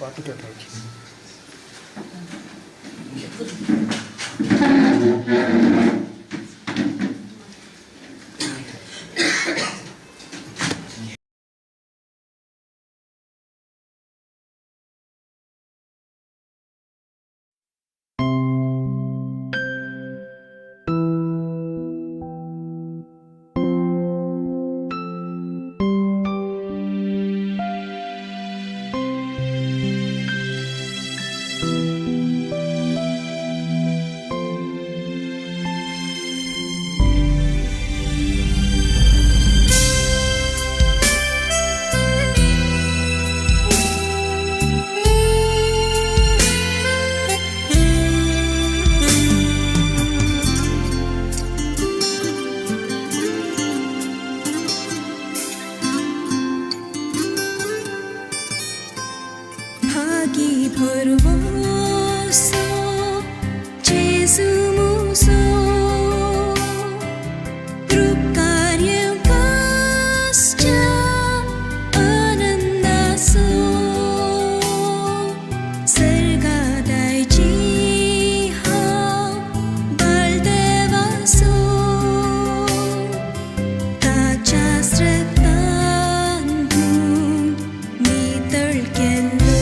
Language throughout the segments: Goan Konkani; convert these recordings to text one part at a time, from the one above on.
पाटो पेटवायची. भागी भरवोसो जेजू मुसो कृपकार्यकाश्च आनंदासो सर्गादायची हा बाळदेवासो ताच्या श्रद्धांतून नितळ केलो.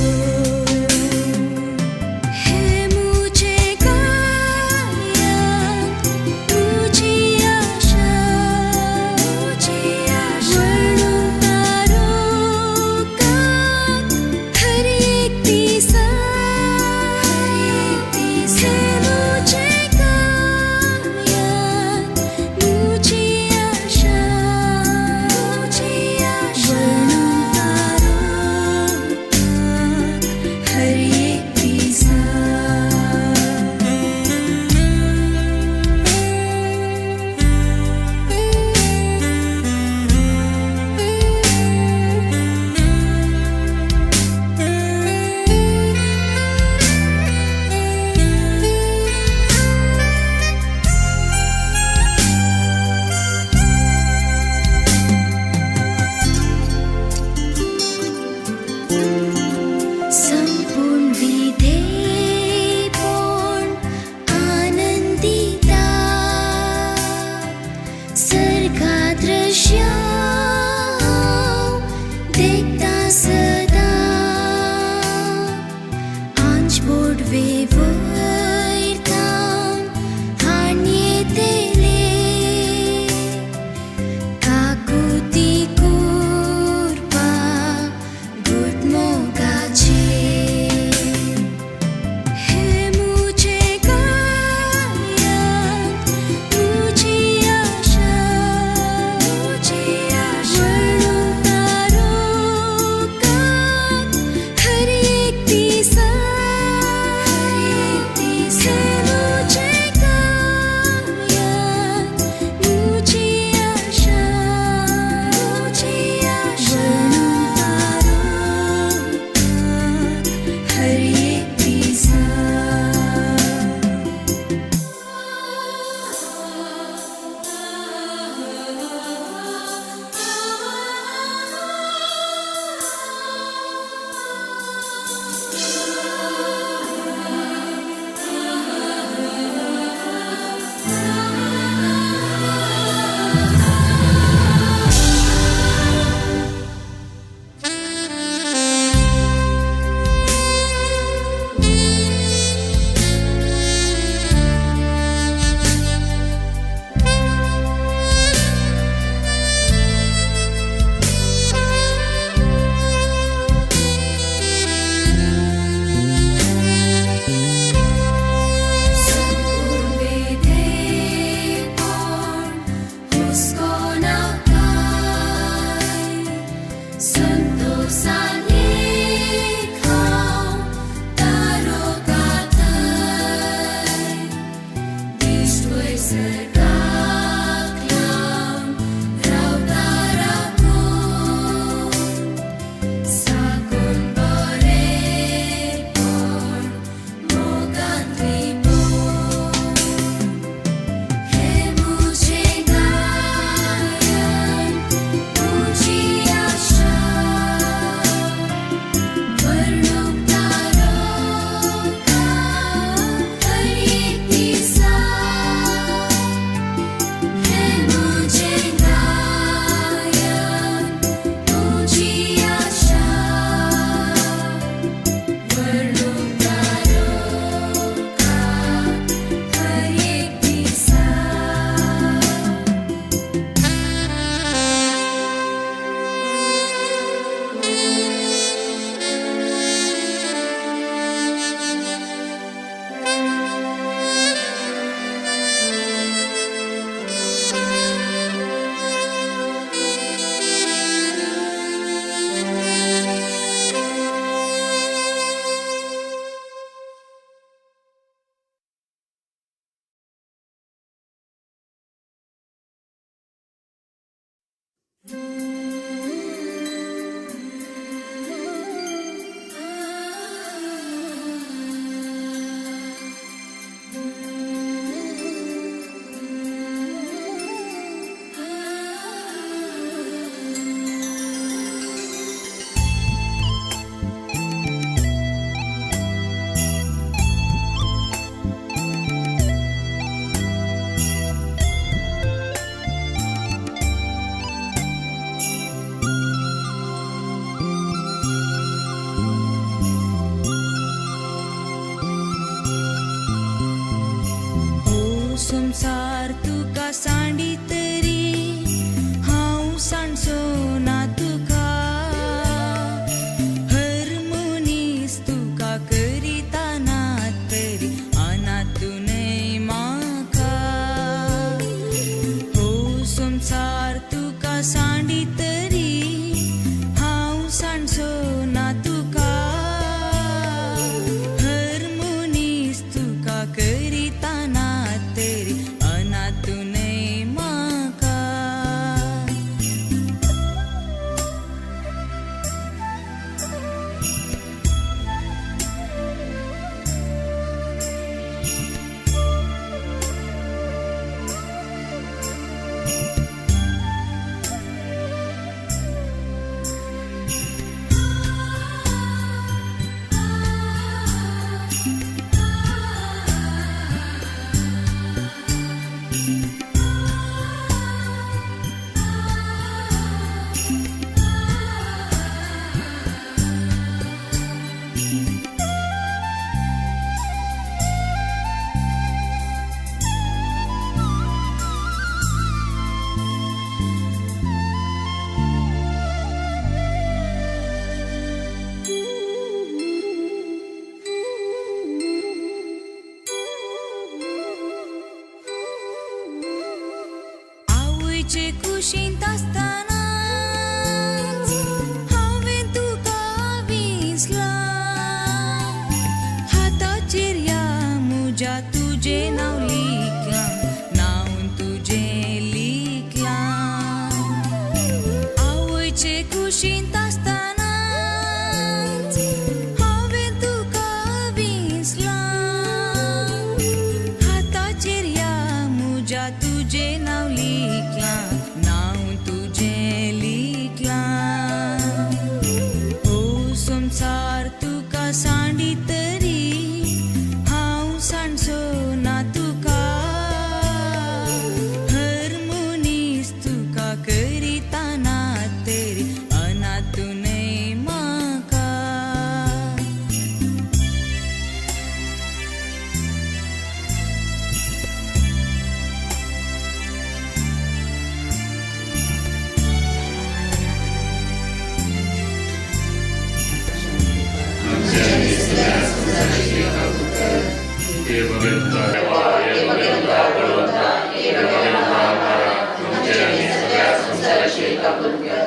हे भगवंता देवा, हे भगवंता बळवंता, हे भगवंता आम्हाला आमचे आणि सगळ्या संसाराची काकूत कर.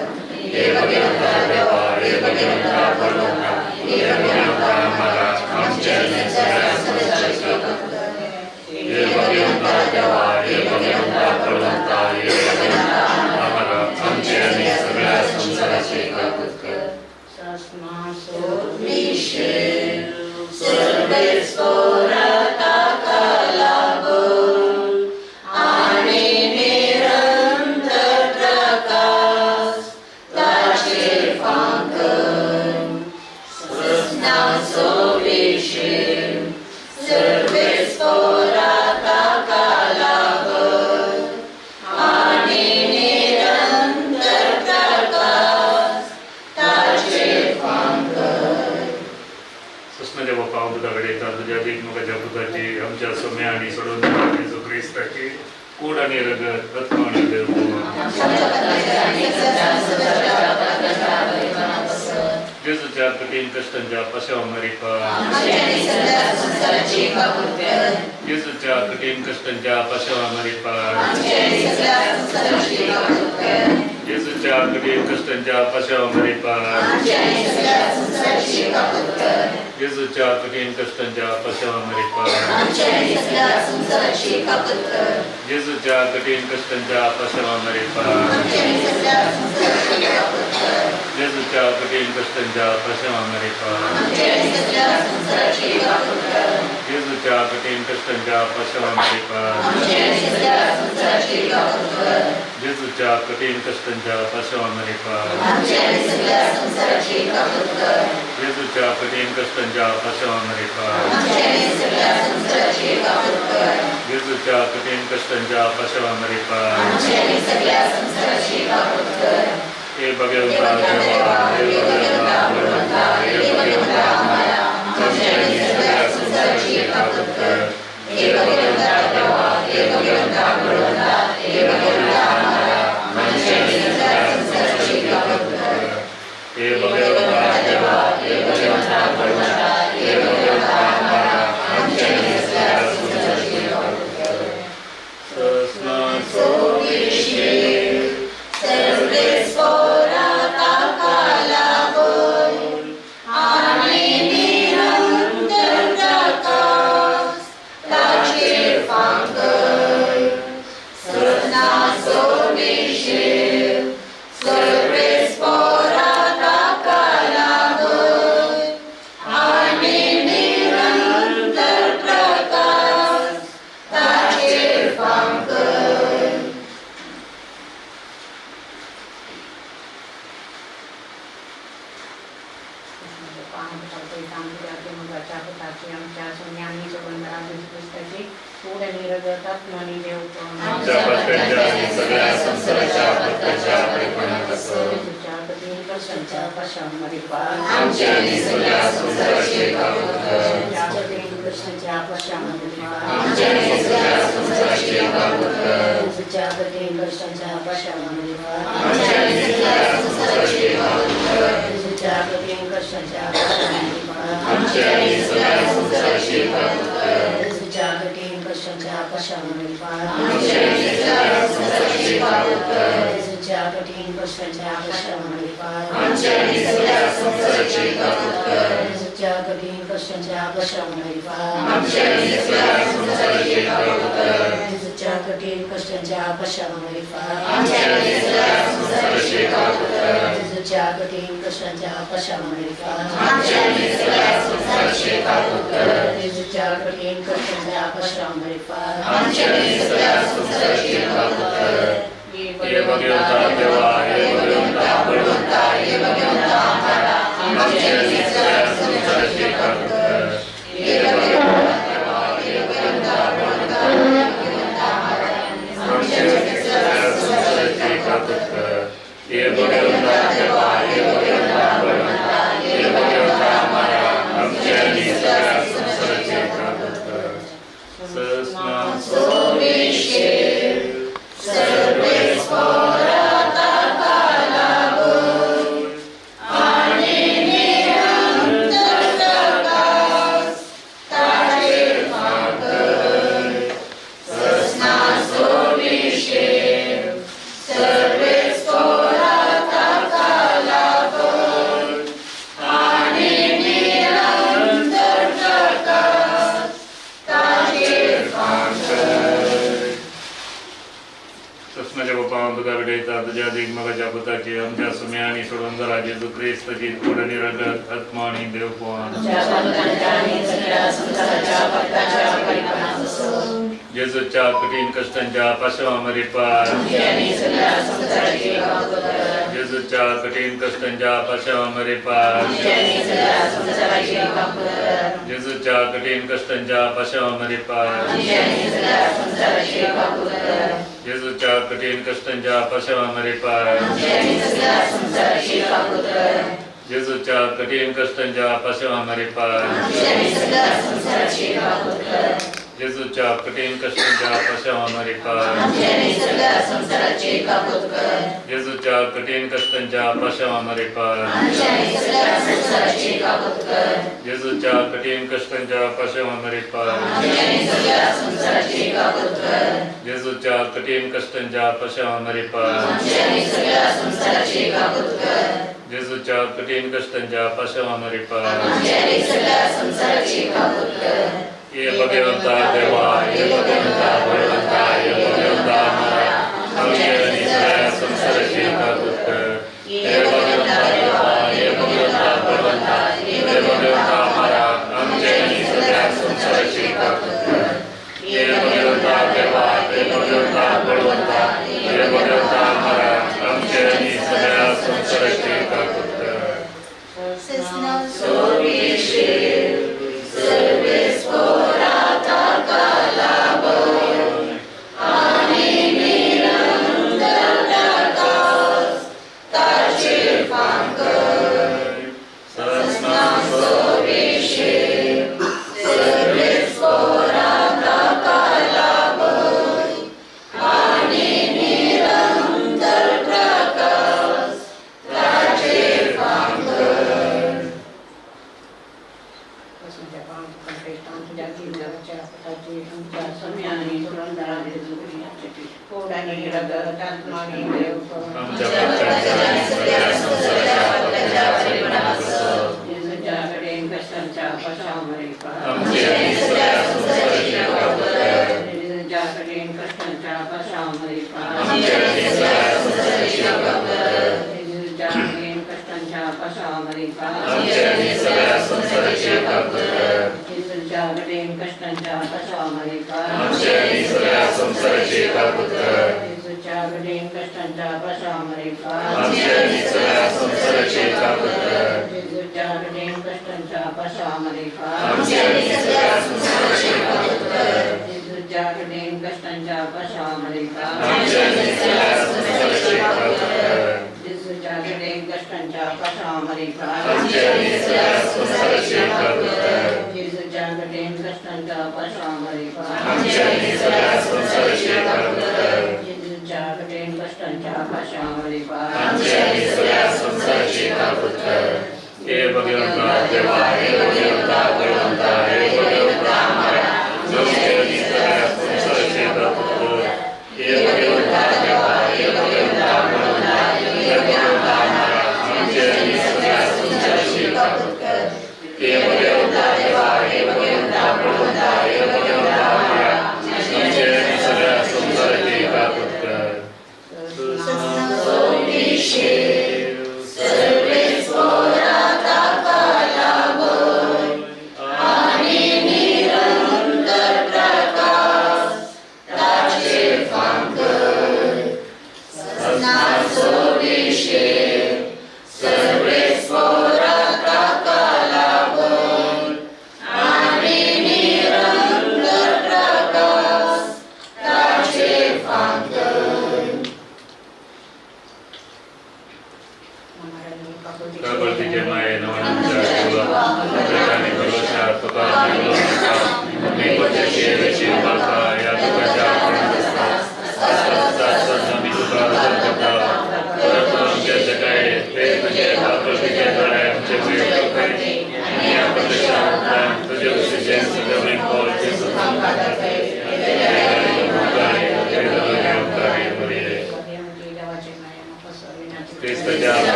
हे भगवंता देवा, हे भगवंता बळवंता, हे भगवंता आम्हाला आमचे आणि सगळ्या संसाराची काकूत कर. हे भगवंता देवा, हे भगवंता बळवंता, हे भगवंता आम्हाला आमचे आणि सगळ्या संसाराची काकूत कर. सुस्मच्या बापा तुझ्या येतात तुझ्या देखमुखाच्या पुताची आमच्या सोम्या आणि सोडून येशू ख्रिस्ताची कूड आणि रगत, आत्मा आणि देवगुण, जेजूच्या कठीण कष्टांच्या पशाव मरिपा, जेजूच्या कठीण कष्टांच्या पशाव मरिपा, जेजूच्या कठीण कष्टांच्या पशाव मरिपा, जेजूच्या कठीण कष्टांच्या पशाव मरिपा, जेजूच्या कठीण कष्टांच्या पशाव मरिपा, जेजूच्या कठीण कष्टांच्या पशाव मरिपा, जेजूच्या कठीण कष्टांच्या पशाव मरिपा, जेजूच्या कठीण कष्टांच्या पशाव मरिपा, जेजूच्या कठीण कष्टांच्या पशाव मरिपा, जेजूच्या कठीण कष्टांच्या पशाव मरिपा. हे भगवंता देवा, हे भगवंता बळवंता, हे भगवंता आम्हाला आमच्या आणि सगळ्या संसाराची काकूत कर. हे भगवंता देवा, हे भगवंता बळवंता, हे भगवंता आम्हाला आमच्या आणि सगळ्या संसाराची काकूत कर. हे भगवंता देवा, हे भगवंता बळवंता, हे भगवंता आम्हाला आमच्या आणि सगळ्या संसाराची काकूत कर. सस्ना आमच्या पापांच्या आणि सगळ्या संसाराच्या पापांच्या परिपणात असो. आमच्या आणि सगळ्या संसाराची काकूत कर. आमच्या आणि सगळ्या संसाराची काकूत कर. आमच्या आणि सगळ्या संसाराची काकूत कर. आमच्या आणि सगळ्या संसाराची काकूत कर. आमच्या आणि सगळ्या संसाराची काकूत कर. आमच्या आणि सगळ्या संसाराची काकूत कर. आमच्या आणि सगळ्या संसाराची काकूत कर. आमच्या आणि सगळ्या संसाराची काकूत कर. आमच्या आणि सगळ्या संसाराची काकूत कर. आमच्या आणि सगळ्या संसाराची काकूत कर. हे भगवंता देवा, हे भगवंता बळवंता, हे भगवंता आम्हाला आमच्या आणि सगळ्या संसाराची काकूत कर. हे भगवंता देवा, हे भगवंता बळवंता, हे भगवंता आम्हाला आमच्या आणि सगळ्या संसाराची काकूत कर. हे भगवंता देवा, हे भगवंता बळवंता, हे भगवंता आम्हाला आमच्या आणि सगळ्या संसाराची काकूत कर. सस्ना हांव तुका भेटयता तुज्या देखमगाच्या पुताची आमच्या सुम्या आनी सोडवणदारा जेजू क्रिस्ताची कुड आनी रगत आत्मा आनी देवपण जेजूच्या कठीण कष्टांच्या पाशवा मरिपार जेजूच्या कठीण कष्टांच्या पाशवा मरिपार जेजूच्या कठीण कष्टांच्या पाशवा मरिपार जेजूच्या कठीण कष्टांच्या पाशवा मरिपार जेजूच्या कठीण कष्टांच्या पाशवा मरिपार जेजूच्या कठीण कष्टांच्या पाशवा मरिपार जेजूच्या कठीण कष्टांच्या पाशवा मरिपार जेजूच्या कठीण कष्टांच्या पाशवा मरिपार जेजूच्या कठीण कष्टांच्या पाशवा मरिपार जेजूच्या कठीण कष्टांच्या पाशवा मरिपार ये भगवंता देवा, ये भगवंता भगवंता, ये भगवंता आम्हाला आमच्या आणि सगळ्या संसाराची काकूत कर. हे भगवंता देवा, हे भगवंता भगवंता, हे भगवंता आम्हाला आमच्या आणि सगळ्या संसाराची काकूत कर. हे भगवंता देवा, हे भगवंता भगवंता, हे भगवंता आम्हाला आमच्या आणि सगळ्या संसाराची काकूत कर. आमच्या पापांच्या आणि सगळ्या संसाराच्या पापांच्या परिणामासह आमचे आणि सगळ्या संसाराची काकूत कर. आमचे आणि सगळ्या संसाराची काकूत कर. आमचे आणि सगळ्या संसाराची काकूत कर. आमचे आणि सगळ्या संसाराची काकूत कर. आमचे आणि सगळ्या संसाराची काकूत कर. आमचे आणि सगळ्या संसाराची काकूत कर. आमचे आणि सगळ्या संसाराची काकूत कर. आमचे आणि सगळ्या संसाराची काकूत कर. आमचे आणि सगळ्या संसाराची काकूत कर. आमचे आणि सगळ्या संसाराची काकूत कर. हे भगवंता देवा, हे भगवंता भगवंता, हे भगवंता आम्हाला आमचे आणि सगळ्या संसाराची काकूत कर. हे भगवंता देवा, हे भगवंता भगवंता, हे भगवंता आम्हाला आमचे आणि सगळ्या संसाराची काकूत कर. हे भगवंता देवा, हे भगवंता भगवंता, हे भगवंता आम्हाला आमचे आणि सगळ्या संसाराची काकूत कर.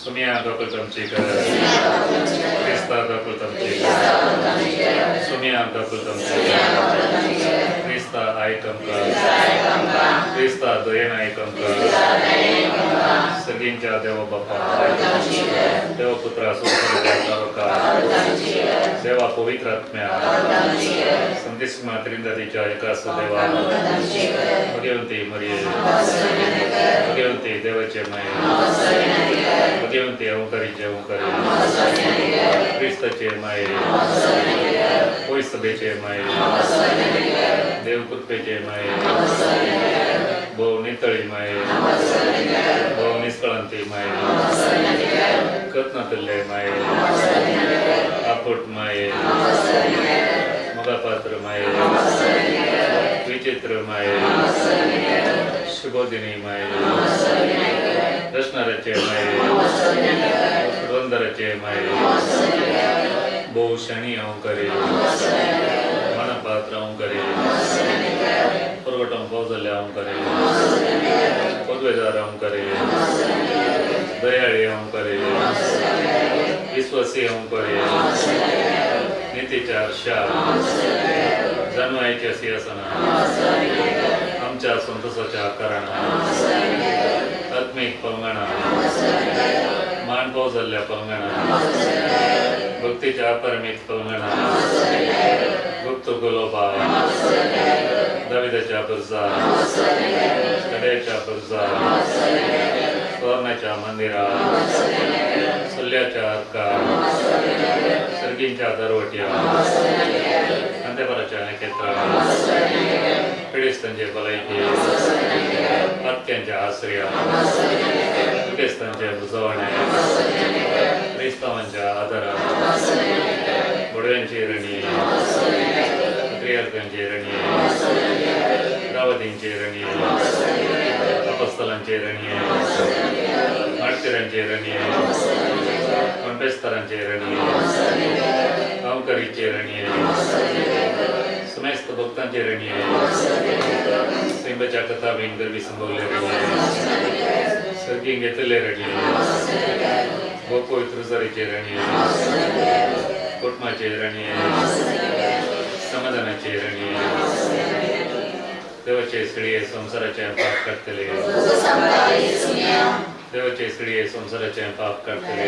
सुमिया काकुळतमची कर, क्रिस्ता काकुळतमची कर, सुमिया काकुळतमची कर, क्रिस्ता आयक आमकां, क्रिस्ता दयेन आयक आमकां, सगळींच्या देवा बापा, देवा पुत्रा संवसाराच्या तारका, देवा पवित्र आत्म्या, संदेशमा त्रिंदादीच्या एकास देवा, भगवंती मरिये, भगवंती देवाचे माये, भगवंती ओंकारीचे ओंकारी, क्रिस्ताचे माये, पयसभेचे माये, देवकृपेचे माये, भोव नितळी माये, भोव निष्कळंती माये, कत्नातल्ले माये, आपोट माये, मोगापात्र माये, विचित्र माये, शुभोदिनी माये, रसणाराचे माये, सुगंधराचे माये, भोव शणी ओंकारी, मणपात्र ओंकारी, पुरवठो पावजल्ले ओंकारी, पदवेदार ओंकारी, दयाळी ओंकारी, विश्वासी ओंकारी, नीतीच्या आरशा, जन्मायच्या सिंहासना, आमच्या संतोषाच्या कारणा, आत्मिक पंगणा, मान पावजल्ल्या पंगणा, भक्तीच्या अपरमित पंगणा, गुप्त गुलोबा, दाविदाच्या बुर्जा, कड्याच्या बुर्जा, सुवर्णाच्या मंदिरा, सल्ल्याच्या अर्का, सर्गींच्या दरवट्या, अंत्यपराच्या नखेत्रा, पिडेस्तांचे भलायकी, पातक्यांच्या आश्रया, दुखेस्तांचे बुजवणे, क्रिस्तावांच्या आधारा, बडव्यांची रणी, पत्रियार्कांची रणी, रावतींची रणी, अपस्तलांची रणी, माटकऱ्यांची रणी, कोणपेस्तरांची रणी, गांवकरीची रणी, समेस्त भक्तांची रणी, सिंबच्या कथा बिन गर्भी संभवले रणी, सर्गी घेतले रणी, गोपवित्र रुजारीची रणी, कुटुंबाची रणी, समाधानाची रणी, देवाचे स्त्रिये संसाराचे पाप काडटले, देवाचे स्त्रिये संसाराचे पाप काडटले,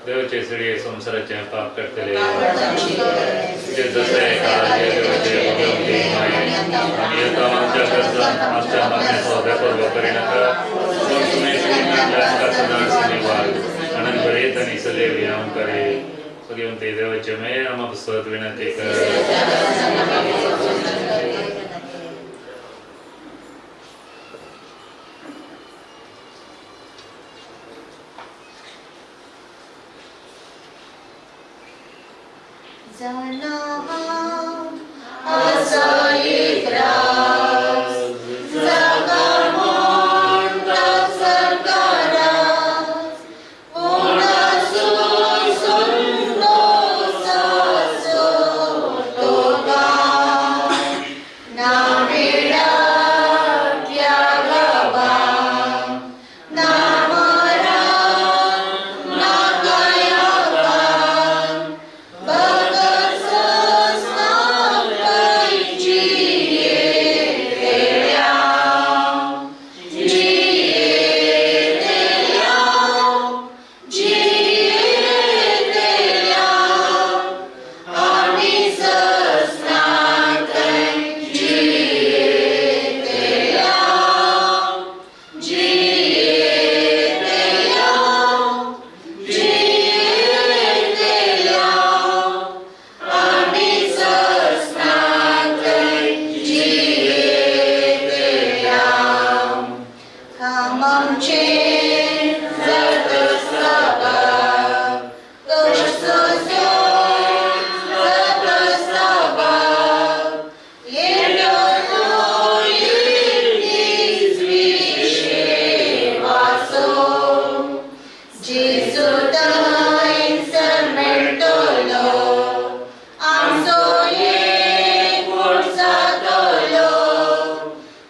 देवाचे स्त्रिये संसाराचे पाप काडटले, तुझे जसे एका देवाचे भगवंती माये, आमी येता आमच्या गरजां आमच्या मागण्याचो बेपर्व करिनाका, पूण तुमी श्रीनांतल्या आमकां सदांच निवार आनंद बरेत आनी सदैव आमकां भगवंती देवाचे मे आमा पुस्तक विनंती कर.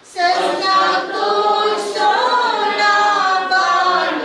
Sasna tu sona ban.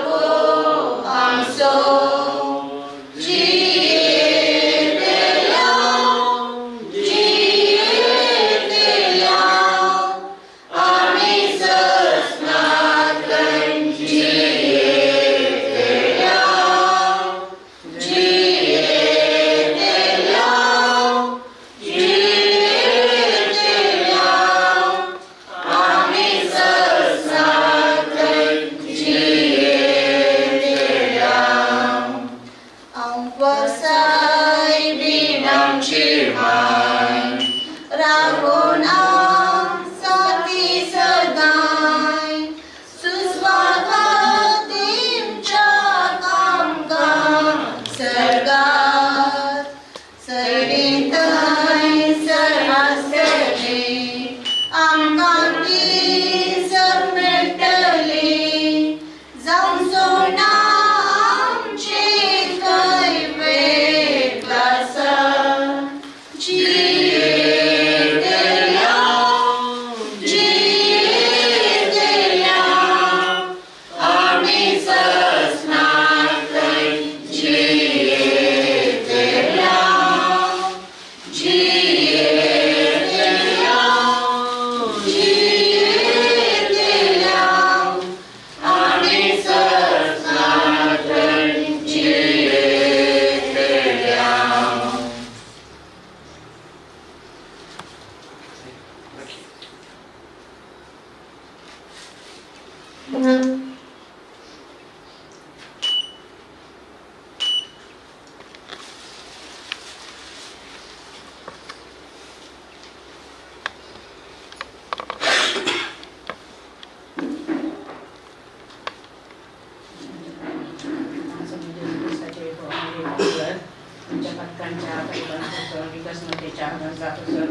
पातकांच्या गरिबांपासून विकसमतेच्या गरजापासून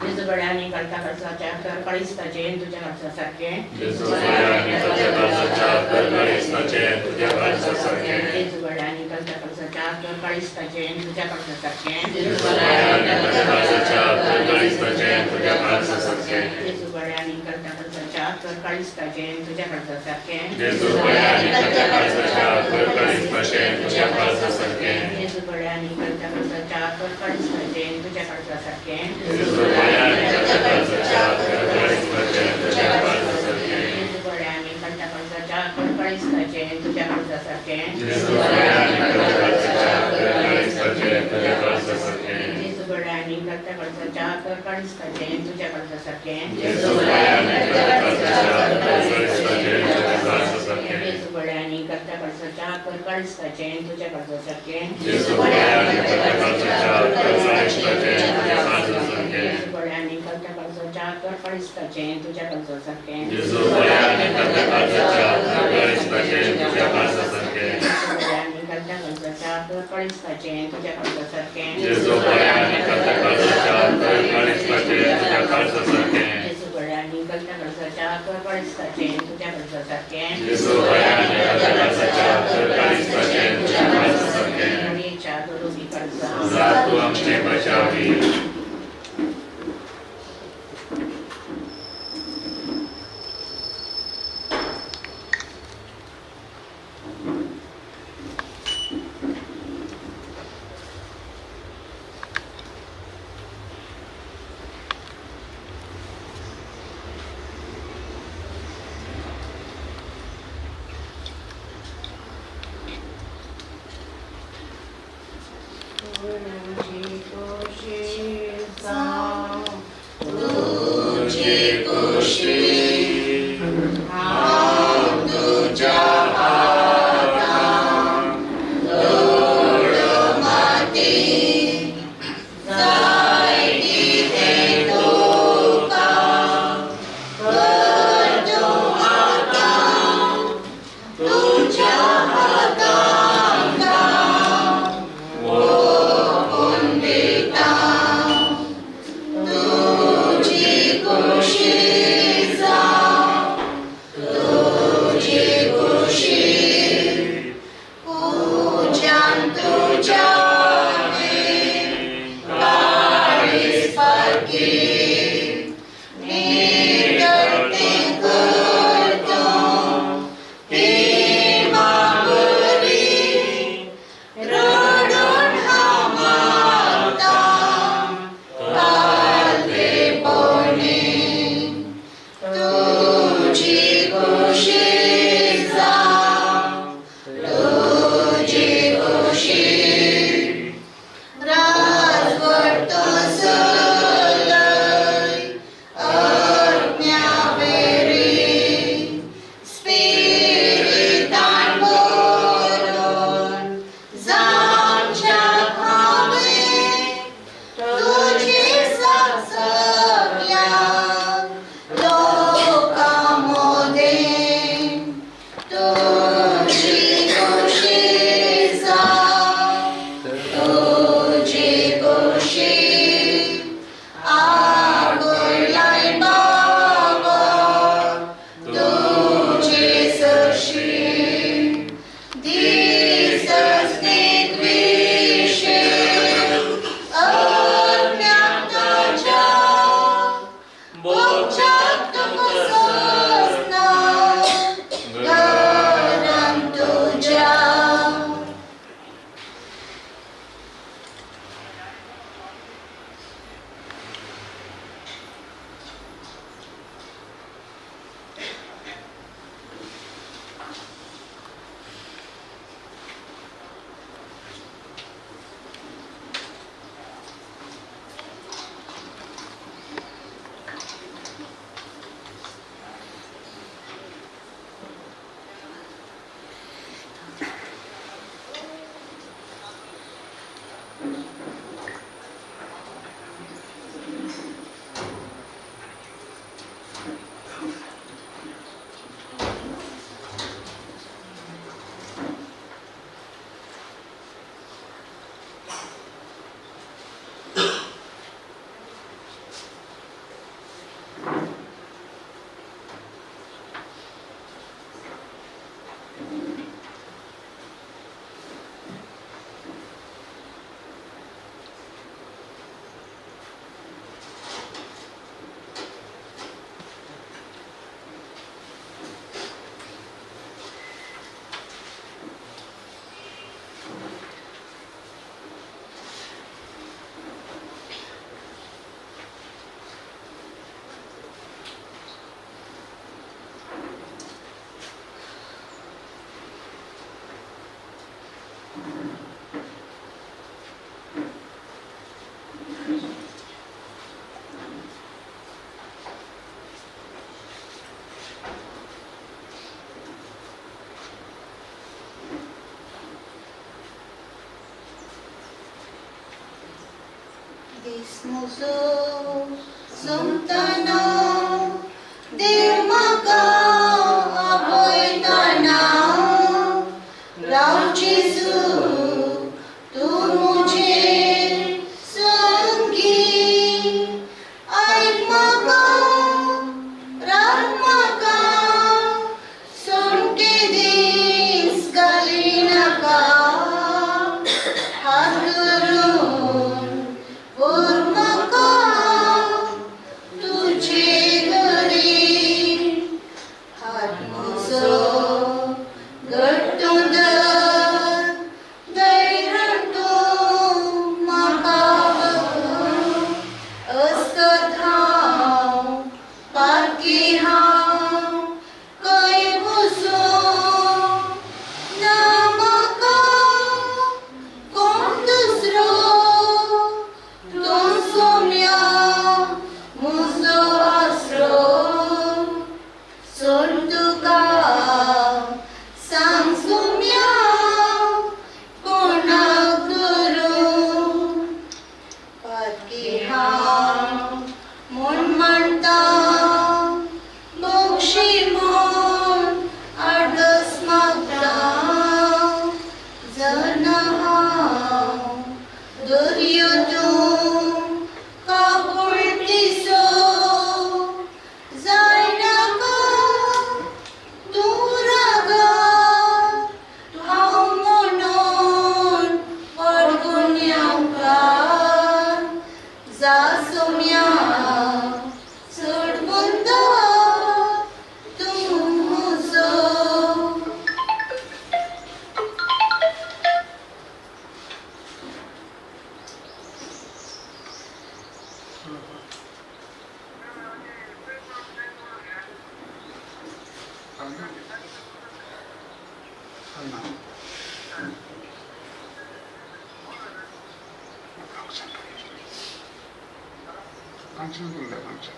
जेजू बळ्या आनी कळता खर्चाच्या कर काळिस्ताचें तुज्या खर्चासारकें जेजू बळ्या आनी ताच्या काळजाच्या कर काळिस्ताचें तुज्या काळजासारकें. जेजू बळ्या आनी कळता खर्चाच्या कर काळिस्ताचें तुज्या खर्चासारकें. जेजू बळ्या आनी ताच्या काळजाच्या कर काळिस्ताचें तुज्या काळजासारकें. जेजू बळ्या आनी कळता खर्चाच्या कर काळिस्ताचें तुज्या खर्चासारकें. जेजू बळ्या आनी ताच्या काळजाच्या कर काळिस्ताचें तुज्या काळजासारकें. जेजू बळ्या आनी कळता खर्चाच्या कर काळिस्ताचें तुज्या काळजासारकें. जेजू बळ्या आनी ताच्या काळजाच्या कर काळिस्ताचें तुज्या काळजासारकें. जेजू बळ्या आनी कळता खर्चाच्या कर काळिस्ताचें तुज्या काळजासारकें. जेजू बळ्या आनी ताच्या काळजाच्या कर काळिस्ताचें तुज्या काळजासारकें. जेजू बळ्या आनी कळता खर्चाच्या कर काळिस्ताचें तुज्या काळजासारकें. जेजू बळ्या आनी ताच्या काळजाच्या कर काळिस्ताचें तुज्या काळजासारकें. जेजू बळ्या आनी कळता खर्चाच्या कर काळिस्ताचें तुज्या काळजासारकें. जेजू बळ्या आनी ताच्या काळजाच्या कर काळिस्ताचें तुज्या काळजासारकें. जेजू बळ्या आनी कळता खर्चाच्या कर काळिस्ताचें तुज्या काळजासारकें. जेजू बळ्या आनी ताच्या काळजाच्या कर काळिस्ताचें तुज्या काळजासारकें. जेजू बळ्या आनी कळता खर्चाच्या कर काळिस्ताचें तुज्या काळजासारकें. जेजू बळ्या आनी ताच्या काळजाच्या कर काळिस्ताचें तुज्या काळजासारकें. जेजू बळ्या आनी कळता खर्चाच्या कर काळिस्ताचें तुज्या काळजासारकें. जेजू बळ्या आनी ताच्या काळजाच्या कर काळिस्ताचें तुज्या काळजासारकें. मरियेच्या दुरुपी खर्चा जा तूं आमचे बचावी. तुझी कुशीत जावं. तुजी कुशीक हांव तुज्या हातांत धूळ माती जाय कितें तुका कर तूं आतां तुज्या हातांत ओंपून दिता. तुजी कुशीक जावं, तुजी कुशीक उज्यान तुज्या काळीज फारकी नितळतें कर तूं पिमाबरी रडून हांव मागतां कालवेपणी. तुजी कुशीक जावं, तुजी कुशीक राजवट चलय आज्ञावेरी स्पिरितान भरून जावच्या हांवें तुजी सगल्या लोकां मदें. तुजी कुशीक जावं, तुजी कुशीक आपयलाय बाबा तुजे सरशी दिसस निद्विशे अज्ञान तुज्या बोगच्याक तुका सोंसना गरम. दीस म्हजो सोंपतना देव म्हाका आपयतना राव जेजू तूं म्हजे संगी आयक म्हाका राख म्हाका सोमके दीस घालिनाका हात धरून व्हर म्हाका तुजे घरी हात म्हजो घट्ट धर धैर्य तूं म्हाका अस्कत हांव पारखी हांव खंय वचूं ना म्हाका कोण दुसरो तूं सोम्या म्हजो आसरो सोड तुका सांग सोम्या कोणाक धरूं पारखी हांव म्हूण म्हणटा बक्षी म्हूण आडस मागता जना हांव दर्यो तूं काकुळटीचो जायनाका तूं रागार हांव म्हणून व्हड गुन्यांवकार जा सोम्या चड बुंदा तूं म्हजो. Function function.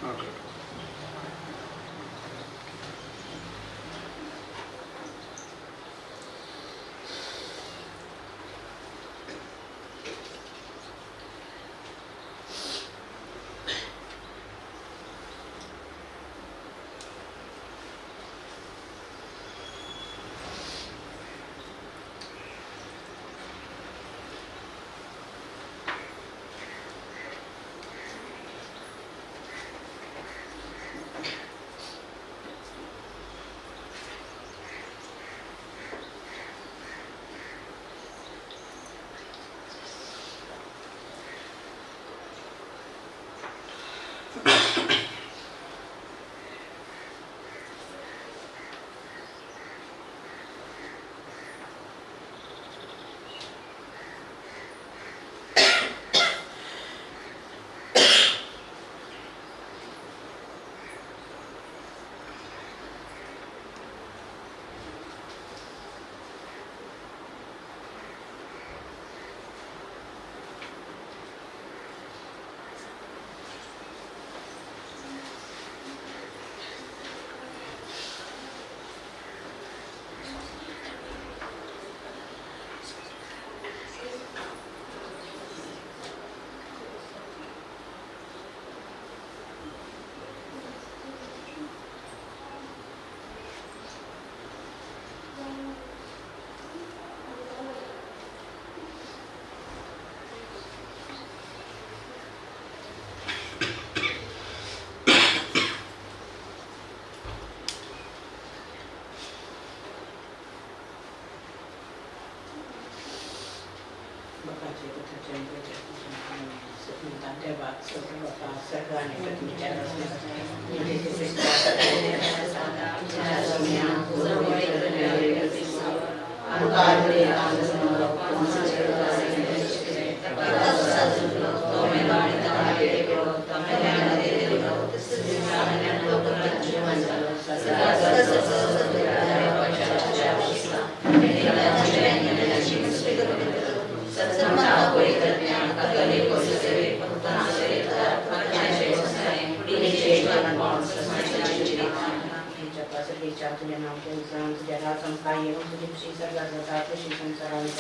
Okay. बापाचे पुताचे आणि पवित्र आत्म्याच्या नावाने. देवा स्वर्ग बापा सर्व आणि पृथ्वीच्या सर्गेच्या तुझ्या नाव घेऊन जाऊन तुझ्या राज आमकां येवन तुजी खुशी सर्गात जाता तशी संवसारांत.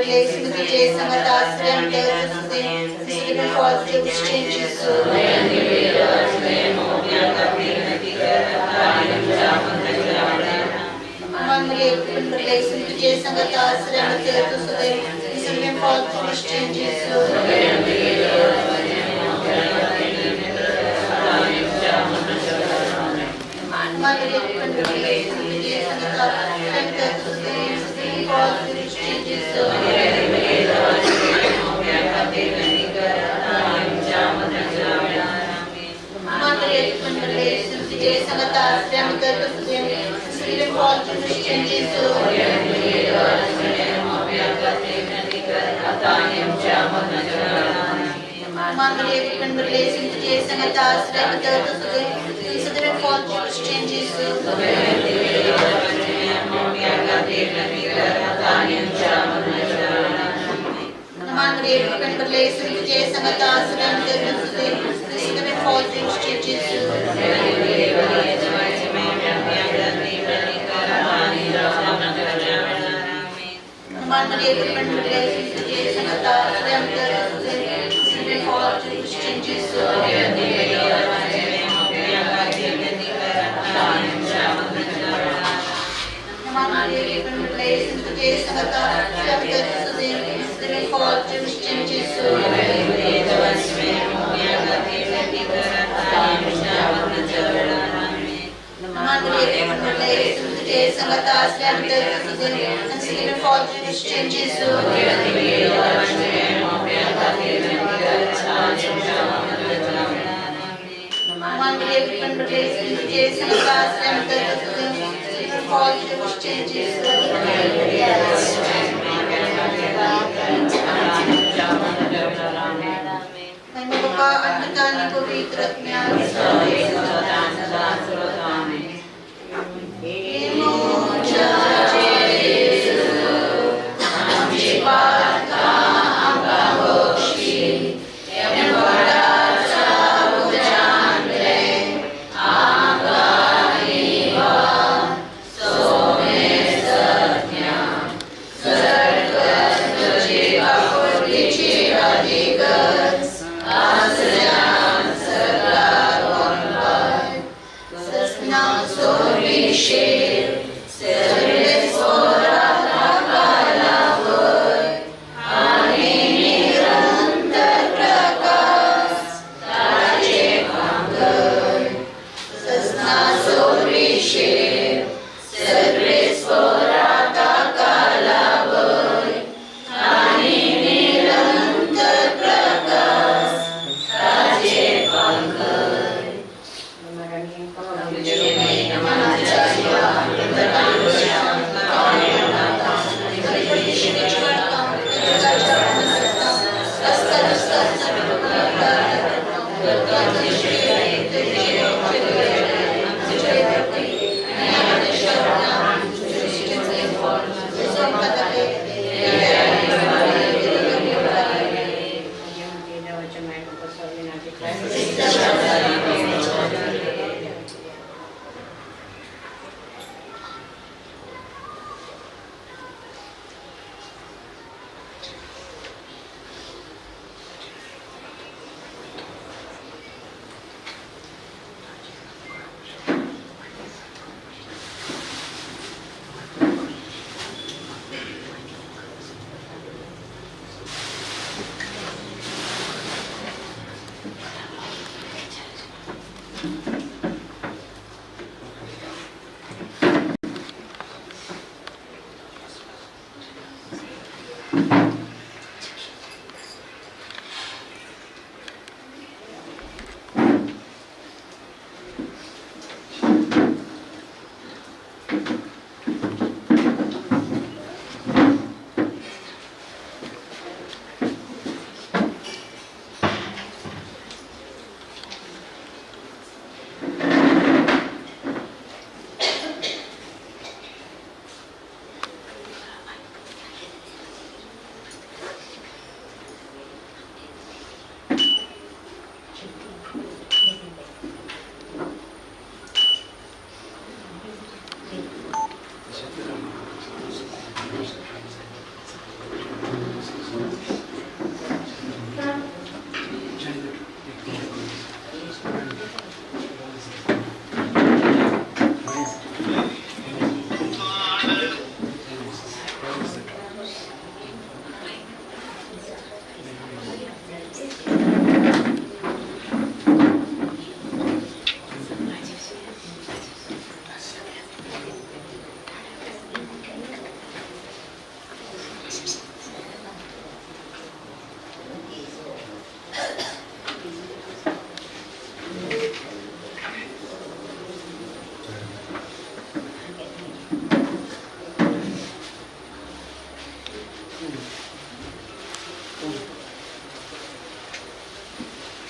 Grace. तुझे संगत आश्रय तुझे फॉल जेसू। तुझे संगत आश्रय तुझे फॉल जेसू।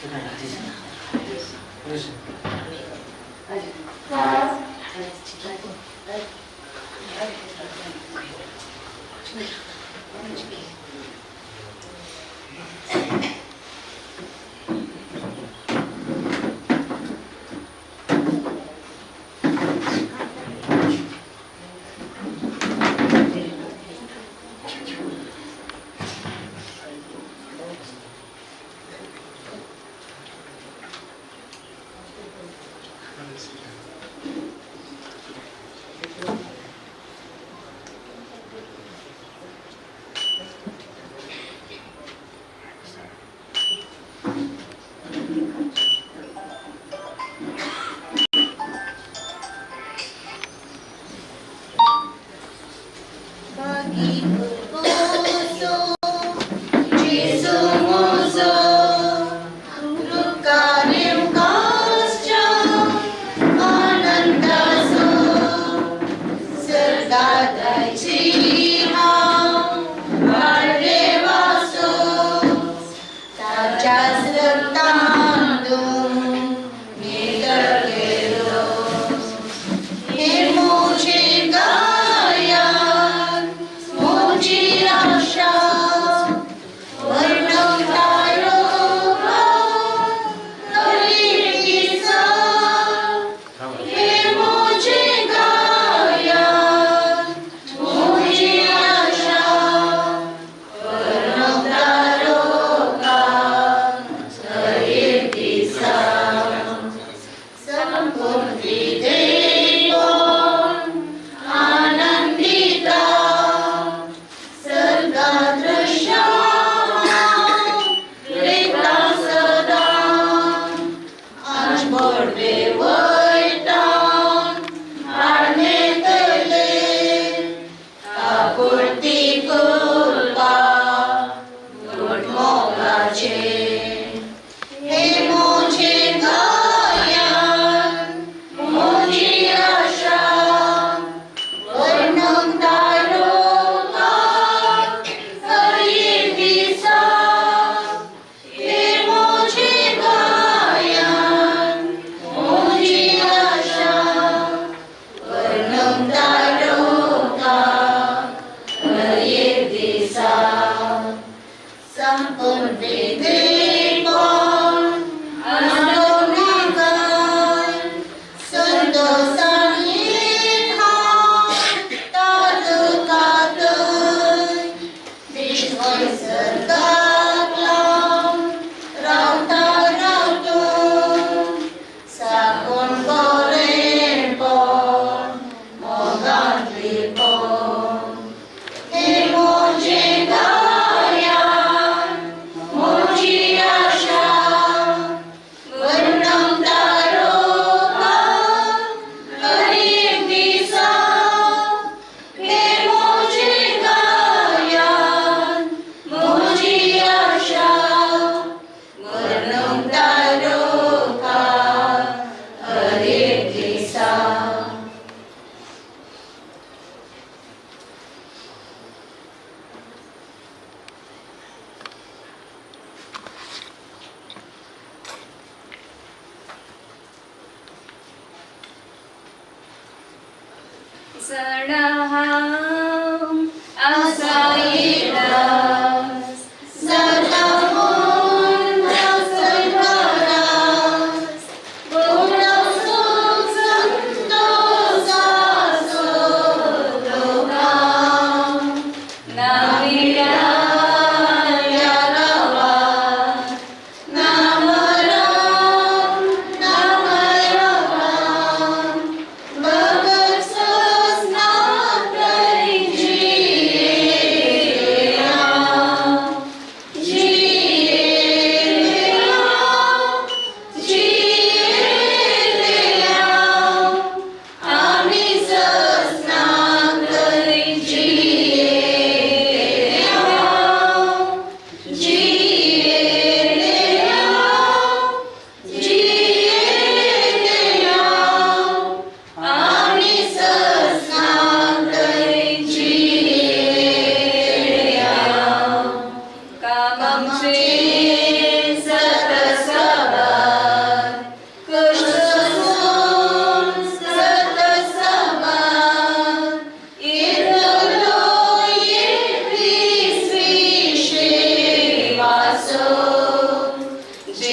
Bhagat Sasna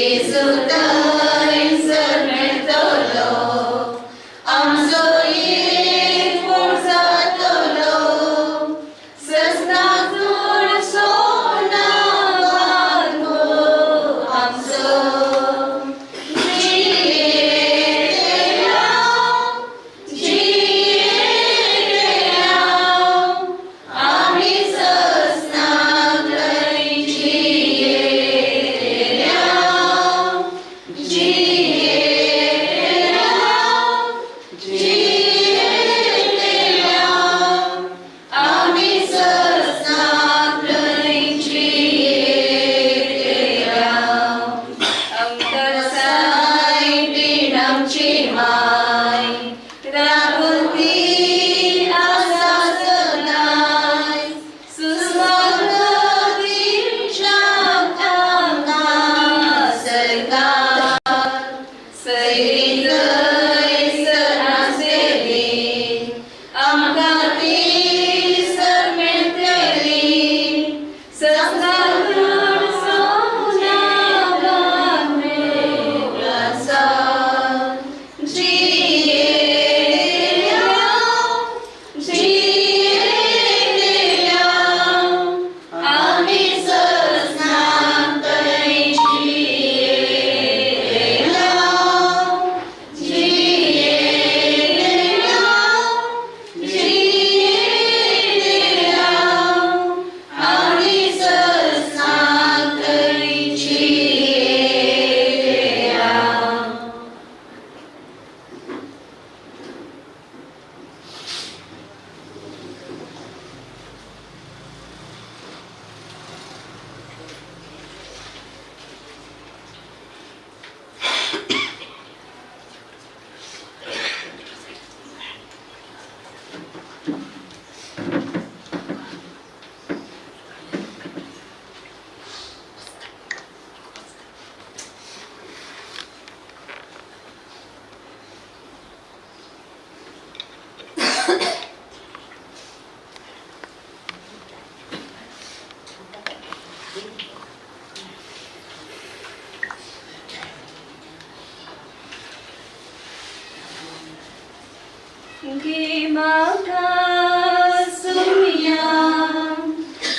जेजू थंयसर मेळटलो आमचो एक पूण जातलो ससनाक चडसो ना बांदो आमचो जियेल्या जियेल्या आमी ससनाक थंय जियेल्या जियेल्या जियेल्या आमी ससनाक थंय जियेल्या आमकां सायबीण आमची माय राखून ती आसा सदांय सुस्वागतीच्या आमकां सरकार सैरी थंयसर आसतली आमकां ती सर मेळटली ससनाक चडसो ना मेळासा जियेल्या जियेल्या आमी ससनाक थंय जियेल्या जियेल्या जियेल्या आमी ससनाक थंय जियेल्या. गे म्हाका सुम्या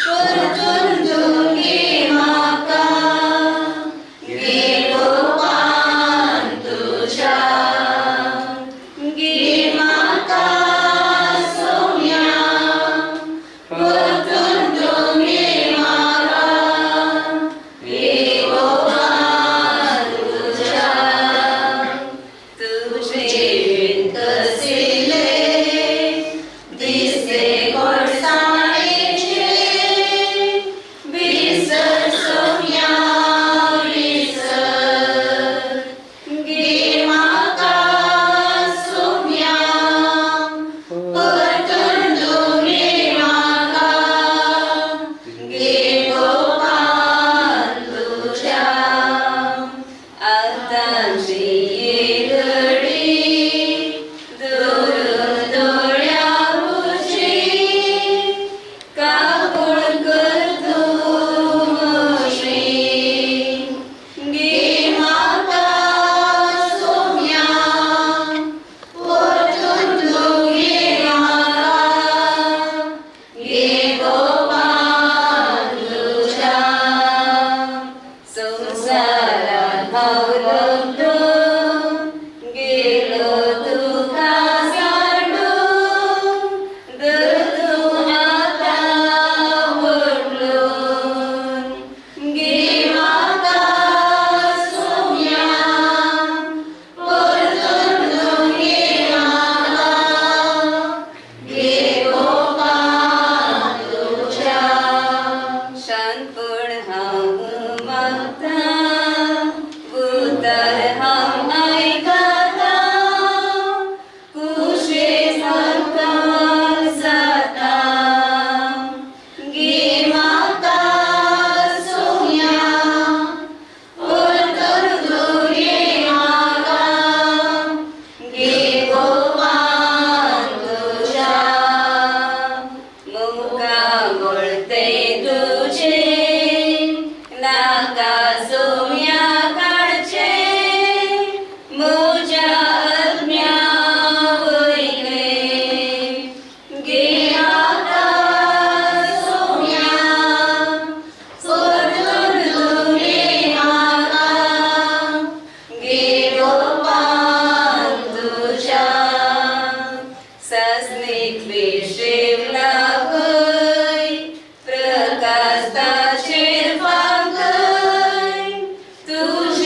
परतून तूं गे म्हाका गे गोपान तुज्या गे म्हाका सुम्या परतून तूं गे म्हाका गे गोपान तुज्या तुझे कसले दिसते गोडसाणेचे विसर सोम्या विसर गे म्हाका सोम्या परतून तूं गे म्हाका गे गोपाल तुझ्या आतांची येगडी दुरून दोळ्या उशी काकूळ करतू म्हशी गे म्हाका सोम्या परतून तूं गे म्हाका गे गोपाल तुझ्या संवसारात हांव लग्न गेलो तुका सांडून धर तूं आतां व्हडलून गे म्हाका सोम्या परतून तूं गे म्हाका गे गोपाल तुझ्या शांतपण हांव मागता भुता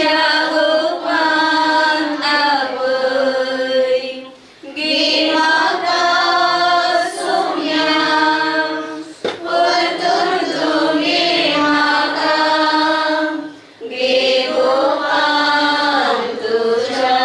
तुज्या गोपान आपय गे म्हाका सोम्या परतून तूं गे म्हाका गे गोपान तुज्या.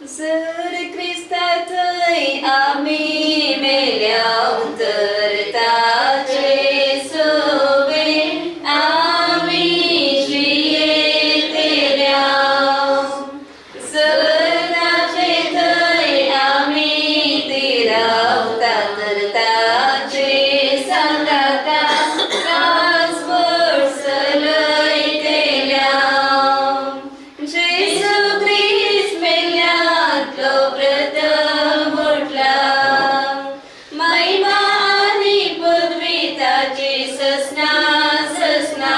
जर क्रिस्ताथंय आमी मेल्या तर ताचे सोबे आमी जियेतल्या. जर ताचे थंय आमी तिरावता तर ताचे सांगाता रासभर चलयतल्या. जेजू क्रिस्त मेल्यांतलो प्रथम उठला, महिमा आनी पदवी ताची ससना ससना.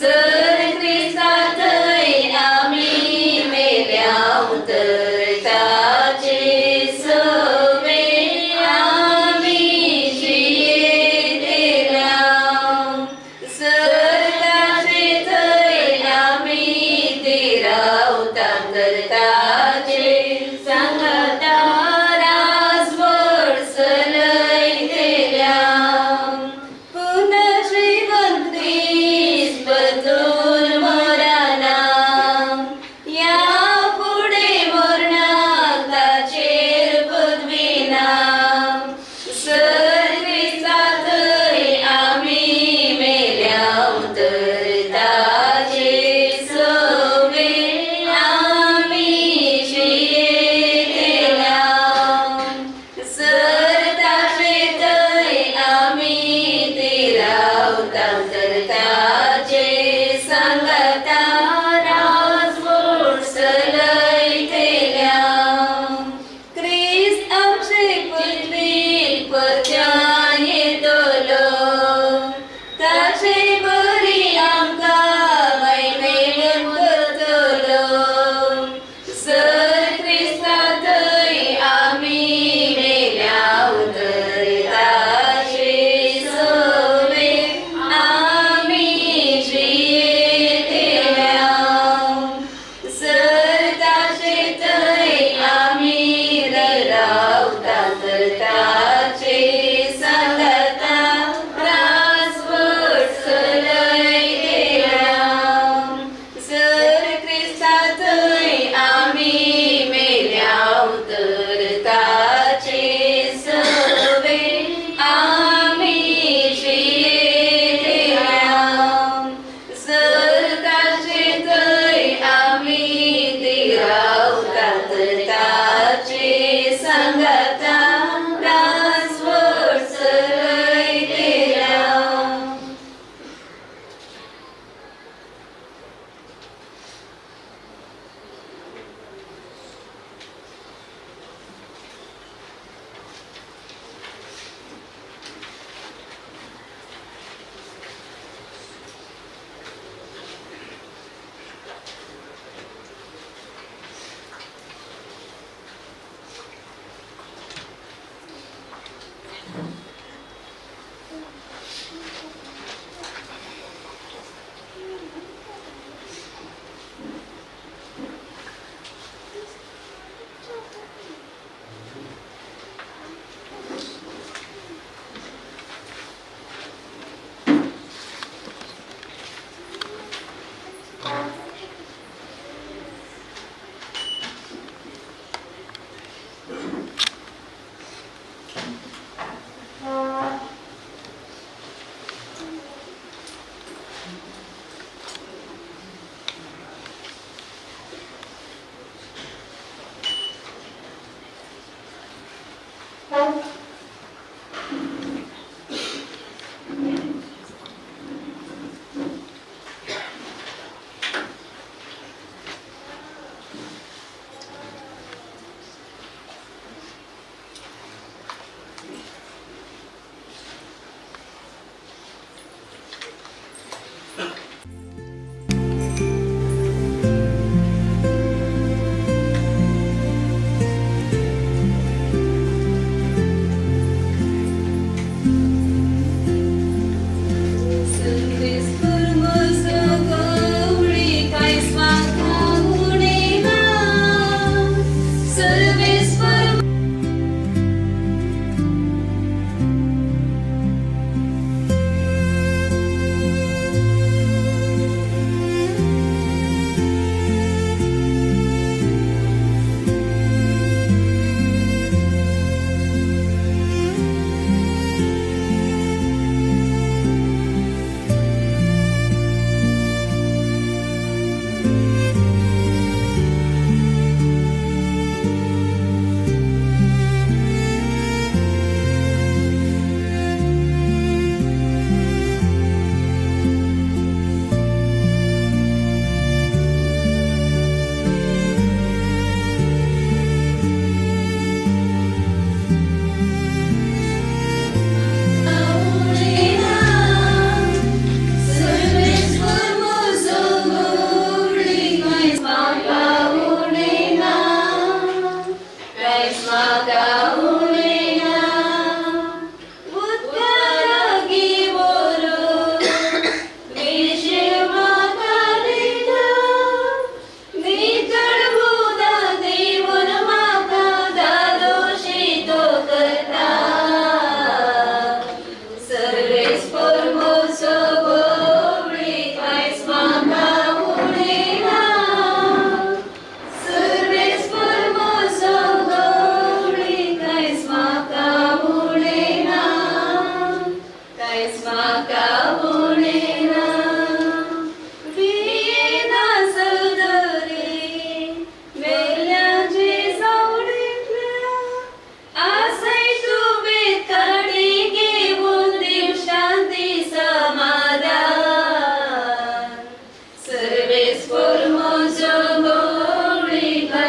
जर क्रिस्ताथंय आमी मेल्या तर ताचे सवे आमी जियेतल्या. जर ताचे थंय आमी तिरावता तर ताचे सांगाता रासभर चलयतल्या. पुनर्जीवन क्रिस्त बदलून मरना, या फुडें मरण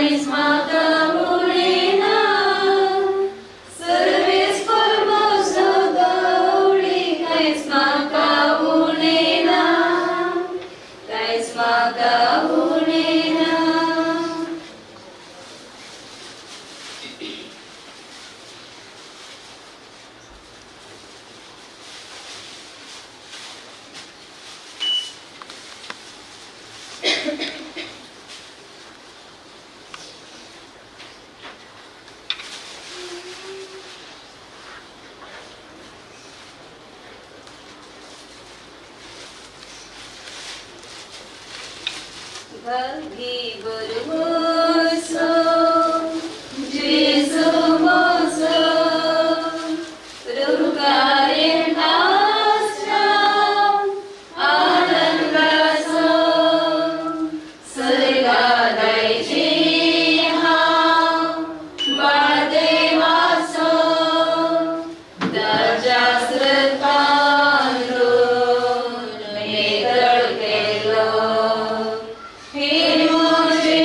कांयच म्हाका उणें ना सर्वेस परमोसो गवळी कांयच म्हाका उणें ना कांयच म्हाका उणें ना. Bagi bermusuh, Jesu musuh, Rukarin asram, Anandaso, Surga dai jiha, Bardevaso, Dajasrtandu, Metal kelo. हे मोजे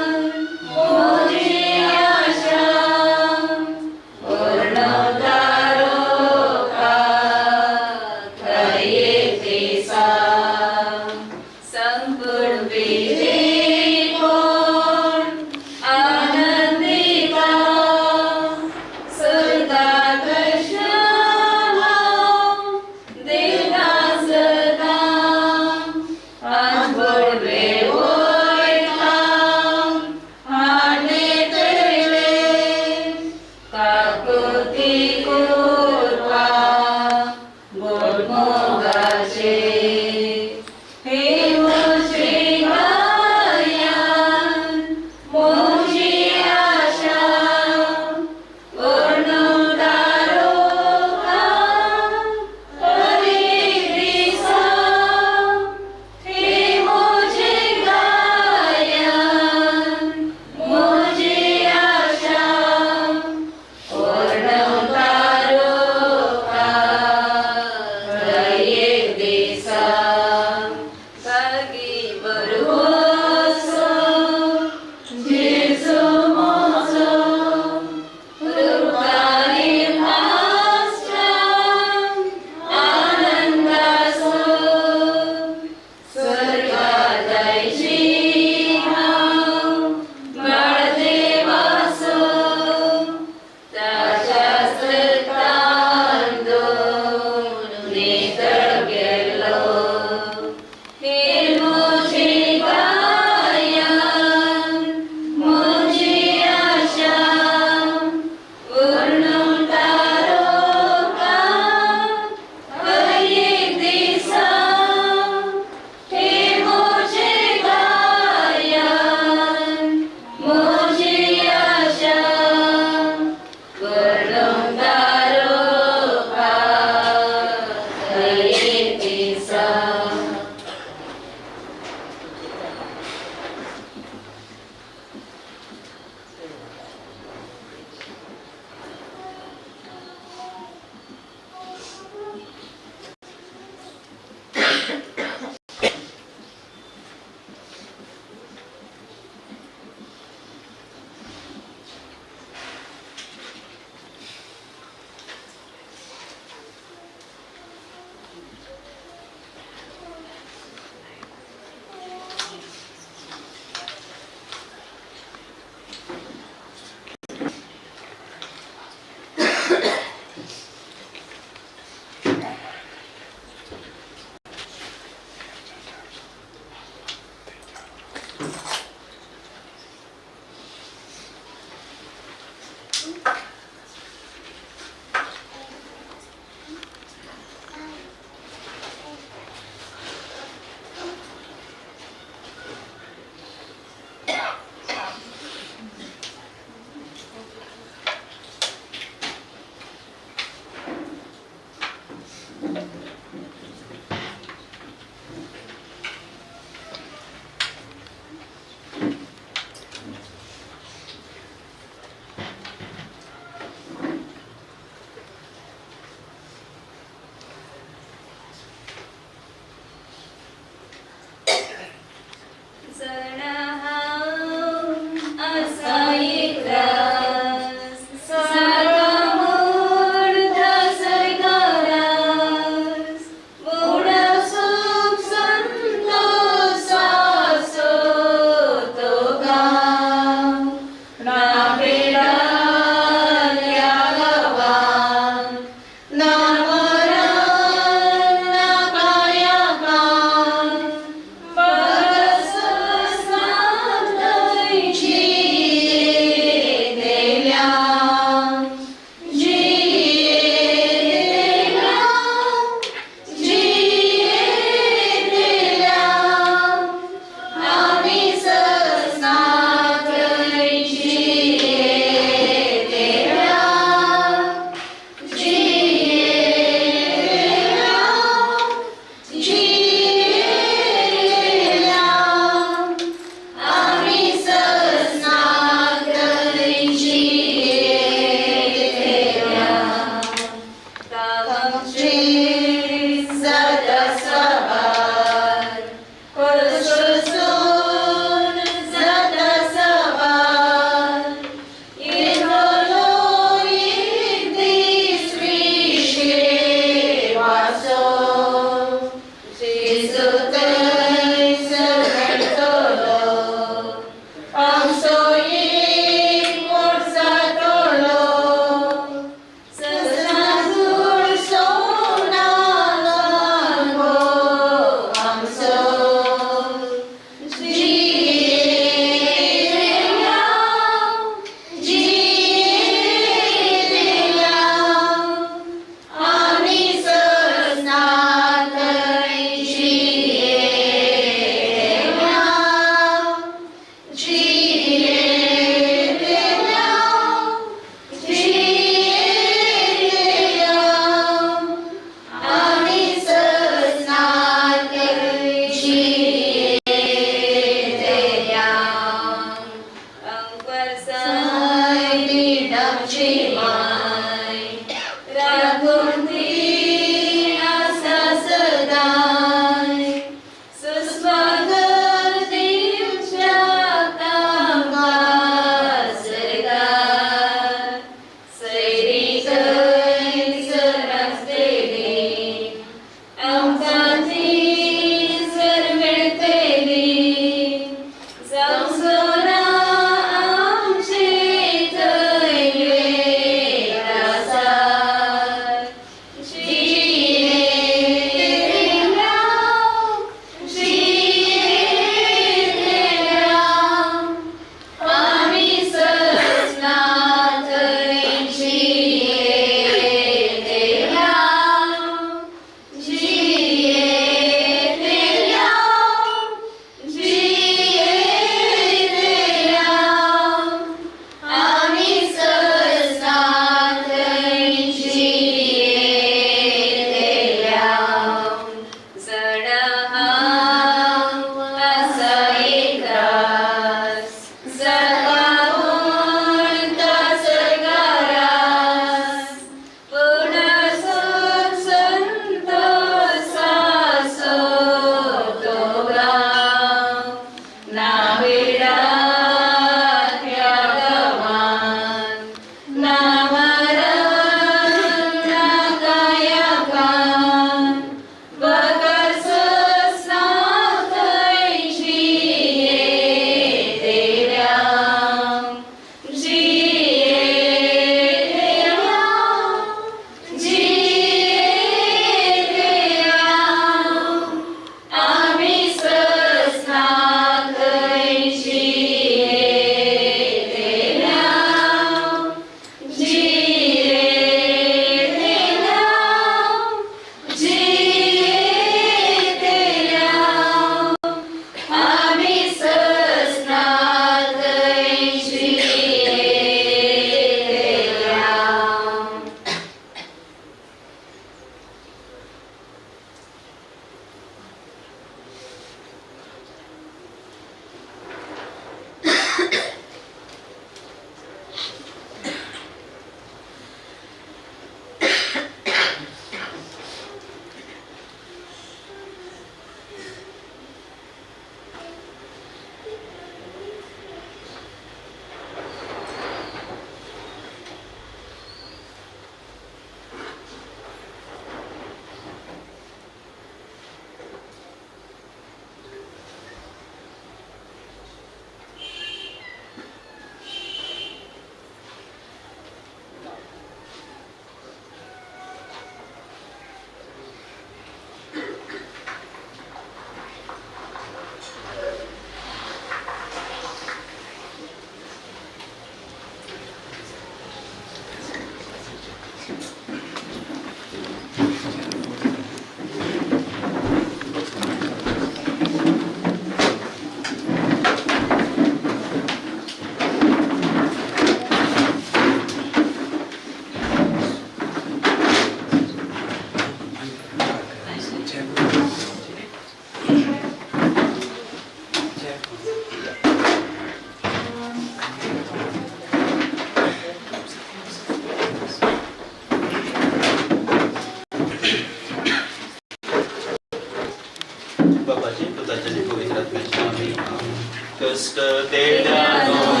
बापाचे पुताचे आनी पवित्र आत्म्याचे नांवान. कश्ट तेड्यानो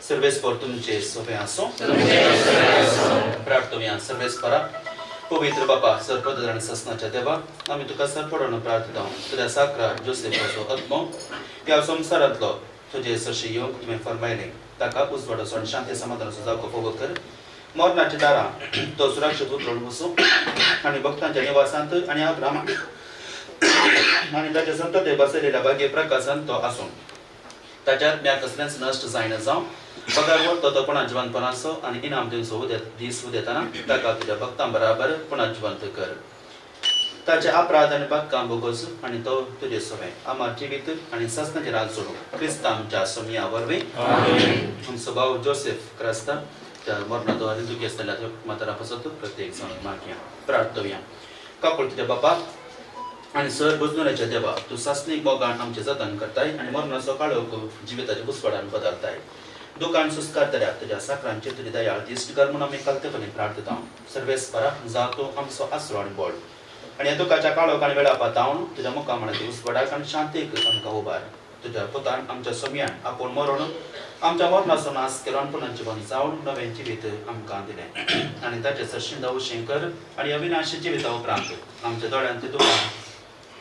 सर्वेस पर तुमचे सोपे आसो. प्रार्थना सर्वेस परा. पवित्र बापा सर्पदर आनी ससनाच्या देवा, आमी तुका सरपडून प्रार्थना तुज्या साकरा जोसेफाचो आत्मो ह्या संवसारांतलो तुजे सरशी येवंक तुवें फरमायलें, ताका उजवाडाचो आनी शांती समाधानाचो जागो फावो कर. मरणाच्या दारां तो सुरक्षीत उतरून वचूं आनी भक्तांच्या निवासांत आनी अब्रामा आनी ताच्या संतते बसयलेल्या भाग्य प्रकाशांत तो आसूं. ताच्या आत्म्याक कसलेंच नश्ट जायना जावं, बगर तो तो पुणा जिवंतपणाचो आनी इनाम दिवचो दीस उदेतना ताका तुज्या भक्तां बराबर पुणा जिवंत कर. ताचे अपराध आनी बागकाम भोगोस आनी तो तुजे सवें आमार जिवीत आनी सासणाचें राज जोडूं क्रिस्तांव आमच्या सोमया वरवीं. आमचो भाव जोसेफ क्रास्ता त्या मरणाचो आनी दुखेस्त म्हातारा पासत प्रत्येक जाण मागया प्रार्थवया. काकुळ तुज्या बापा आनी सर बजनुऱ्याच्या देवा, तूं सासणीक मोगान आमचें जतन करताय आनी मरणाचो काळोख जिविताच्या उजवाडान बदलताय. दुकान सुस्कारतल्या तुज्या साकरांचेर तुजी दयाळ दिश्ट कर म्हूण आमी कल्तेपणी प्रार्थता. सर्वेस्परा जा तूं आमचो आसरो आनी बळ आनी ह्या दुखाच्या काळोख आनी वेळा पातावन तुज्या मुखामळाच्या उजवाडाक आनी शांतीक आमकां उबार. तुज्या पुतान आमच्या सोमयान आपूण मरण आमच्या मरणाचो नाश केलो आनी पुनर्जिवन जावन नवें जिवीत आमकां दिलें आनी ताचे सरशीं दावशें कर आनी अविनाशी जिविता उपरांत आमच्या दोळ्यांत दुकां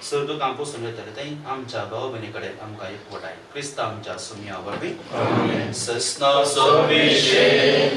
सर दुकां पुसून वयतले थंय आमच्या भाव भयणी कडेन आमकां एकवटाय क्रिस्तांव आमच्या सोमया वरवीं. ससनाचो तुझे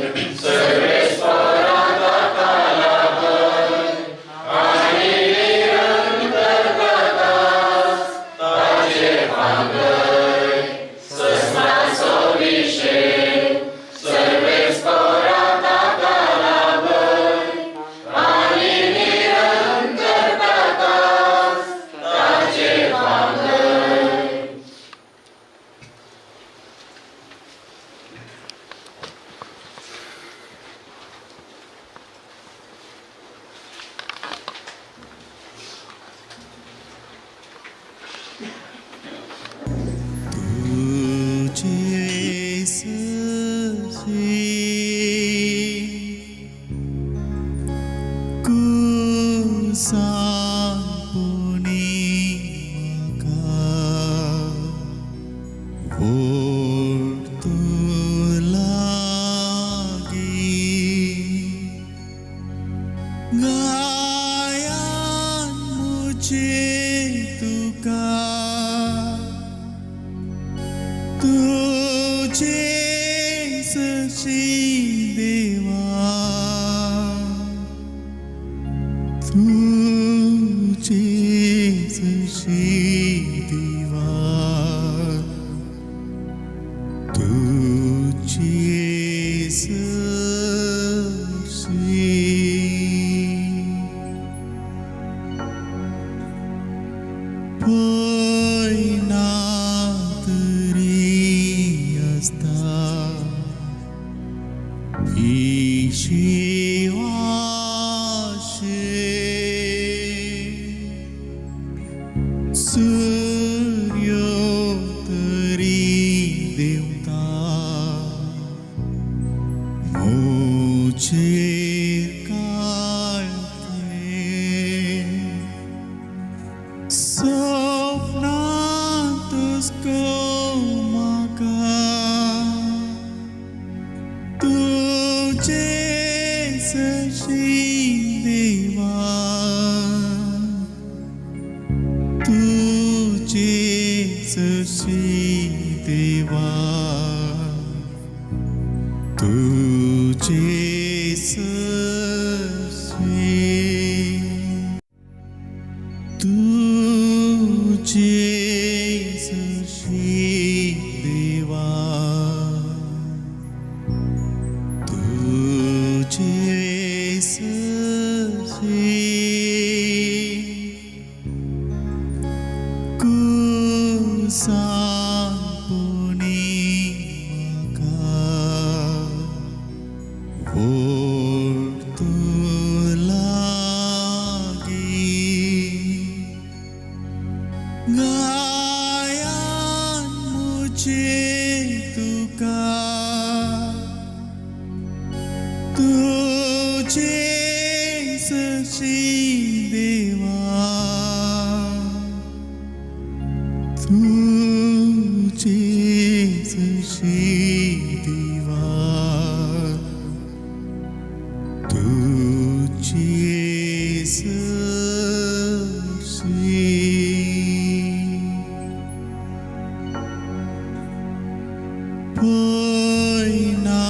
पयना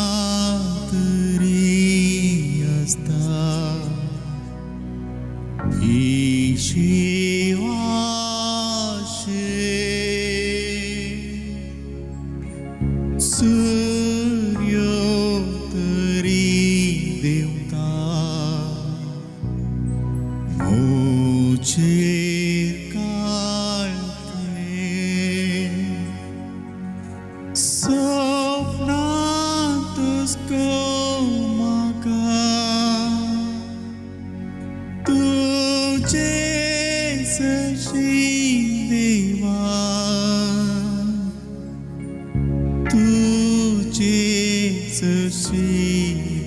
तरी आसता ही शिवाशे सूर्य तरी देवता मोचेर काळते सपनांतच म्हाका तुजे सशी देवा तुजे सशी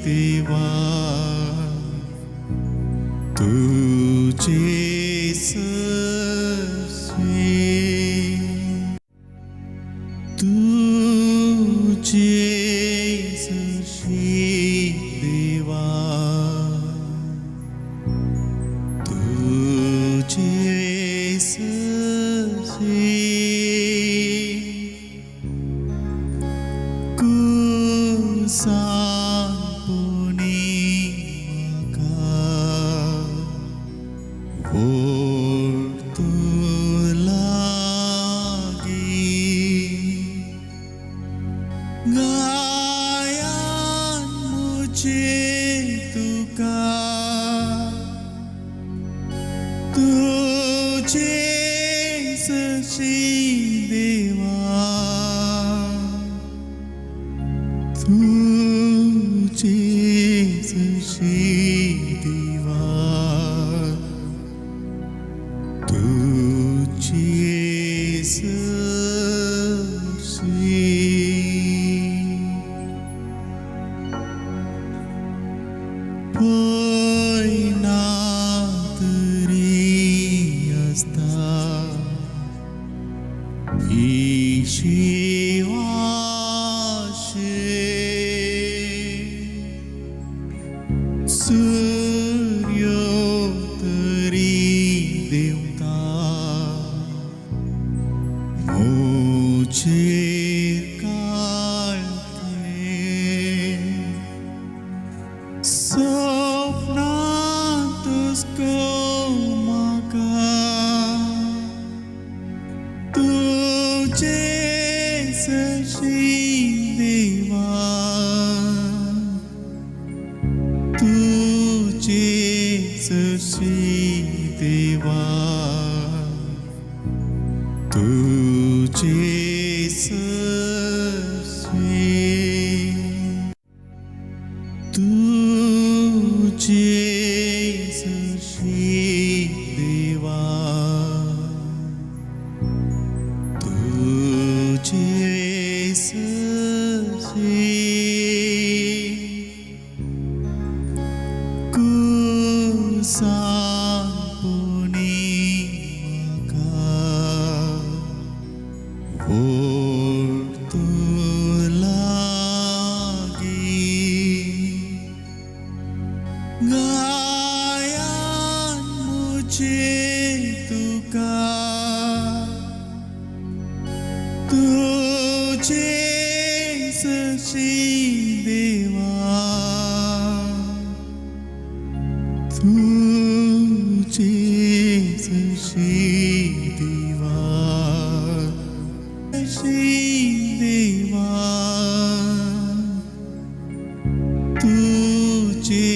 देवा तुजे सशी तुजे सशी देवा तुजे सशी कुसांपुनी म्हाका ओडतो लागीं गायान मुझे तुका तुझे सशी देवा तुझे सशी देवा तुझे सशी पयना तरी आसता ही शिवाशे सूर्य तरी देवता मोचेर काळते सपनांतच म्हाका तुजे सशी देवा तुजे सशी देवा तुजे सशी तुजे सशी देवा तुजे सशी कुसांपुनी म्हाका ओडतो लागीं गायान मुझे तुका तुझे सशी देवा तुझे सशी देवा सशी देवा तुझे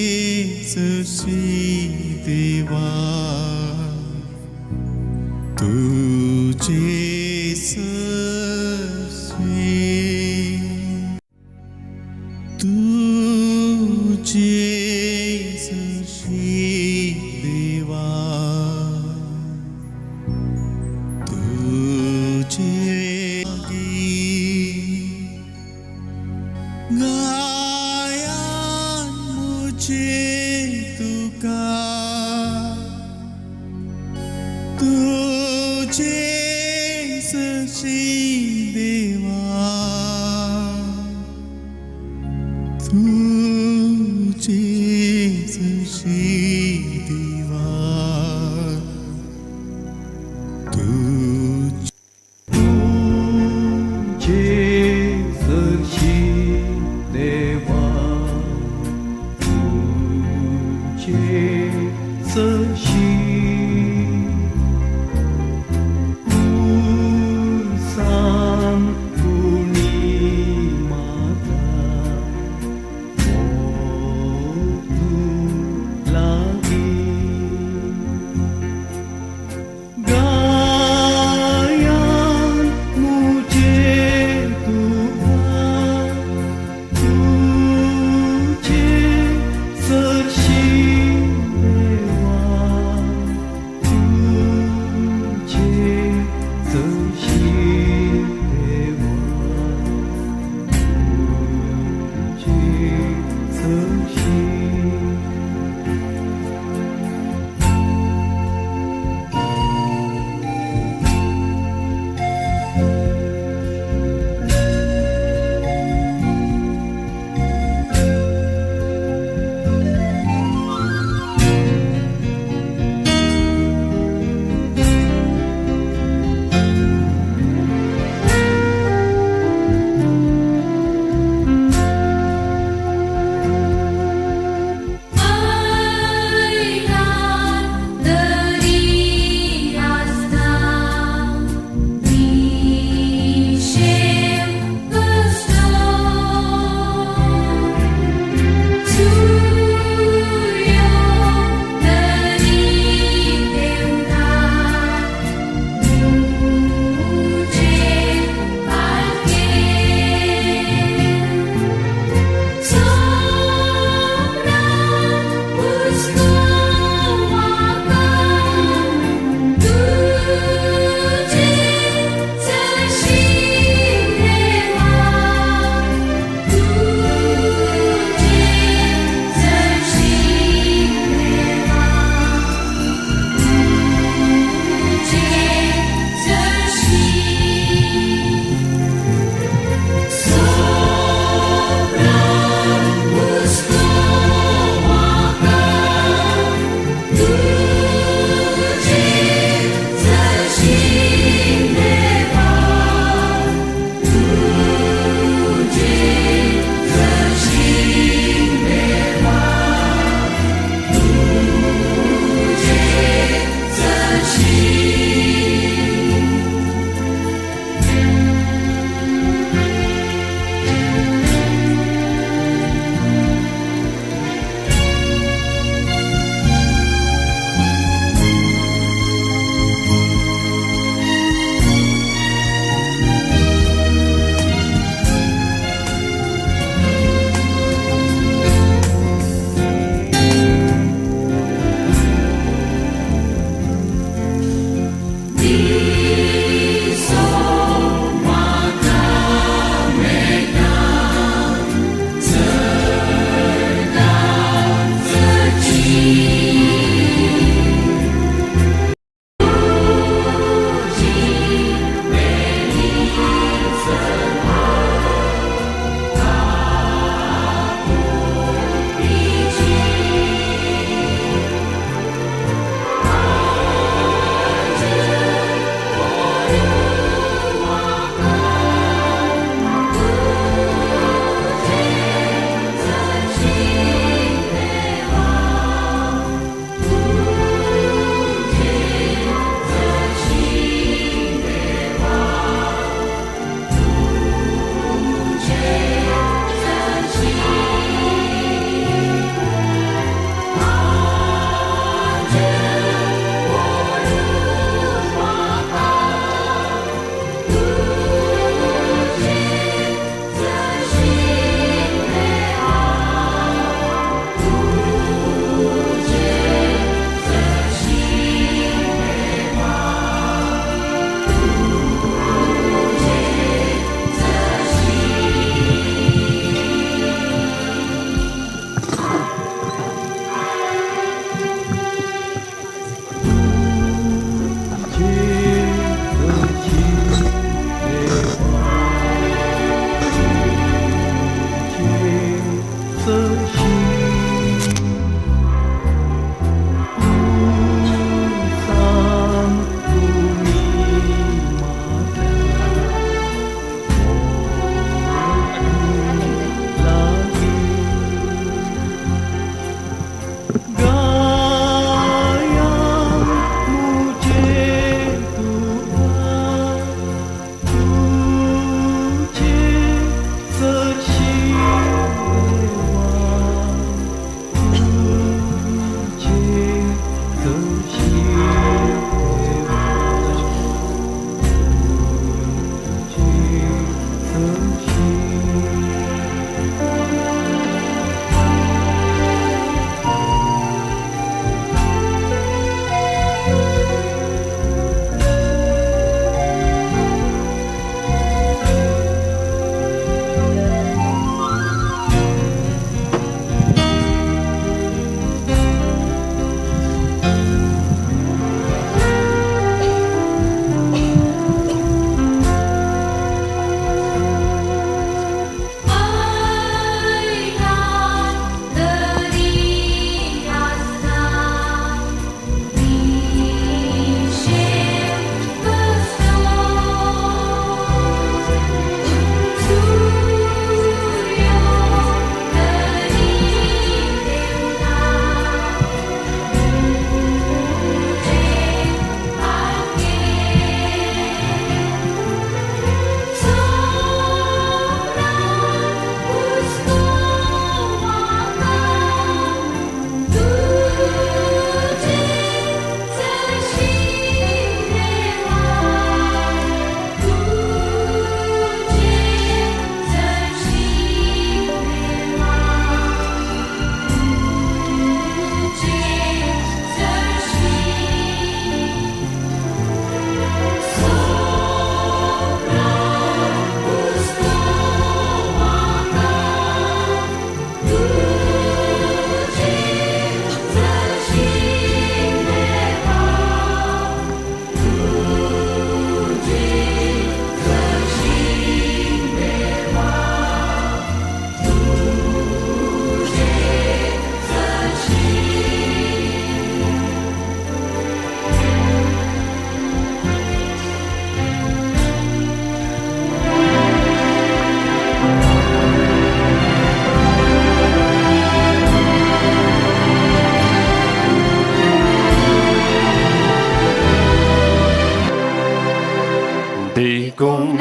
सशी देवा तुझे सशी तुझे सशी देवा तुझे गायान मुझे तुका तुझे सशी देवा तुझे सशी देवा तुझे तुझे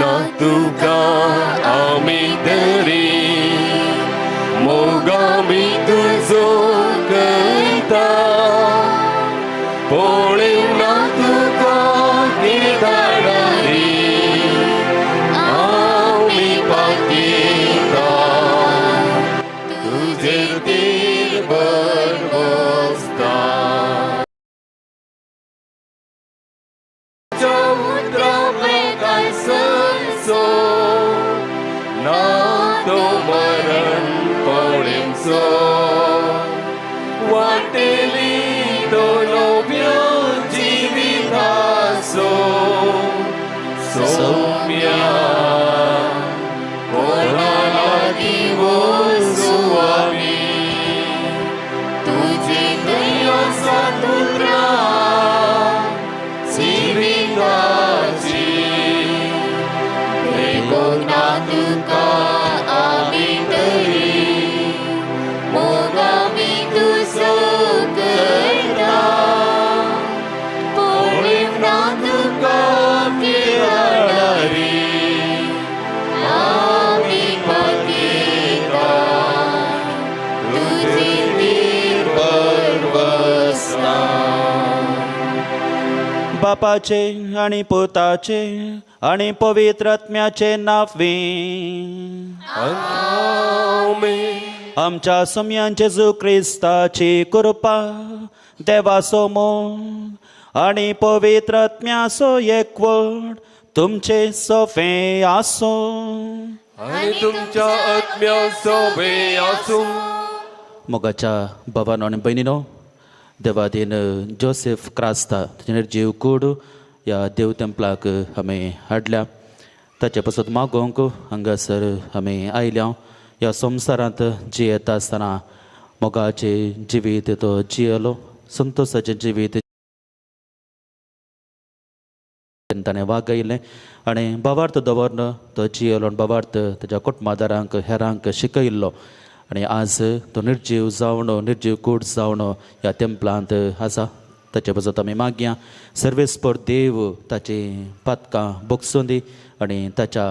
ना तुका आमी तरी मोग आमी तुजो करता पळोवना तुका किर्तानारी आमी पातयेता तुजेर तीर भरवसता चौद्रा ना तो मरण पळेंचो वाटेली तो लोब्यो जिविताचो सोम्या कोणा लागीं वचूं आमी तुजी दया उतरां जिविताची देखून ना तुका आमी तरी मोग आमी तुजो करता पळोवना तुका किरणारी आमी पातयेता तुजी तीर भरवसता. बापाचे आनी पुताचे आनी पवित्र आत्म्याचे नांवे. आमेन. आमच्या सोम्यान जेजू क्रिस्ताची कृपा, देवाचो मोग आनी पवित्र आत्म्याचो एकवट तुमचे सोफे आसूं. आनी तुमच्या आत्म्या सोबे आसूं. मोगाच्या भावानो आनी भयणीनो, देवादीन जोसेफ क्रास्ता ताचे निर्जीव कूड ह्या देव तेंपलाक आमी हाडल्या. ताचे पासत मागोवंक हांगासर आमी आयल्या. ह्या संवसारांत जियेता आसतना मोगाचें जिवीत तो जियेलो, संतोशाचें जिवीत ताणें वागयलें आनी भावार्थ दवरन तो जियेलो आनी भावार्थ ताच्या कुटुंबादारांक हेरांक शिकयल्लो. आनी आज तो निर्जीव जावन, निर्जीव कूड जावन ह्या तेंपलांत आसा. ताचे पासत आमी मागया, सर्वेस्पर देव ताची पातकां भोगसूं दी आनी ताच्या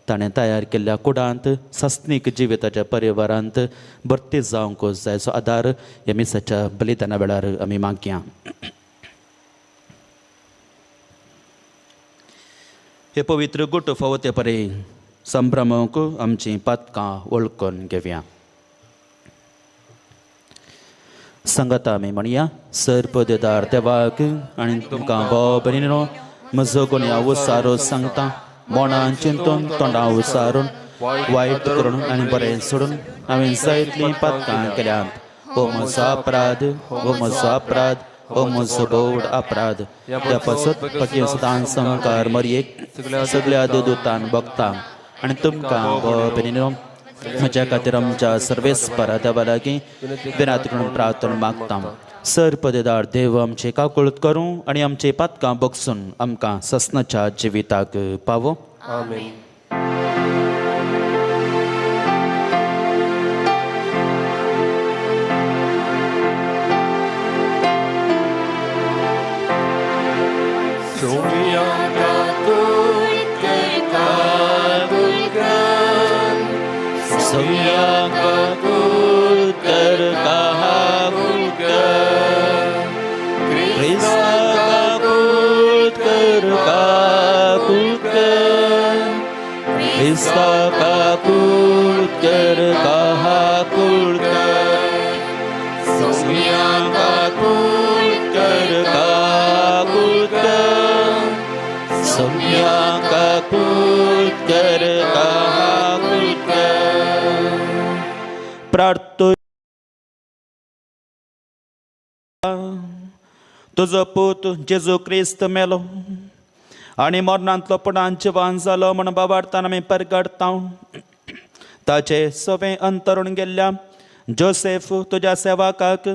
ताणें तयार केल्ल्या कुडांत सासणीक जिविताच्या परिवारांत भरती जावंक जायचो आदार ह्या मिसाच्या बलिदाना वेळार आमी मागया. हे पवित्र गुट फावो ते परे संभ्रमूंक आमचीं पातकां वळखून घेवया. सांगाता आमी म्हणया, सर्पदेदार देवाक आनी तुमकां भाव भयणीनो, म्हजो गुन्यांव उसारो सांगता. मोणान चिंतून, तोंडां उसारून, वायट करून आनी बरें सोडून हांवें जायतलीं पातकां केल्यांत. हो म्हजो अपराध, हो म्हजो अपराध, हो म्हजो भोवड अपराध. त्या पासत पकी सदां संकार मरयेक, सगळ्या देवदूतान भक्तांक आनी तुमकां भाव भयणीनो, म्हज्या खातीर आमच्या सर्वेस्परा देवा लागीं विनात करून प्रार्थना मागता. सर पदेदार देव आमचे काकुळत करूं आनी आमचे पातकां बगसून आमकां ससनाच्या जिविताक पावो. आमेन. सोम्या काकुळट कर काकुळट कर, सोम्या काकुळट कर काकुळट कर, क्रिस्ता काकुळट कर काकुळट कर, क्रिस्ता काकुळट कर काकुळट कर, सोम्या काकुळट कर काकुळट कर, सोम्या काकुळट कर काकुळट कर. प्रार्थो. तुजो पूत जेजू क्रिस्त मेलो आनी मरणांतलो पुणान जिवान जालो म्हण बाबार्थान आमी परगडता. ताचे सवें अंतरून गेल्ल्या जोसेफ तुज्या सेवकाक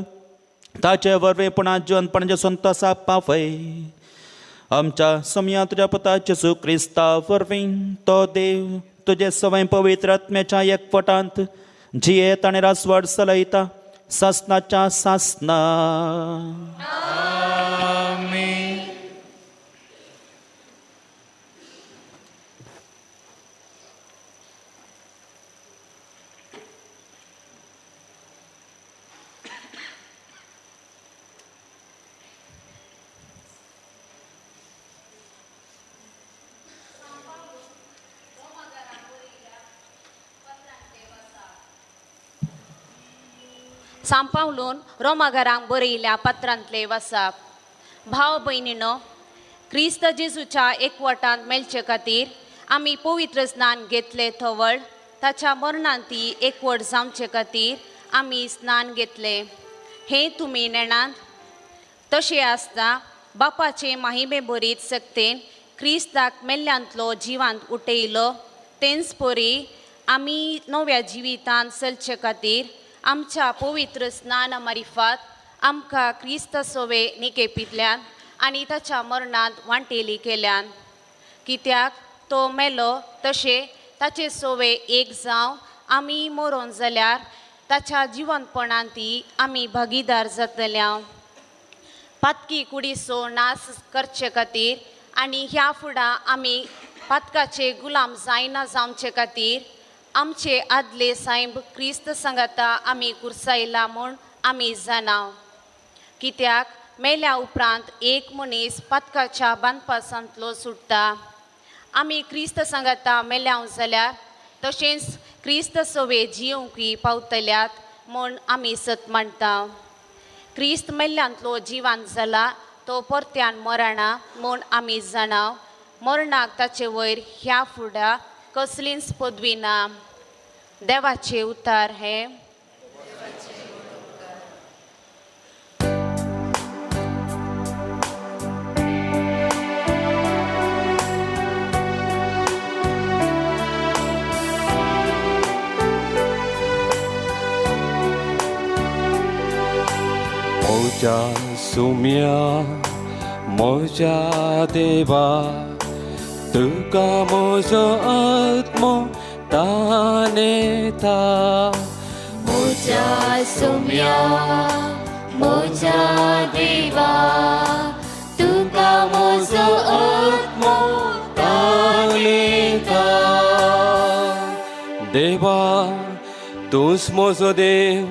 ताचे वरवीं पुणा जिवनपणाचे संतोसा पावय. आमच्या समया तुज्या पुता जेजू क्रिस्ता वरवीं, तो देव तुजे सवय पवित्र आत्म्याच्या एकवटांत जियेत आनी रासवड चलयता सासनाच्या सासना. आमेन. सांपावलून रोमाघरांक बरयल्या पत्रांतले वसाप. भाव भयणीनो, क्रिस्त जेजूच्या एकवटांत मेळचे खातीर आमी पवित्र स्नान घेतले थवळ ताच्या मरणांत ती एकवट जावचे खातीर आमी स्नान घेतले हें तुमी नेणात. तशें आसता बापाचे माहिमे बरीत सक्तेन क्रिस्ताक मेल्ल्यांतलो जिवांत उठयलो तेंच परी आमी नव्या जिवितांत चलचे खातीर आमच्या पवित्र स्नान मारिफात आमकां क्रिस्त सोवे निकेपींतल्यान आनी ताच्या मरणांत वांटेली केल्यान. कित्याक तो मेलो तशें ताचे सोवे एक जावं आमी मरोन जाल्यार ताच्या जिवनपणांत ती आमी भागीदार जातल्या. पातकी कुडीचो नाश करचे खातीर आनी ह्या फुडां आमी पातकाचे गुलाम जायना जावचे खातीर आमचे आदले सायब क्रिस्त सांगाता आमी कुर्सायला म्हूण आमी जाणा. कित्याक मेल्या उपरांत एक मनीस पातकाच्या बांदपासांतलो सुट्टा. आमी क्रिस्त सांगाता मेल्या जाल्यार तशेंच क्रिस्त सोवे जियोवंकूय पावतल्यात म्हूण आमी सत मानता. क्रिस्त मेल्ल्यांतलो जिवान जाला तो परत्यान मरणा म्हूण आमी जाणा. मरणाक ताचे वयर ह्या फुडां कसलीच पदवी ना. देवाचे उतार हे. म्हज्या सुम्या म्हज्या देवा, तुका म्हजो आत्मो तानेता. म्हज्या सुम्या म्हज्या देवा, तुका म्हजो आत्मो तानेता. देवा तूंच म्हजो देव,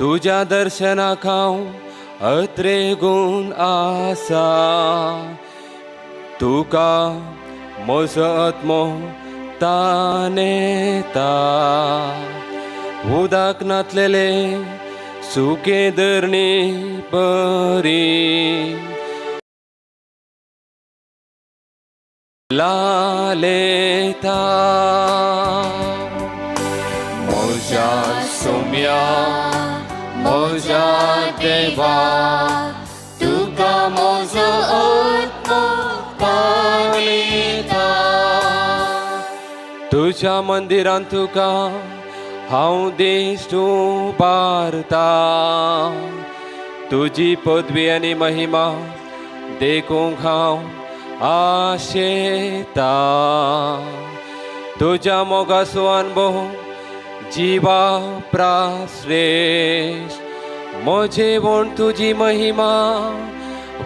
तुज्या दर्शनाक हांव अत्रेगून आसा. तुका म्हजो आत्मो तानेता. उदक नातलेले सुके धरणी बरी लालेता. म्हज्या सोम्या म्हज्या देवा, तुका म्हजो आत्मो तानेता. तुज्या मंदिरांत तुका हांव दिश्ट उबारता. तुजी पदवी आनी महिमा देखूंक हांव आशेता. तुज्या मोगाचो अनुभव जिवा प्राश्रेश म्हजे वण तुजी महिमा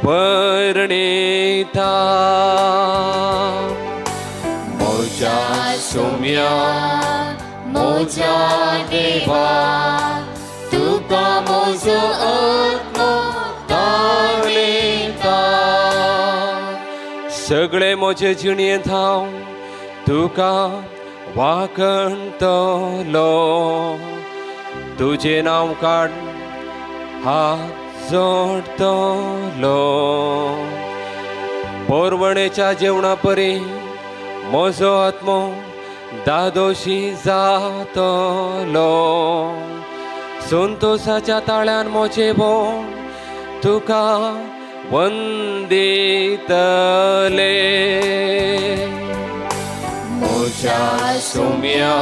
वर्णिता. म्हज्या सोम्या म्हज्या देवा, तुका म्हजो आत्मो तानेता. सगळे म्हजे जिणेंत हांव तुका वाखणतलो. तुजें नांव काड हात जोडतलो. पोरवणेच्या जेवणा परी म्हजो आत्मो दादोशी जातलो. संतोसाच्या ताळ्यान म्हजें बोण तुका वंदितले. म्हज्या सोम्या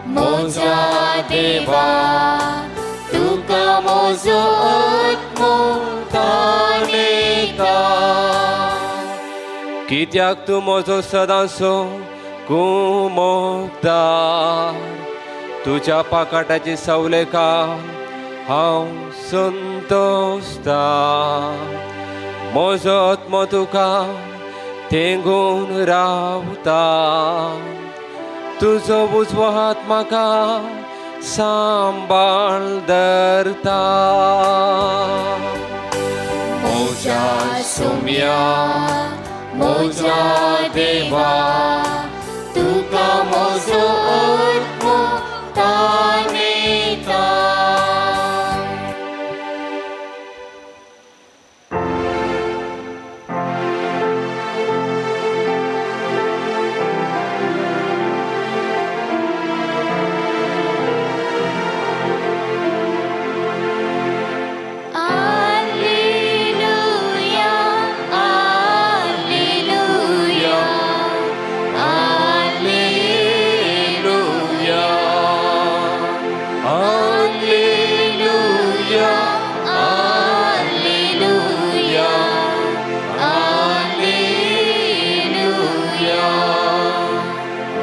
म्हज्या देवा, तुका म्हजो आत्मो तानेता. कित्याक तूं म्हजो सदांचो कुमोकदार, तुज्या पाकाटाची सवलेकाल हांव संतोसता. म्हजो आत्मो तुका तेंगून रावता. तुजो उजवो हात म्हाका सांबाळ धरता. म्हज्या सोम्या म्हज्या देवा, तुका म्हजो आत्मो तानेता.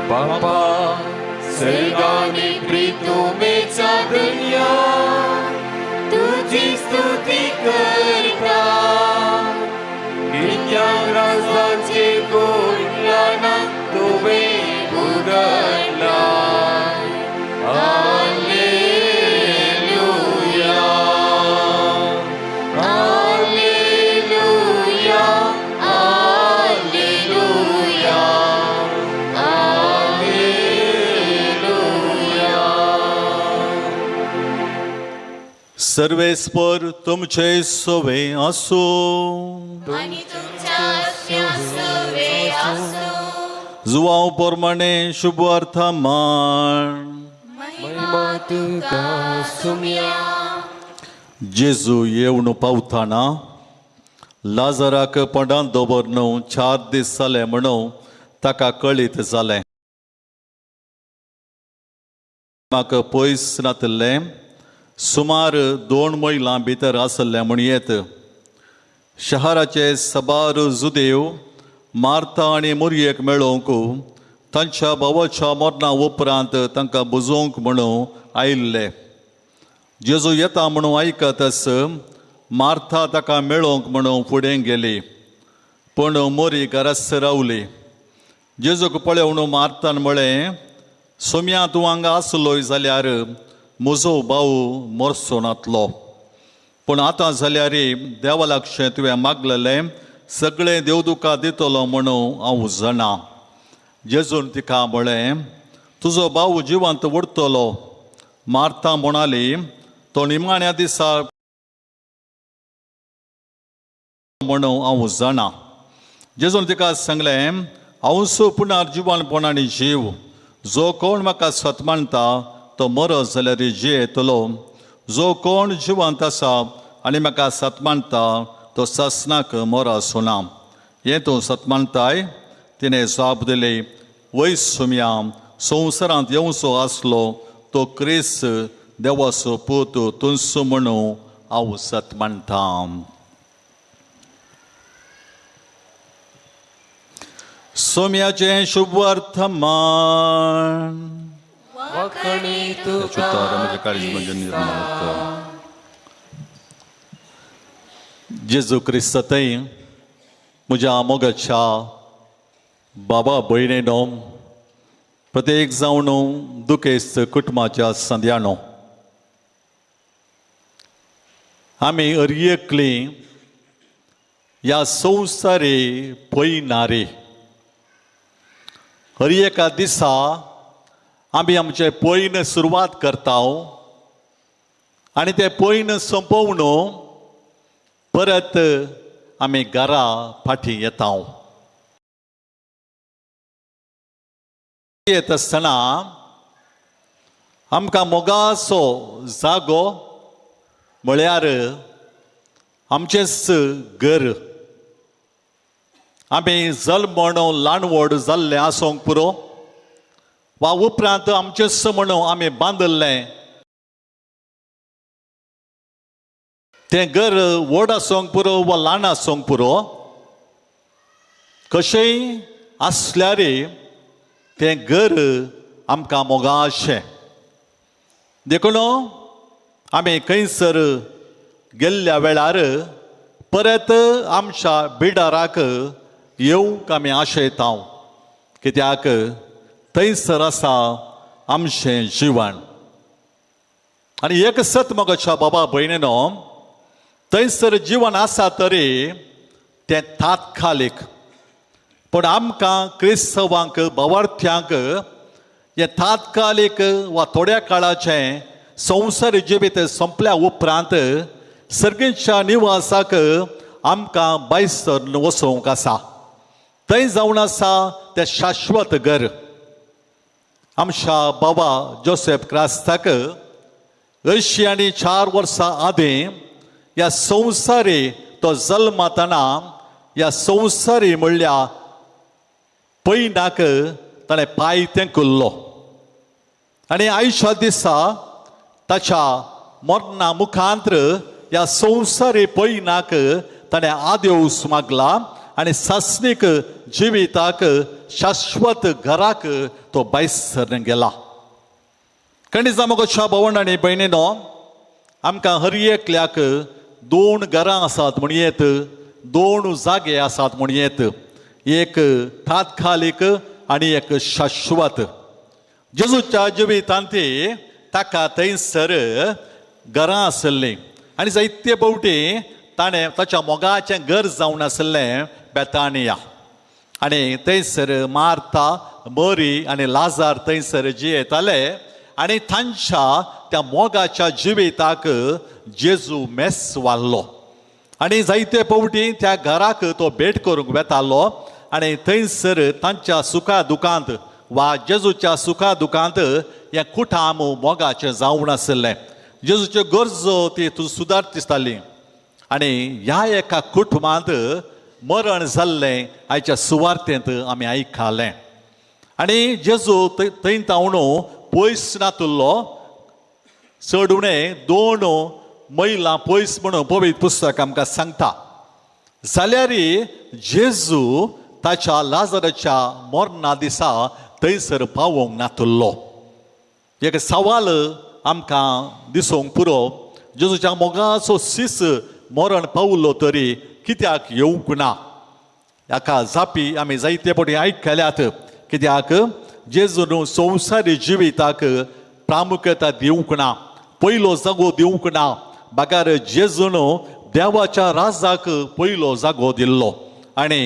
बापा सर्गानी प्रितुमेचा दर्या तुजी स्तुती करता गिन्यान राजाचे गुण तुवें उगडला. Alleluia, Alleluia, Alleluia, Alleluia. सर्वेस्पर तुमचे सोवे आसूं. आनी तुमच्या आत्म्या आसूं. जुवांव प्रमाणे शुभ अर्थ मान. महिमा तुका सुम्या. जेजू येवन पावताना लाजराक पडान दवरन 4 दीस जाले म्हणून ताका कळीत जालें. म्हाका पयस नातिल्लें, सुमार 2 मैलां भितर आसलें म्हूण येत. शहराचे सबार जुदेव मार्था आनी मुरयेक मेळोवंक तांच्या भावाच्या मरणा उपरांत तांकां बुजोवंक म्हणून आयिल्ले. जेजू येता म्हणून आयकतच मार्था ताका मेळोवंक म्हणून फुडें गेली, पूण मोरी घराच रावली. जेजूक पळोवन मार्तान म्हळें, सोम्या, तूं हांगा आसलोय जाल्यार म्हजो भाव मरचो नातलो. पूण आतां जाल्यार देवा लागचें तुवें मागलेलें सगळें देव तुका दितलो म्हणून हांव जाणा. जेजून तिका म्हळें, तुजो भाव जिवंत उरतलो. मार्था म्हणाली, तो निमाण्या दिसा म्हणून हांव जाणा. जेजून तिका सांगलें, हांवच पुनर्जिवनपण आनी जीव. जो कोण म्हाका सत मानता तो मरत जाल्यार जियेतलो. जो कोण जिवंत आसा आनी म्हाका सत मानता तो सासणाक मरचो ना. हें तूं सत मानताय? तिणें जाप दिली, वय सुम्या, संवसारांत येवचो आसलो तो क्रिस्त देवाचो पूत तूंच म्हणून हांव सत मानता. सोम्याचें शुभ वर्तमान. वाकणी तुका. म्हजें काळीज म्हणजे निर्मळ. जेजू क्रिस्त थंय म्हज्या मोगाच्या बाबा भयणीनो, प्रत्येक जावन दुखेस्त कुटुंबाच्या संद्यानो, आमी अरयकली ह्या संवसारी पयनारे. हर एका दिसा आमी आमचे पयन सुरवात करता आनी ते पयन सोंपोवन परत आमी घरा फाटीं येता. येत आसतना आमकां मोगाचो जागो म्हळ्यार आमचेंच घर. आमी जल्मण ल्हान व्हड जाल्लें आसूंक पुरो वा उपरांत आमचेंच म्हणून आमी बांदिल्लें तें घर व्हड आसूंक पुरो वा ल्हान आसूंक पुरो, कशेंय आसल्यार तें घर आमकां मोगाशें. देखून आमी खंयसर गेल्ल्या वेळार परत आमच्या बिडाराक येवंक आमी आशयता, कित्याक थंयसर आसा आमचें जिवन. आनी एक सत मोगाच्या बाबा भयणीनो, थंयसर जिवन आसा तरी तें तात्कालीक, पूण आमकां क्रिस्तवांक भावार्थ्यांक हें तात्कालीक वा थोड्या काळाचें संवसारी जिवीत सोंपल्या उपरांत सर्गीच्या निवासाक आमकां भायसर वचोवंक आसा. थंय जावन आसा तें शाश्वत घर. आमच्या बाबा जोसेफ क्रास्ताक 84 वर्सां आदीं ह्या संवसारी तो जल्मतना ह्या संवसारी म्हणल्या पयनाक ताणें पांय तेंकुल्लो आनी आयच्या दिसा ताच्या मरणा मुखांत्र ह्या संवसारी पयनाक ताणें आदेवस मागला आनी सासणीक जिविताक. शाश्वत घराक तो भायसर गेला. खंडीचा मोगोच्या भवण आनी भयणीनो, आमकां हर एकल्याक दोन घरां आसात म्हणयेत, दोन जागे आसात म्हणयेत, एक तात्कालीक आनी एक शाश्वत. जेजूच्या जिवितांत ताका थंयसर घरां आसलीं आनी जायते फावटी ताणें ताच्या मोगाचें घर जावन आसलें बेतानिया. आनी थंयसर मार्था, मरी आनी लाजार थंयसर जियेताले आनी तांच्या त्या मोगाच्या जिविताक जेजू मेस वाडलो. आनी जायते फावटी त्या घराक तो भेट करूंक वेतालो आनी थंयसर तांच्या सुखा दुखांत वा जेजूच्या सुखा दुखांत हें कुटाम मोगाचें जावन आशिल्लें. जेजूच्यो गरजो ती तूं सुदार दिसताली. आनी ह्या एका कुटुंबांत मरण जाल्लें आयच्या सुवार्तेंत आमी आयकलें. आनी जेजू थंय तावन पयस नातुल्लो, चड उणें 2 मैलां पयस म्हणून पवित्र पुस्तक आमकां सांगता. जाल्यार जेजू ताच्या लाजराच्या मरणा दिसा थंयसर पावोवंक नातुल्लो. एक सवाल आमकां दिसूंक पुरो, जेजूच्या मोगाचो सीस मरण पावलो तरी कित्याक येवंक ना? हाका जापी आमी जायते फावटी आयकल्यात. कित्याक जेजून संवसारी जिविताक प्रामुख्यता दिवंक ना, पयलो जागो दिवंक ना, बगर जेजून देवाच्या राजाक पयलो जागो दिल्लो. आनी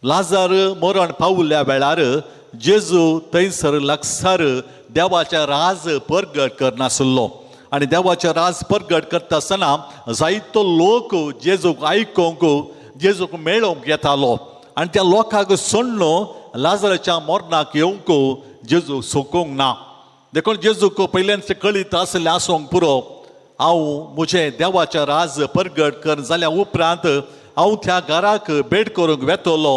लाजार मरण पावल्या वेळार जेजू थंयसर लागसार देवाचें राज परगट करनासलो. आनी देवाचें राज परगट करता आसतना जायतो लोक जेजूक आयकूंक, जेजूक मेळोवंक येतालो. आनी त्या लोकांक सोडून लाजराच्या मरणाक येवंक जेजू सोकूंक ना. देखून जेजूक पयल्यान कळीत आसलें आसूंक पुरो, हांव म्हजें देवाचें राज परगट कर जाल्या उपरांत हांव त्या घराक भेट करूंक वेतलो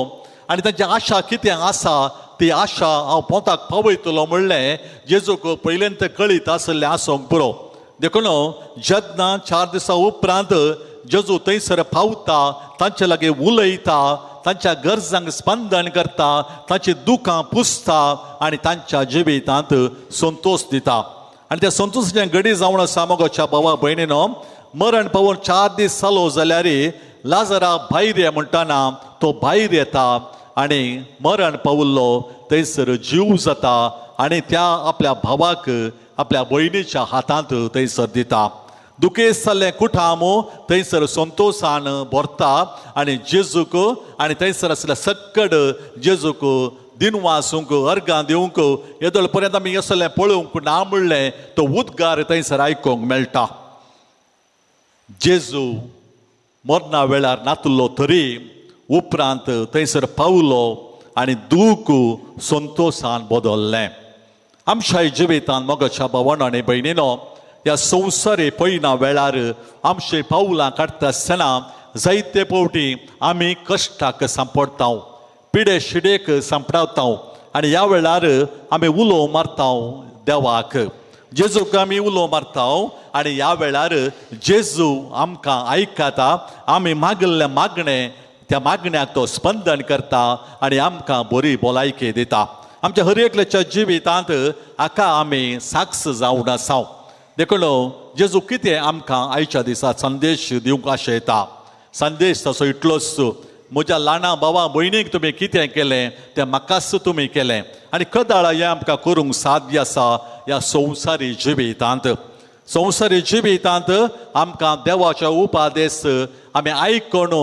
आनी तांची आशा कितें आसा ती आशा हांव पोंताक पावयतलो म्हणलें जेजूक पयल्यान कळीत आसलें आसूंक पुरो. देखून जेन्ना 4 दिसां उपरांत जेजू थंयसर पावता, तांचे लागीं उलयता, तांच्या गरजांक स्पंदन करता, तांची दुकां पुसता आनी तांच्या जिवितांत संतोश दिता. आनी त्या संतोशाचें घडी जावन आसा मोगाच्या भावा भयणीनो, मरण पावून 4 दीस जालो जाल्यार लाजरा भायर ये म्हणटना तो भायर येता आनी मरण पावल्लो थंयसर जीव जाता आनी त्या आपल्या भावाक आपल्या भयणीच्या हातांत थंयसर दिता. दुखेस्त जाल्लें कुटाम थंयसर संतोशान भरता आनी जेजूक आनी थंयसर आसल्या सक्कड जेजूक दिनवासूंक, अर्गां दिवंक येदोळ पर्यंत आमी असलें पळोवंक ना म्हणलें तो उद्गार थंयसर आयकूंक मेळटा. जेजू मरणा वेळार नातुल्लो तरी उपरांत थंयसर पावलो आनी दूख संतोशान बदल्लें. आमच्या जिवितान मोगाच्या भावान आनी भयणीनो, ह्या संवसारी पयना वेळार आमचे पावलां काडटा आसतना जायते फावटी आमी कश्टाक सांपडटा, पिडे शिडेक सांपडटा आनी ह्या वेळार आमी उलो मारता देवाक, जेजूक आमी उलो मारता आनी ह्या वेळार जेजू आमकां आयकता. आमी मागिल्लें मागणें त्या मागण्याक तो स्पंदन करता आनी आमकां बरी भलायकी दिता. आमच्या हर एकल्याच्या जिवितांत हाका आमी साक्ष जावन आसा. देखून जेजू कितें आमकां आयच्या दिसा संदेश दिवंक आशयता, संदेश तसो इतलोच, म्हज्या ल्हाना भावा भयणीक तुमी कितें केलें तें म्हाकाच तुमी केलें. आनी कदाळा हें आमकां करूंक साध्य आसा ह्या संवसारी जिवितांत. संवसारी जिवितांत आमकां देवाचो उपादेश आमी आयकून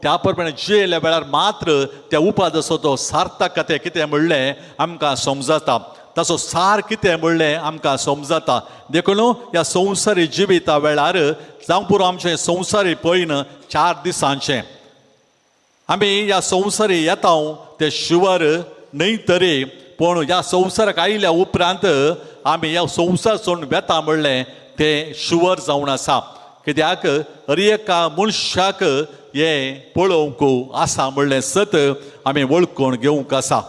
त्या प्रमाणे जियेल्या वेळार मात्र त्या उपादेसाचो सार्थक तें कितें म्हणलें आमकां समजता, ताचो सार कितें म्हणलें आमकां समजता. देखून ह्या संवसारी जिविता वेळार जावं पुरो आमचें संवसारी पयन 4 दिसांचें आमी ह्या संवसारी येता ते शिवर न्हय तरी, पूण ह्या संवसाराक आयल्या उपरांत आमी ह्या संवसार सोडून वेता म्हणलें तें शुवर जावन आसा. कित्याक हर एका मनशाक हें पळोवंक आसा म्हणलें सत आमी वळखून घेवंक आसा.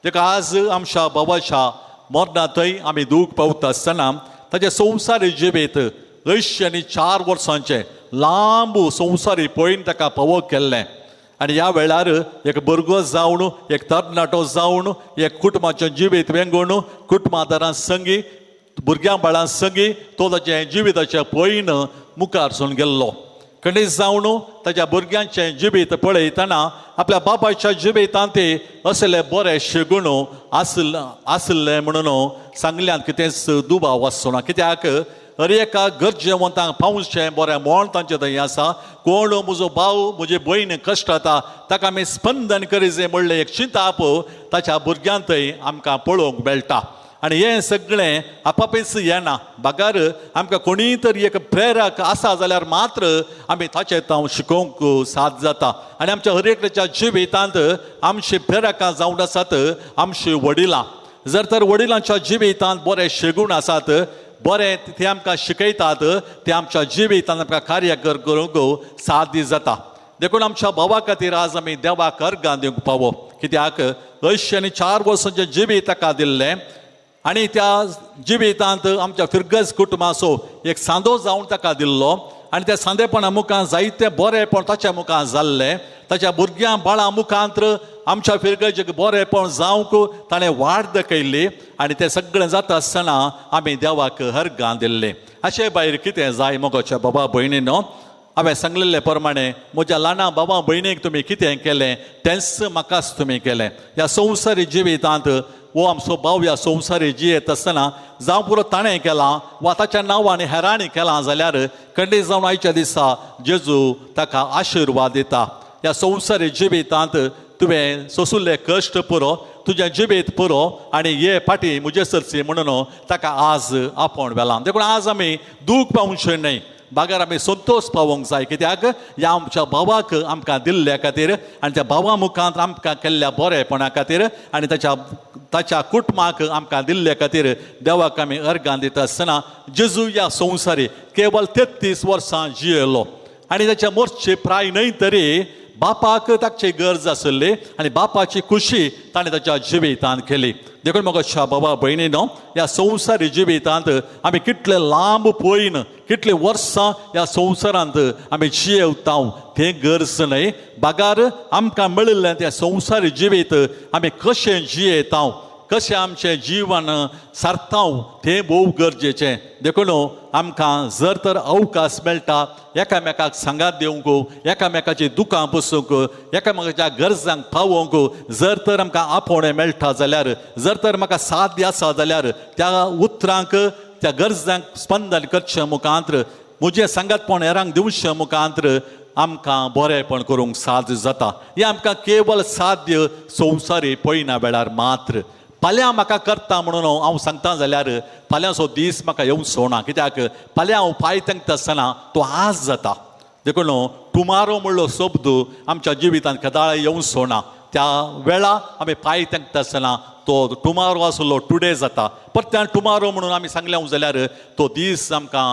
ताका आज आमच्या बाबाच्या मरणा थंय आमी दूख पावता आसतना ताचें संवसारी जिवीत 84 वर्सांचें लांब संवसारी पळयन ताका पावो केल्लें. आनी ह्या वेळार एक भुरगो जावन, एक तरणाटो जावन, एक कुटुंबाचें जिवीत वेंगोवन कुटुंबादारां संगी, भुरग्यां बाळां संगी तो ताचें जिविताचें पयन मुखार सून गेल्लो. खंडीत जावन ताच्या भुरग्यांचें जिवीत पळयतना आपल्या बापायच्या जिवितांत ते असले बरे शेगुण आसले म्हणून सांगल्यात कितेंच दुबाव आसचो ना. कित्याक हर एका गरजेवंतांक पावचें बरें म्हण तांचें थंय आसा. कोण म्हजो भाव म्हजी भयण कश्ट जाता ताका आमी स्पंदन करी जाय म्हणलें एक चिंताप ताच्या भुरग्यांत थंय आमकां पळोवंक मेळटा. आनी हें सगळें आपापीच येना, बगर आमकां कोणीय तरी एक प्रेरक आसा जाल्यार मात्र आमी ताचें हांव शिकोवंक साथ जाता. आनी आमच्या हर एकल्याच्या जिवितांत आमची प्रेरकां जावन आसात आमची वडिलां. जर तर वडिलांच्या जिवितांत बरे शेगूण आसात, बरें ते आमकां शिकयतात, ते आमच्या जिवितांत आमकां कार्य करूंक साध्य जाता. देखून आमच्या भावा खातीर आज आमी देवाक अर्गां दिवंक पावो. कित्याक 84 वर्सांचें जिवीत ताका दिल्लें आनी त्या जिवितांत आमच्या फिरगज कुटुंबाचो एक सांदो जावन ताका दिल्लो आनी त्या सांदेपणा मुखार जायते बरेंपण ताच्या मुखार जाल्लें. ताच्या भुरग्यां बाळां मुखांत आमच्या फिरगजेक बरेंपण जावंक ताणें वाट दाखयल्ली आनी तें सगळें जाता आसतना आमी देवाक हरगां दिल्लें. अशें भायर कितें जाय मोगाच्या बाबा भयणीनो? हांवें सांगलेले प्रमाणे म्हज्या ल्हाना बाबा भयणीक तुमी कितें केलें तेंच म्हाकाच तुमी केलें. ह्या संवसारी जिवितांत हो आमचो भाव ह्या संवसारी जियेत आसतना जावं पुरो ताणें केलां वा ताच्या नांवान हेरांनी केलां जाल्यार खंडीत जावन आयच्या दिसा जेजू ताका आशिर्वाद दिता. ह्या संवसारी जिवितांत तुवें सोंसुल्ले कश्ट पुरो, तुजें जिवीत पुरो आनी ये फाटी म्हजे सरची म्हणून ताका आज आपोवन व्हेलां. देखून आज आमी दूख पावचें न्हय, बागार आमी संतोश पावोवंक जाय. कित्याक ह्या आमच्या भावाक आमकां दिल्ल्या खातीर आनी त्या भावा मुखांत आमकां केल्ल्या बरेपणा खातीर आनी ताच्या ताच्या कुटुंबाक आमकां दिल्ल्या खातीर देवाक आमी अर्गां दिता आसतना जेजू ह्या संवसारी केवल 33 वर्सां जियेलो आनी ताच्या मोर्चे प्राय न्हय तरी बापाक ताची गरज आसली आनी बापाची खुशी ताणें ताच्या जिवितांत केली. देखून म्हाका बाबा भयणीनो, ह्या संवसारी जिवितांत आमी कितले लांब पळयन, कितली वर्सां ह्या संवसारांत आमी जियेवता तें गरज न्हय, बागार आमकां मेळिल्लें तें संवसारी जिवीत आमी कशें जियेता, कशें आमचें जीवन सारता तें भोव गरजेचें. देखून आमकां जर तर अवकाश मेळटा एकामेकाक सांगात दिवंक, एकामेकाची दुकां पुसूंक, एकामेकाच्या गरजांक पावोवंक जर तर आमकां आपोवणें मेळटा जाल्यार, जर तर म्हाका साध्य आसा जाल्यार त्या उतरांक त्या गरजांक स्पंदन करचें मुखांत म्हजें सांगातपण हेरांक दिवचें मुखांत आमकां बरेंपण करूंक साध्य जाता. हें आमकां केवल साध्य संवसारी पळयना वेळार मात्र. फाल्यां म्हाका करता म्हणून हांव सांगता जाल्यार फाल्यांचो दीस म्हाका येवचो ना. कित्याक फाल्यां हांव पांय तेंकता आसतना तो आज जाता. देखून टुमारो म्हणलो शब्द आमच्या जिवितांत केदाळ येवचो ना. त्या वेळा आमी पांय तेंकता आसतना तो टुमारो आसलो टुडे जाता. परत्यान टुमारो म्हणून आमी सांगलें जाल्यार तो दीस आमकां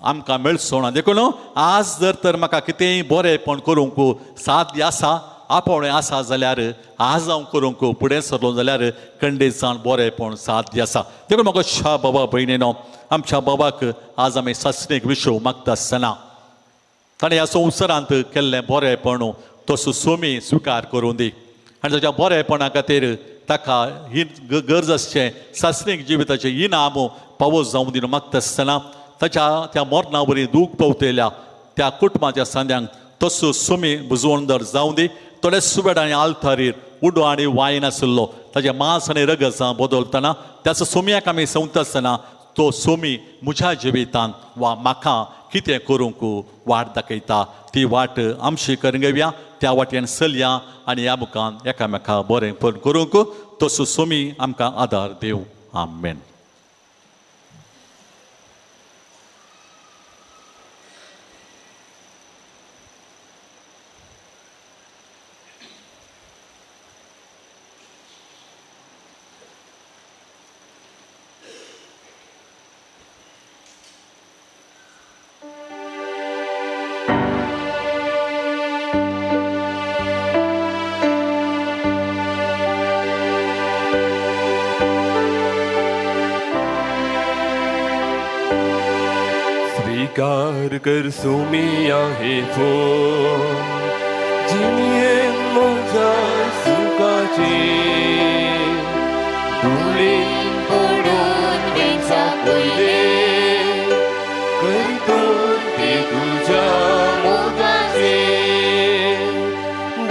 आमकां मेळचो ना. देखून आज जर तर म्हाका कितेंय बरेंपण करूंक साध्य आसा, आपोवणें आसा जाल्यार आज हांव करूंक फुडें सरलो जाल्यार खंडीत जावन बरेंपण साध्य आसा. देखून म्हाका शा बाबा भयणीनो, आमच्या बाबाक आज आमी सासणीक विशव मागता आसतना ताणें ह्या संवसारांत केल्लें बरेंपण तसो सोमी स्विकार करूं दी आनी ताच्या बरेंपणा खातीर ताका ही गरज आसचें सासणीक जिविताचें इनाम पावस जावं दी मागता आसतना ताच्या त्या मरणा वरी दूख पावतल्या त्या कुटुंबाच्या सांद्यांक तसो सोमी बुजवणदार जावं दी. थोडे सुबेड आनी आल्तारीर उडो आनी वायन आशिल्लो ताजें मांस आनी रगसां बदलतना त्याचो सोम्याक आमी संवता आसतना तो सोमी म्हज्या जिवितांत वा म्हाका कितें करूंक वाट दाखयता ती वाट आमची करून घेवया, त्या वाटेन चलया आनी ह्या मुखान एकामेका बरें करूंक तसो सोमी आमकां आदार दिवं. आमेन. स्वीकार कर सुमिया हे फो जिनिये तुझ्या सुखाचे धुळीन पडून वेचा पयले करतो ते तुझ्या मोगाचे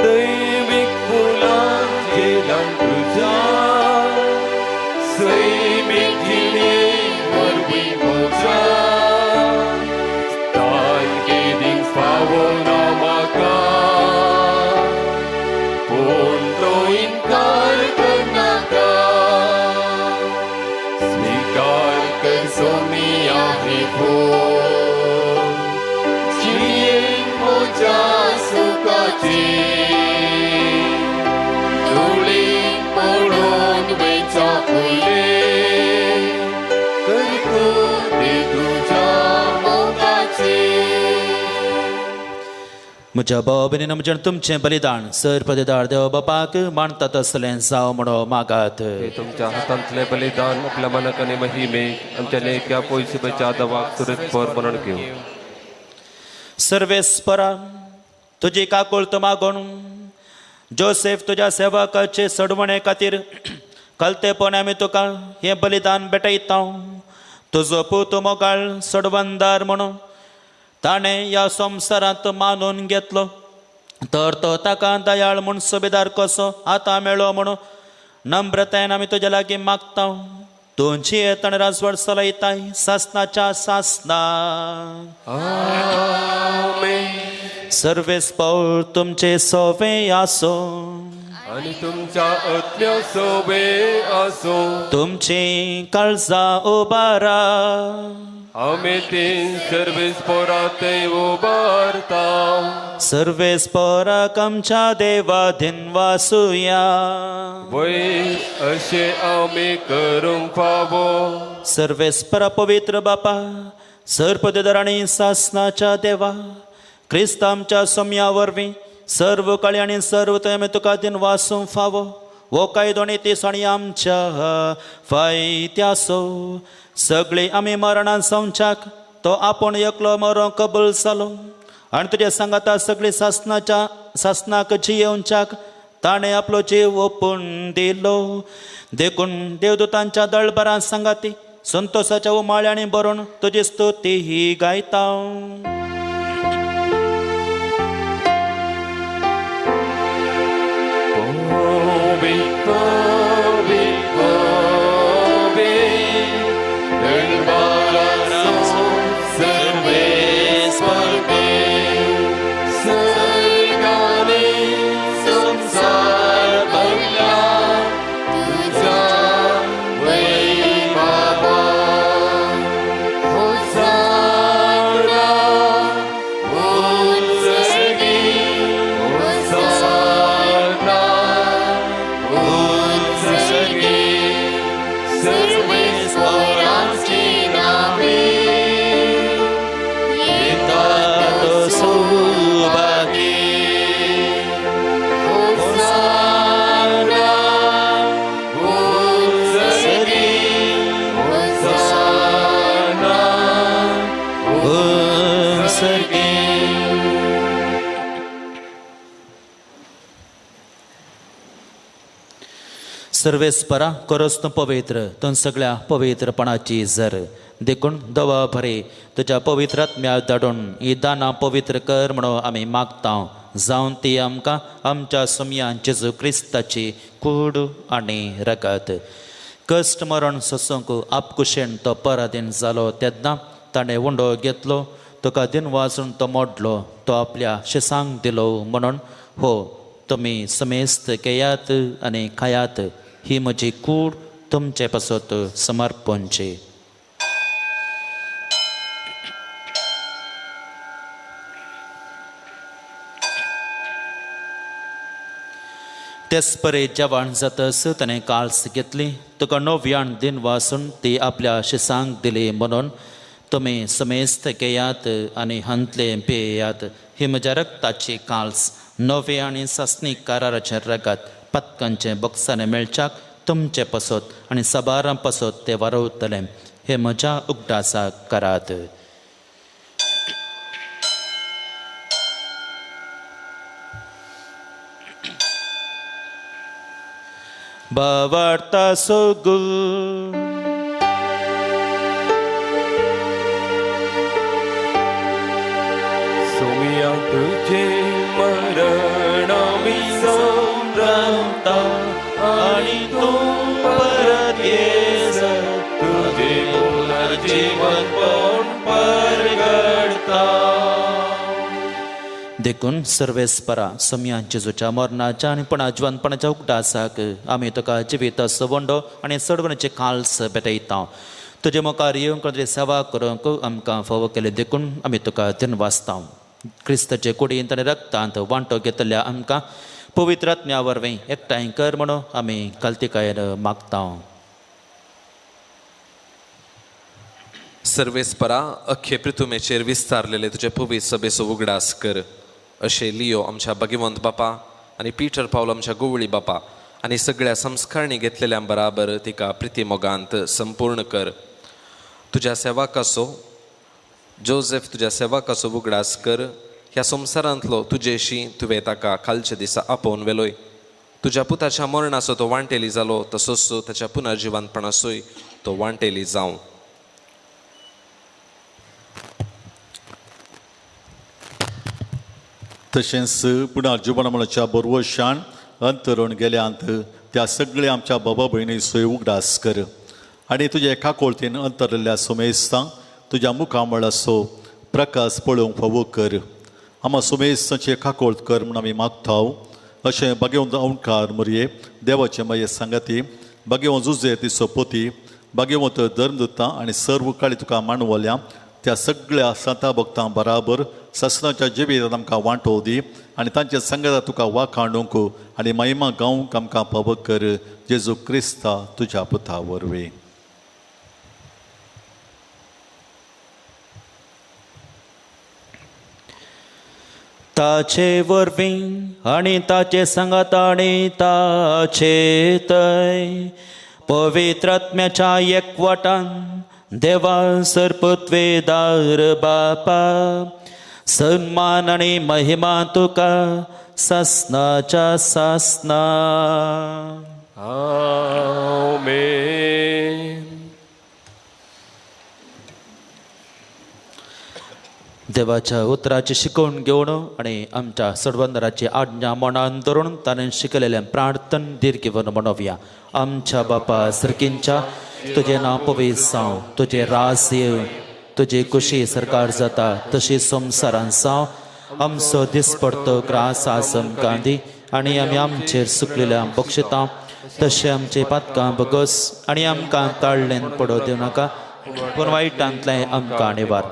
दैविक फुलांचे लान तुझ्या सैमीक जिणे वरवीं म्हज्या तान केदींक फावना म्हाका पूण तो इनकार करनाका स्वीकार कर सोमिया हे फूल जिणेन म्हज्या सुखाचे धुळीन पडून वेचा पयले करतो ते तुझ्या मोगाचे. म्हज्या भाव भयणीनो, म्हजें आनी तुमचें बलिदान सर पदेदार देव बापाक मानतात तसलें जावं म्हणून मागात. हे तुमच्या हातांतले बलिदान आपल्या मनाक आनी महिमेक आमच्या लेख्या पयशुबाच्या दवाक सुरत म्हणून घेवं. सर्वेस्परा, तुजी काकुळत मागून जोसेफ तुज्या सेवकाचे सडवणे खातीर कलतेपण आमी तुका हें बलिदान भेटयता. तुजो पूत मोगाळ सडवणदार म्हणून ताणें ह्या संवसारांत मानून घेतलो, तर तो ताका दयाळ म्हूण सुबेदार कसो आतां मेळ्ळो म्हणून नम्रतायेन आमी तुज्या लागीं मागता. तूं जियेत आनी राजवट चलयताय सासनाच्या सासना. आमेन. सर्वेस्पोर तुमचे सोवे आसो. आनी तुमच्या आत्म्या सोबे आसो. तुमची काळजां उबारा. आमी तीन सर्वेस्पोरात उबारता. सर्वेस्पोराक आमच्या देवा दिनवासुया. वय, अशें आमी करूंक फावो. सर्वेस्परा, पवित्र बापा, सर्पदेदार आनी सासनाच्या देवा, क्रिस्त आमच्या सोम्या वरवीं सर्व काळी आनी सर्व थंय आमी तुका दिनवासूंक फावो. हो कायदो आनी तीस आनी आमच्या फायद्याचो. सगळीं आमी मरणान संवच्याक तो आपूण एकलो मरोंक कबूल जालो आनी तुज्या सांगाता सगळीं सासनाच्या सासनाक जियेवच्याक ताणें आपलो जीव ओपून दिलो. देखून देवदूतांच्या दळबरां सांगाती संतोषाच्या उमाळ्यांनी भरून तुजी स्तुती ही गायता. पवी पवी पवी दरबाराचो सर्वेस्पर, सर्गाने संसार भरला तुझ्या वैभवान. होसाना उंचगी, होसाना उंचगी, सर्वेस्पराचे नावे येता तो सौभागी. होसाना उंचगी, होसाना उंचगी. सर्वेस्परा, खरोच तूं पवित्र, तूं सगळ्या पवित्रपणाची जर. देखून दवा भरे तुज्या पवित्र आत्म्या धाडून ही दानां पवित्र कर म्हणून आमी मागता, जावन ती आमकां आमच्या सोमयान जेजू क्रिस्ताची कूड आनी रगत. कश्ट मरण सोसूंक आपकुशेन तो पराधीन जालो तेन्ना ताणें उंडो घेतलो, तुका दिनवासून तो मोडलो, तो आपल्या शिसांक दिलो म्हणून, हो तुमी समेस्त घेयात आनी खायात, ही म्हजी कूड तुमचे पासत समर्पणची. तेच परे जेवण जातस ताणें काल्स घेतली, तुका नव्यान दिन वासून ती आपल्या शिसांक दिली म्हणून, तुमी समेस्त घेयात आनी हांतले पियेयात, ही म्हज्या रक्ताची काल्स, नवे आनी सासणी कराराचें रगत, पत्कांचें बक्षाने मेळच्याक तुमचे पसत आनी सबारां पसत ते वारवतले. हे म्हज्या उगडासाक करात. भावार्ता सोगून सोमिया तुझे मरण आमी संभ्रमता आणि तूं परत येसर तुझे पुनर्जीवनपण परगडता. देखून सर्वेस्परा सम्या जेजूच्या मरणाच्या आनी पणाजिवनपणाच्या उगडासाक आमी तुका जिवीत सवंडो आनी सडवणेचे काल्स भेटयता. तुजे मुखार येवंक तुजी सेवा करूंक आमकां फावो केले देखून आमी तुका दिनवासता. क्रिस्ताचे कुडींत आनी रक्तांत वांटो घेतल्या आमकां पवित्र आत्म्या वरवीं एकठांय कर म्हणून आमी कालतिकायेन मागता. सर्वेस्परा अख्खे पृथुमेचेर विस्तारलेले तुजे पवित्र सभेचो उगडास कर. अशें लियो आमच्या भगिवंत बापा आनी पीटर पावल आमच्या गोवळी बापा आनी सगळ्या संस्कारणी घेतलेल्या बराबर तिका प्रितीमोगांत संपूर्ण कर. तुज्या सेवाकाचो जोझेफ तुज्या सेवाकाचो उगडास कर. ह्या संवसारांतलो तुजेशी तुवें ताका खालच्या दिसा आपोवन व्हेलोय. तुज्या पुताच्या मरणाचो तो वांटेली जालो तसोच ताच्या पुनर्जिवनपणाचोय तो वांटेली जावं. तशेंच पुनर्जीवनाच्या बरवशान अंतरण गेल्यांत त्या सगळ्या आमच्या बाबा भयणीचोय उगडास कर आनी तुज्या एका कोळतीन अंतरलेल्या सुमेस्तांक तुज्या मुखामळाचो प्रकाश पळोवंक फावो कर. आमा सुमेस्तांची काकोळत कर म्हूण आमी मागता. अशें बागेवन ओंकार मुरये देवाचे मागीर सांगाती बागेवन जुजे ती सोपोती बागेवंत धर्मदुतां आनी सर्व काळी तुका मांडवल्या त्या सगळ्या संता भक्तां बराबर ससनाच्या जिवितांत आमकां वांटो दी आनी तांच्या संगता तुका वाखाणूंक आनी महिमा गावंक आमकां पावक कर. जेजू क्रिस्ता तुज्या पुता वरवीं. ताचे वरवीं आनी ताचे सांगात आनी ताचे तय पवित्र आत्म्याच्या एकवटान देवा सरपत्वेदार बापा सन्मान आनी महिमा तुका सासनाच्या सासना. आमेन. देवाच्या उतराची शिकवण घेवन आनी आमच्या सडवंदराची आज्ञा मनान धरून ताणें शिकयलेलें प्रार्थन दीर्घ घेवन म्हणोवया. आमच्या बापा सर्कींच्या तुजें नांव पवित्र जावं, तुजें राज येवं, तुजी कुशी सरकार जाता तशी संवसारान जावं. आमचो दिसपडतो ग्रास आज आमकां दी आनी आमी आमचेर सुकलेल्या बक्षिता तशें आमचे पातकां बगस आनी आमकां ताळ्ळेन पडो दिवं नाका पूण वायटांतलें आमकां निवार.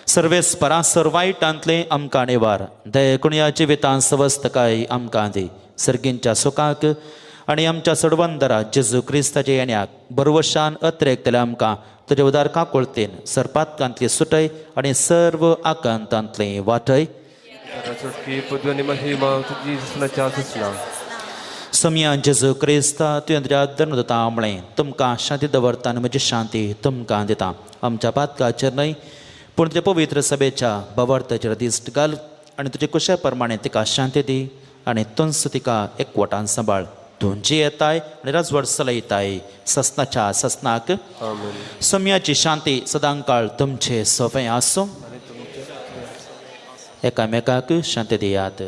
सर्वेस्परा सर वायटांतलें आमकां निवार. दयेकुणया जिवितांत सवस्तकाय आमकां दी. सर्गींच्या सुखाक आनी आमच्या सडवंदरा जेजू क्रिस्ताच्या येण्याक बरवशान अत्रेकतले आमकां तुजे उदार काकुळतेन सरपातकांतली सुटय आनी सर्व आकांतांतलें वाटय. सम्या जेजू क्रिस्ता तुवें तुज्या धर्मदूता म्हळें तुमकां शांती दवरता आनी म्हजी शांती तुमकां दिता. आमच्या पातकाचेर न्हय पूण तुज्या पवित्र सभेच्या भावार्थाचेर दिश्ट घाल आनी तुजे कुशा प्रमाणे तिका शांती दी आनी तुंस तिका एकवटान सांबाळ. तूं जियेताय आनी राजवट चलयताय ससनाच्या ससनाक. सम्याची शांती सदांकाळ तुमचे सोंपें आसूं. एकामेकाक शांती दियात.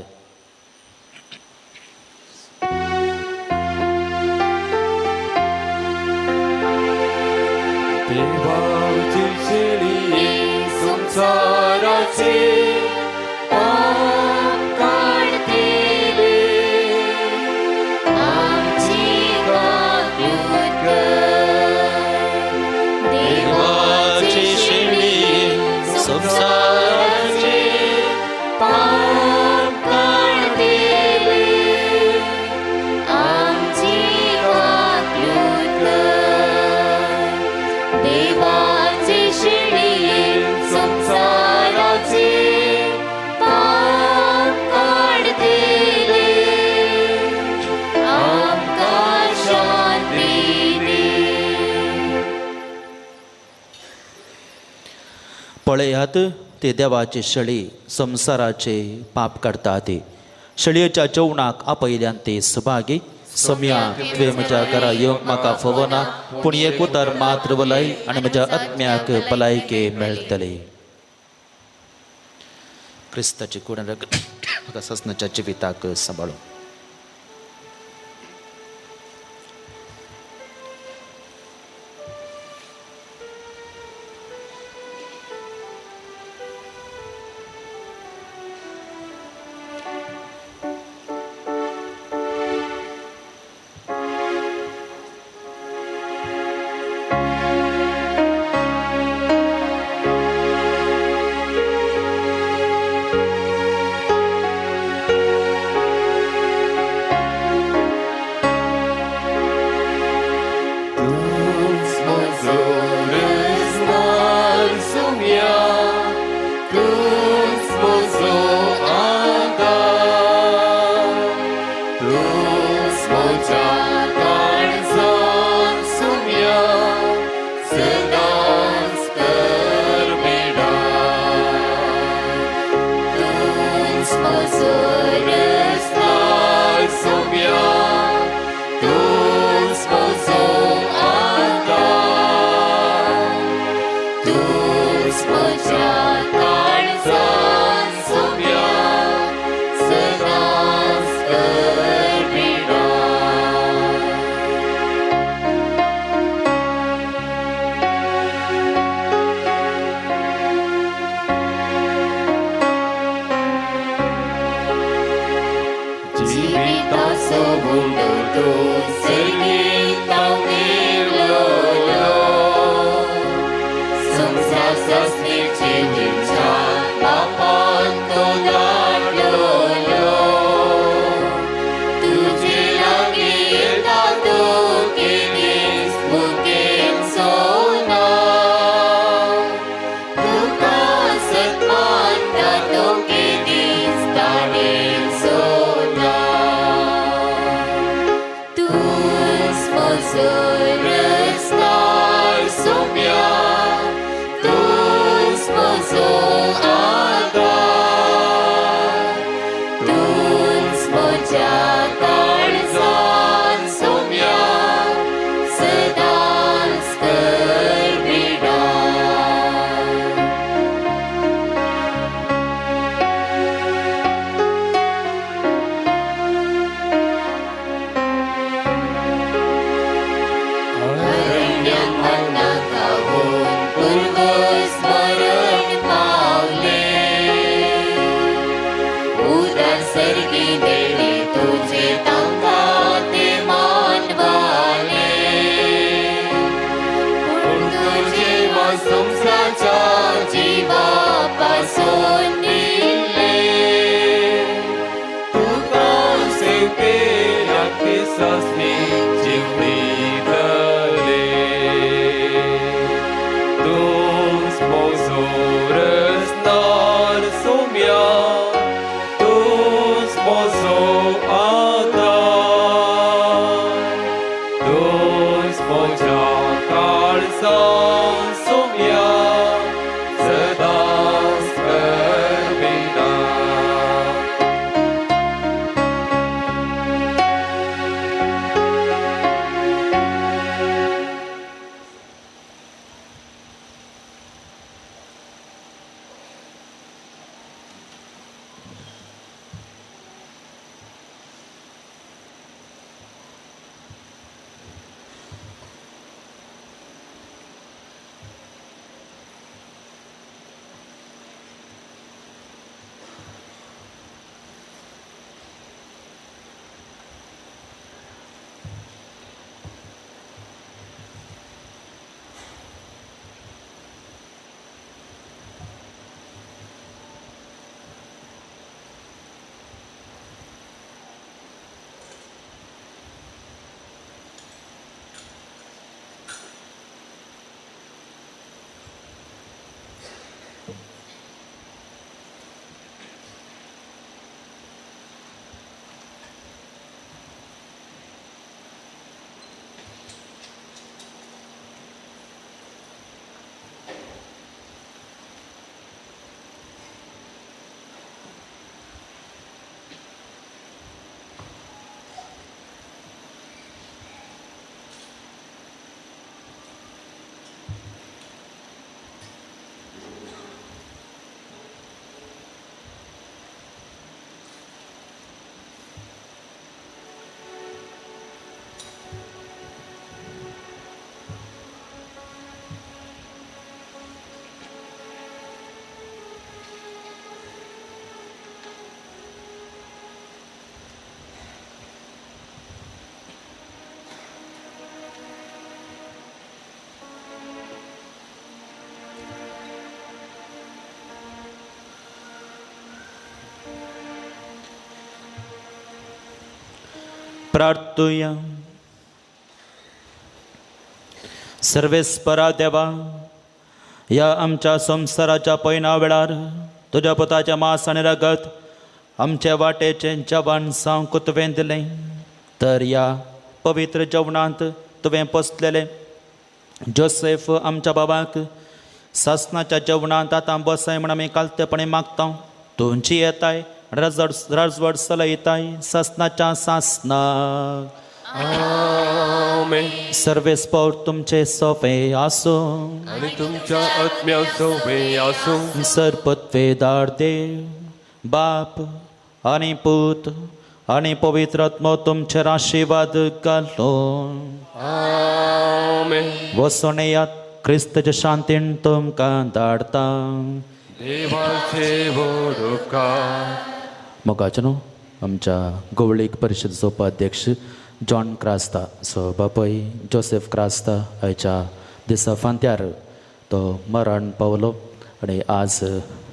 देवाची शेळी संसाराचे पाप काडतेले आमची काकूत कर. देवाची शेळी संसाराचे पाप काडतेले आमची काकूत कर. देवाची शेळी संसाराचे पाप काडतेले आमकां शांती दी. पळयात ते देवाची शेळी संवसाराचे पाप काडटा ती. शेळयेच्या जेवणाक आपयल्यान ते सुभागी. सोम्या, तुवें म्हज्या घरा येवंक म्हाका फोवना, पूण एक उतर मात्र उलय आनी म्हज्या आत्म्याक भलायके मेळटली. क्रिस्ताची कूड आनी रगत म्हाका ससनाच्या जिविताक सांबाळूं. प्रार्थुया. सर्वेस्परा देवा, ह्या आमच्या संवसाराच्या पयना वेळार तुज्या पुताच्या मास आनी रगत आमचे वाटेचें जेवण जावंक तुवें दिलें, तर ह्या पवित्र जेवणांत तुवें पोसलेलें जोसेफ आमच्या बाबाक सासनाच्या जेवणांत आतां बसाय म्हण आमी कालतेपणी मागता. तूं जियेताय, राजवट राजवट चलयताय सासनाच्या सासनाक. आमेन. सर्वेस्पोर तुमचे सोफे आसूं. आनी तुमच्या आत्म्या सोवे आसूं. सरपत्वेदार देव बाप आनी पूत आनी पवित्र आत्मो तुमचेर आशिर्वाद घालो. आमेन. वचून येयात, क्रिस्तच्या शांतीन तुमकां धाडता. देवाचे व्हड उपकार. मोगाचे न्हू आमच्या गवळीक परिशदेचो उपाध्यक्ष जॉन क्रास्ता सो बापय जोसेफ क्रास्ता आयच्या दिसा फांत्यार तो मरण पावलो आनी आज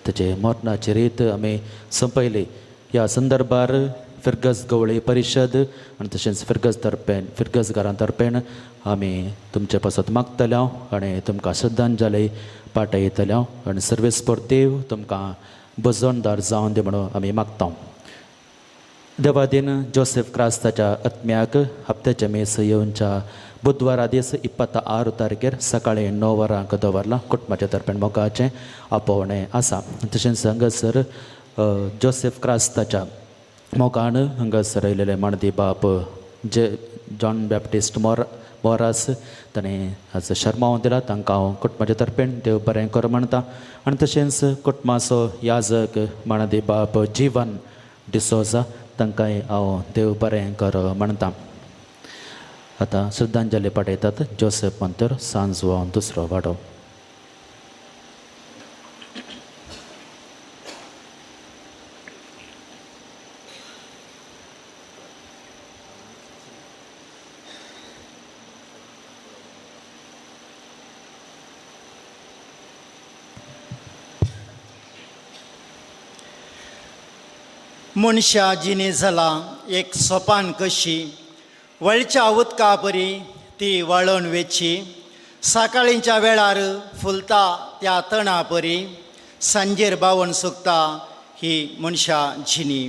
तेजे मरणाची रीत आमी सोंपयली. ह्या संदर्भार फिरगज गवळी परिशद आनी तशेंच फिरगज तर्पेन फिरगजगारां तर्पेन आमी तुमचे पासत मागतले आनी तुमकां श्रद्धांजली पाठयतले आनी सर्वेस्पर देव तुमकां भजनदार जावन दी म्हणून आमी मागता. देवादीन जोसेफ क्रास्ताच्या आत्म्याक हप्त्याचे मेस येवच्या बुधवारा दीस 26 तारखेर सकाळी 9 वरांक दवरलां. कुटुंबाच्या तर्फेन मोगाचें आपोवणें आसा. तशेंच हांगासर जोसेफ क्रास्ताच्या मोगान हांगासर आयलेले माणदी बाप जे जॉन बॅप्टिस्ट मोरास ताणें आज शर्माव दिला, तांकां हांव कुटुंबाच्या तर्फेन देव बरें कर म्हणटा. आनी तशेंच कुटुंबाचो याजक माणदी बाप जीवन डिसोजा तांकांय हांव देव बरें कर म्हणटा. आतां श्रद्धांजली पाठयतात जोसेफ मंतर सांजवां दुसरो वाडो. मनशा जिणे जाला एक सोपान कशी, वळच्या उदका परी ती वळण वेची, सकाळींच्या वेळार फुलता त्या तणा परी, सांजेर बावन सुकता ही मनशा जिणी.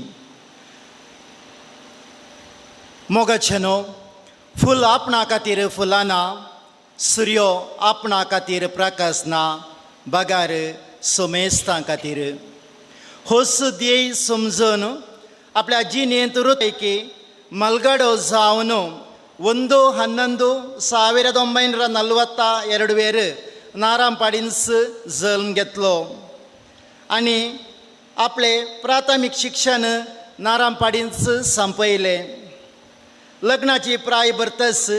मोगाचें न्हू फूल आपणा खातीर फुलाना, सुर्यो आपणा खातीर प्रकाशना, बगार सोमेस्तां खातीर. होच ध्येय समजून आपल्या जिणेंत रुतकी मलगडो जावन 1-11-1942 वेर नारामपाडींच जल्म घेतलो आनी आपले प्राथमीक शिक्षण नारामपाडींच संपयलें. लग्नाची प्राय भरतस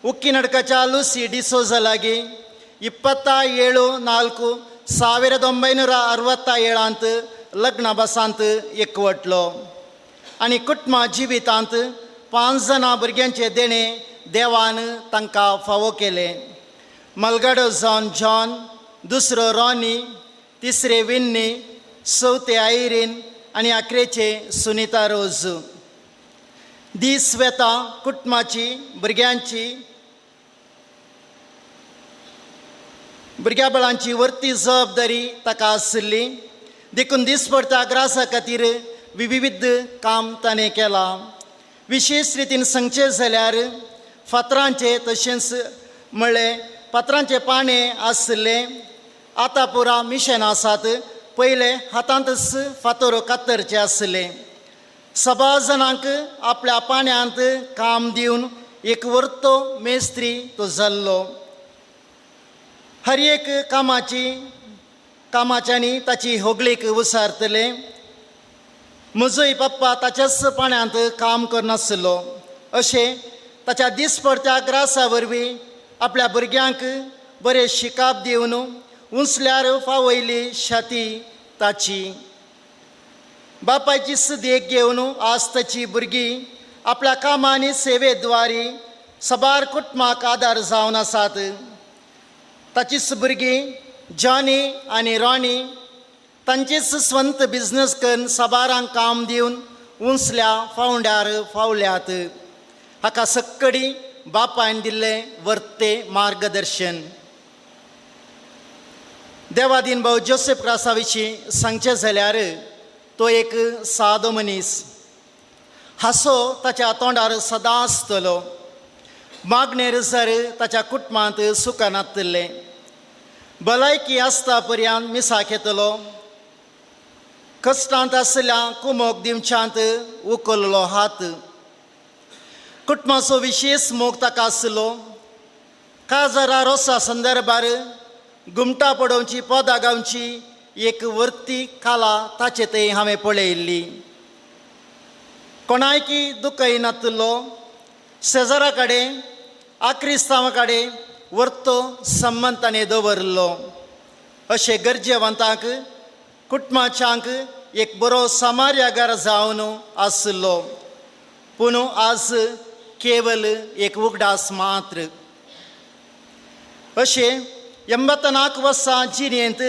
उक्किनडकाच्या लुसी डिसोजा लागीं 27-4-1967 लग्ना बसांत एकवटलो आनी कुटुंबा जिवितांत 5 जाणां भुरग्यांचे देणें देवान तांकां फावो केलें. मलगाडो जावन जॉन, दुसरो रॉनी, तिसरे विन्नी, चवथे आयरीन आनी आखरेचे सुनिता रोज. दीस वेता कुटुंबाची भुरग्यांची भुरग्या बाळांची वर्ती जबाबदारी ताका आशिल्ली, देखून दिसपडत्या ग्रासा खातीर विविध काम ताणें केलां. विशेश रितीन सांगचें जाल्यार फातरांचे तशेंच म्हळ्ळें फातरांचे पाणें आशिल्लें. आतां पुरा मिशन आसात, पयले हातांतच फातर कातरचे आशिल्ले. सभा जाणांक आपल्या पाण्यांत काम दिवन एक वर्तो मेस्त्री तो जाल्लो. हर एक कामाची कामाच्यांनी ताची होगळीक उसारतले. म्हजोय पप्पा ताच्याच पाण्यांत काम करनासलो. अशें ताच्या दिसपडत्या ग्रासा वरवीं आपल्या भुरग्यांक बरें शिकाप दिवन उंचल्यार फावयली शाती ताची. बापायची देख घेवन आज ताची भुरगीं आपल्या कामांनी सेवेद्वारी सबार कुटुंबाक आदार जावन आसात. ताचीच भुरगीं जॉनी आनी रॉनी तांचीच स्वंत बिजनस करून सबारांक काम दिवन उंचल्या फावंड्यार फावल्यात. हाका सक्कडी बापायन दिल्लें वर्ते मार्गदर्शन. देवादीन भाव जोसेफ क्रासा विशीं सांगचें जाल्यार तो एक सादो मनीस. हांसो ताच्या तोंडार सदां आसतलो. मागणेर जर ताच्या कुटुंबांत सुखान नातलें. भलायकी आसता पर्यंत मिसाक येतलो. कश्टांत आसल्या कुमोक दिवच्यांत उखल्लो हात. कुटुंबाचो विशेश मोग ताका आसलो. काजारा रोसा संदर्भार घुमटां पडोवची पदां गावची एक वर्ती कला ताचे थंय हांवें पळयल्ली. कोणायकी दुखय नातलो. शेजारा कडेन आक्रिस्तांवा कडेन वर्तो संबंद ताणें दवरलो. अशें गरजेवंतांक कुटुंबाच्यांक एक बरो समार्यागार जावन आसलो. पूण आज केवल एक उगडास मात्र. अशें 84 वर्सां जिणेंत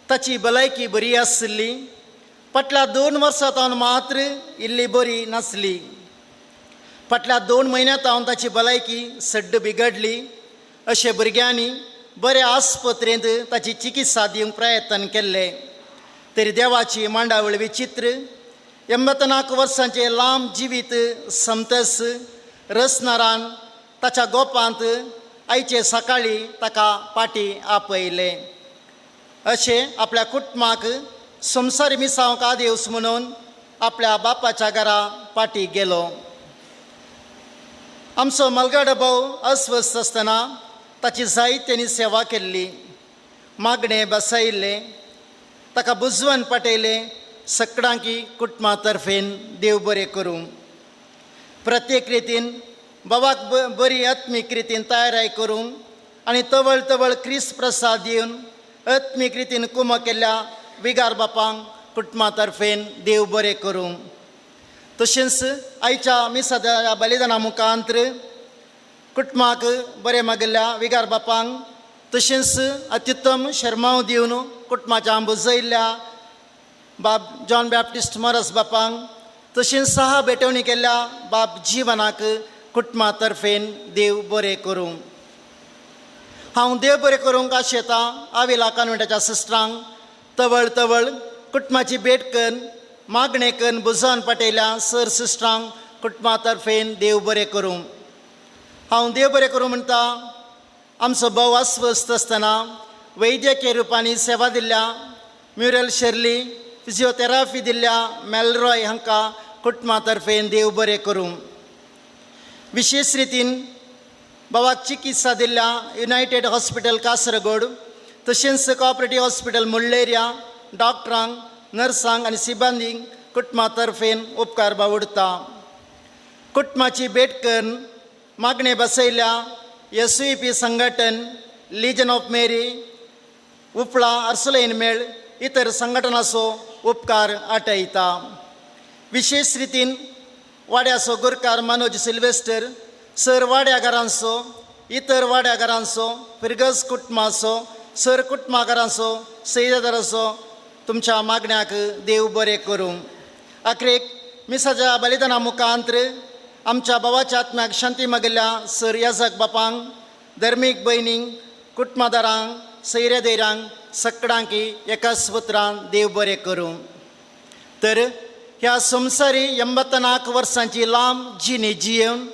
ताची भलायकी बरी आसली. फाटल्या 2 वर्सां तावन मात्र इल्ली बरी नासली. फाटल्या 2 म्हयन्यां तावन ताची भलायकी सड्ड बिगडली. अशें भुरग्यांनी बऱ्या आस्पत्रेंत ताची चिकित्सा दिवंक प्रयत्न केल्ले तरी देवाची मांडावळ विचित्र. 84 वर्सांचें लांब जिवीत समतस रसनारान ताच्या गोपांत आयचे सकाळी ताका पाटी आपयलें. अशें आपल्या कुटुंबाक संवसारी मिसांवक आदेवस म्हणून आपल्या बापाच्या घरा पाटी गेलो. आमचो मलगाडो भाव अस्वस्थ आसतना ताची जायत्यांनी सेवा केल्ली. मागणें बसयल्लें, ताका बुजवण पाटयलें. सकडांकी कुटुंबा तर्फेन देव बरें करूं. प्रत्येक रितीन बाबाक बरी आत्मीक रितीन तयाराय करूंक आनी तवळ तवळ क्रिस्त प्रसाद दिवन आत्मीक रितीन कुमो केल्ल्या विगार बापांक कुटुंबा तर्फेन देव बरें करूं. तशेंच आयच्या मिसाच्या बलिदाना मुखांत्र कुटुंबाक बरें मागिल्ल्या विगार बापांक तशेंच अत्युत्तम शर्माव दिवन कुटुंबाच्या बुजयल्ल्या बाब जॉन बॅप्टिस्ट मोरस बापांक तशेंच सहा भेटवणी केल्ल्या बाब जिवनाक कुटुंबा तर्फेन देव बरें करूं. हांव देव बरें करूंक आशेतां आविला कॉन्वेंटाच्या सिस्टरांक तवळ तवळ कुटुंबाची भेट करून मागणें करून बुजोवन पाटयल्या सर सिस्टरांक कुटुंबा तर्फेन देव बरें करूं. हांव देव बरें करूं म्हणटा आमचो भोव अस्वस्थ आसतना वैद्यकीय रुपांनी सेवा दिल्ल्या म्युरल शेर्ली फिजियोथेरापी दिल्ल्या मेलरॉय हांकां कुटुंबा तर्फेन देव बरें करूं. विशेश रितीन बाबाक चिकित्सा दिल्ल्या युनायटेड हॉस्पिटल कासरगोड तशेंच कॉपरेटीव हॉस्पिटल मुळ्ळेरिया डॉक्टरांक नर्सांक आनी सिब्बंदींक कुटुंबा तर्फेन उपकार बावडता. कुटुंबाची भेट करून मागणें बसयल्या एस यू पी संघटन लिजन ऑफ मेरी उपळा अर्सुलैन मेळ इतर संघटनाचो उपकार आटयता. विशेश रितीन वाड्याचो गुरकार मनोज सिल्वेस्टर सर वाड्याघरांचो इतर वाड्याघरांचो फिरगज कुटुंबाचो सर कुटुंबाघरांचो सैदाराचो तुमच्या मागण्याक देव बरें करूं. आखरेक मिसाच्या बलिदाना मुखांत्र आमच्या भावाच्या आत्म्याक शांती मागिल्ल्या सर याजक बापांक धर्मीक भयणींक कुटुंबादारांक सैरेदेरांक सकडांकी एकाच उतरान देव बरें करूं. तर ह्या संवसारी 84 वर्सांची लांब जिणी जियेवन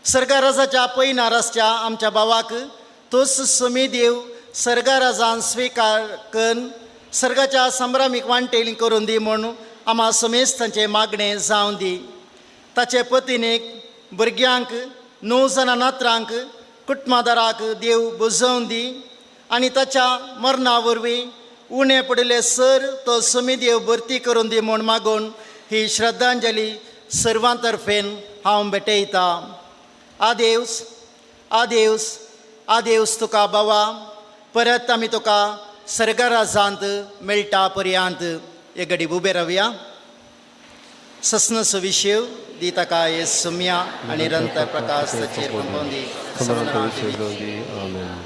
सर्गाराजाच्या पयना रस्त्या आमच्या भावाक तोच समी देव सर्गाराजान स्विकार करून सर्गाच्या संभ्रामीक वांटेली करून दी म्हूण आमा समेस्तांचें मागणें जावं दी. ताचे पतिनीक भुरग्यांक 9 जाणां नात्रांक कुटुंबादाराक देव बुजोवन दी आनी ताच्या मरणा वरवीं उणें पडिल्ले सर तो समी देव भरती करून दी म्हूण मागून ही श्रद्धांजली सर्वां तर्फेन हांव भेटयतां. आदेवस आदेवस आदेवस तुका बाबा. परत आमी तुका सर्गाराजांत मेळटा पर्यांत एक घडी उबे रावया. सस्न सुविशेव दी ताका हे सुम्या आनी रंतर प्रकाश ताचेर पंपोवन दी. आमेन.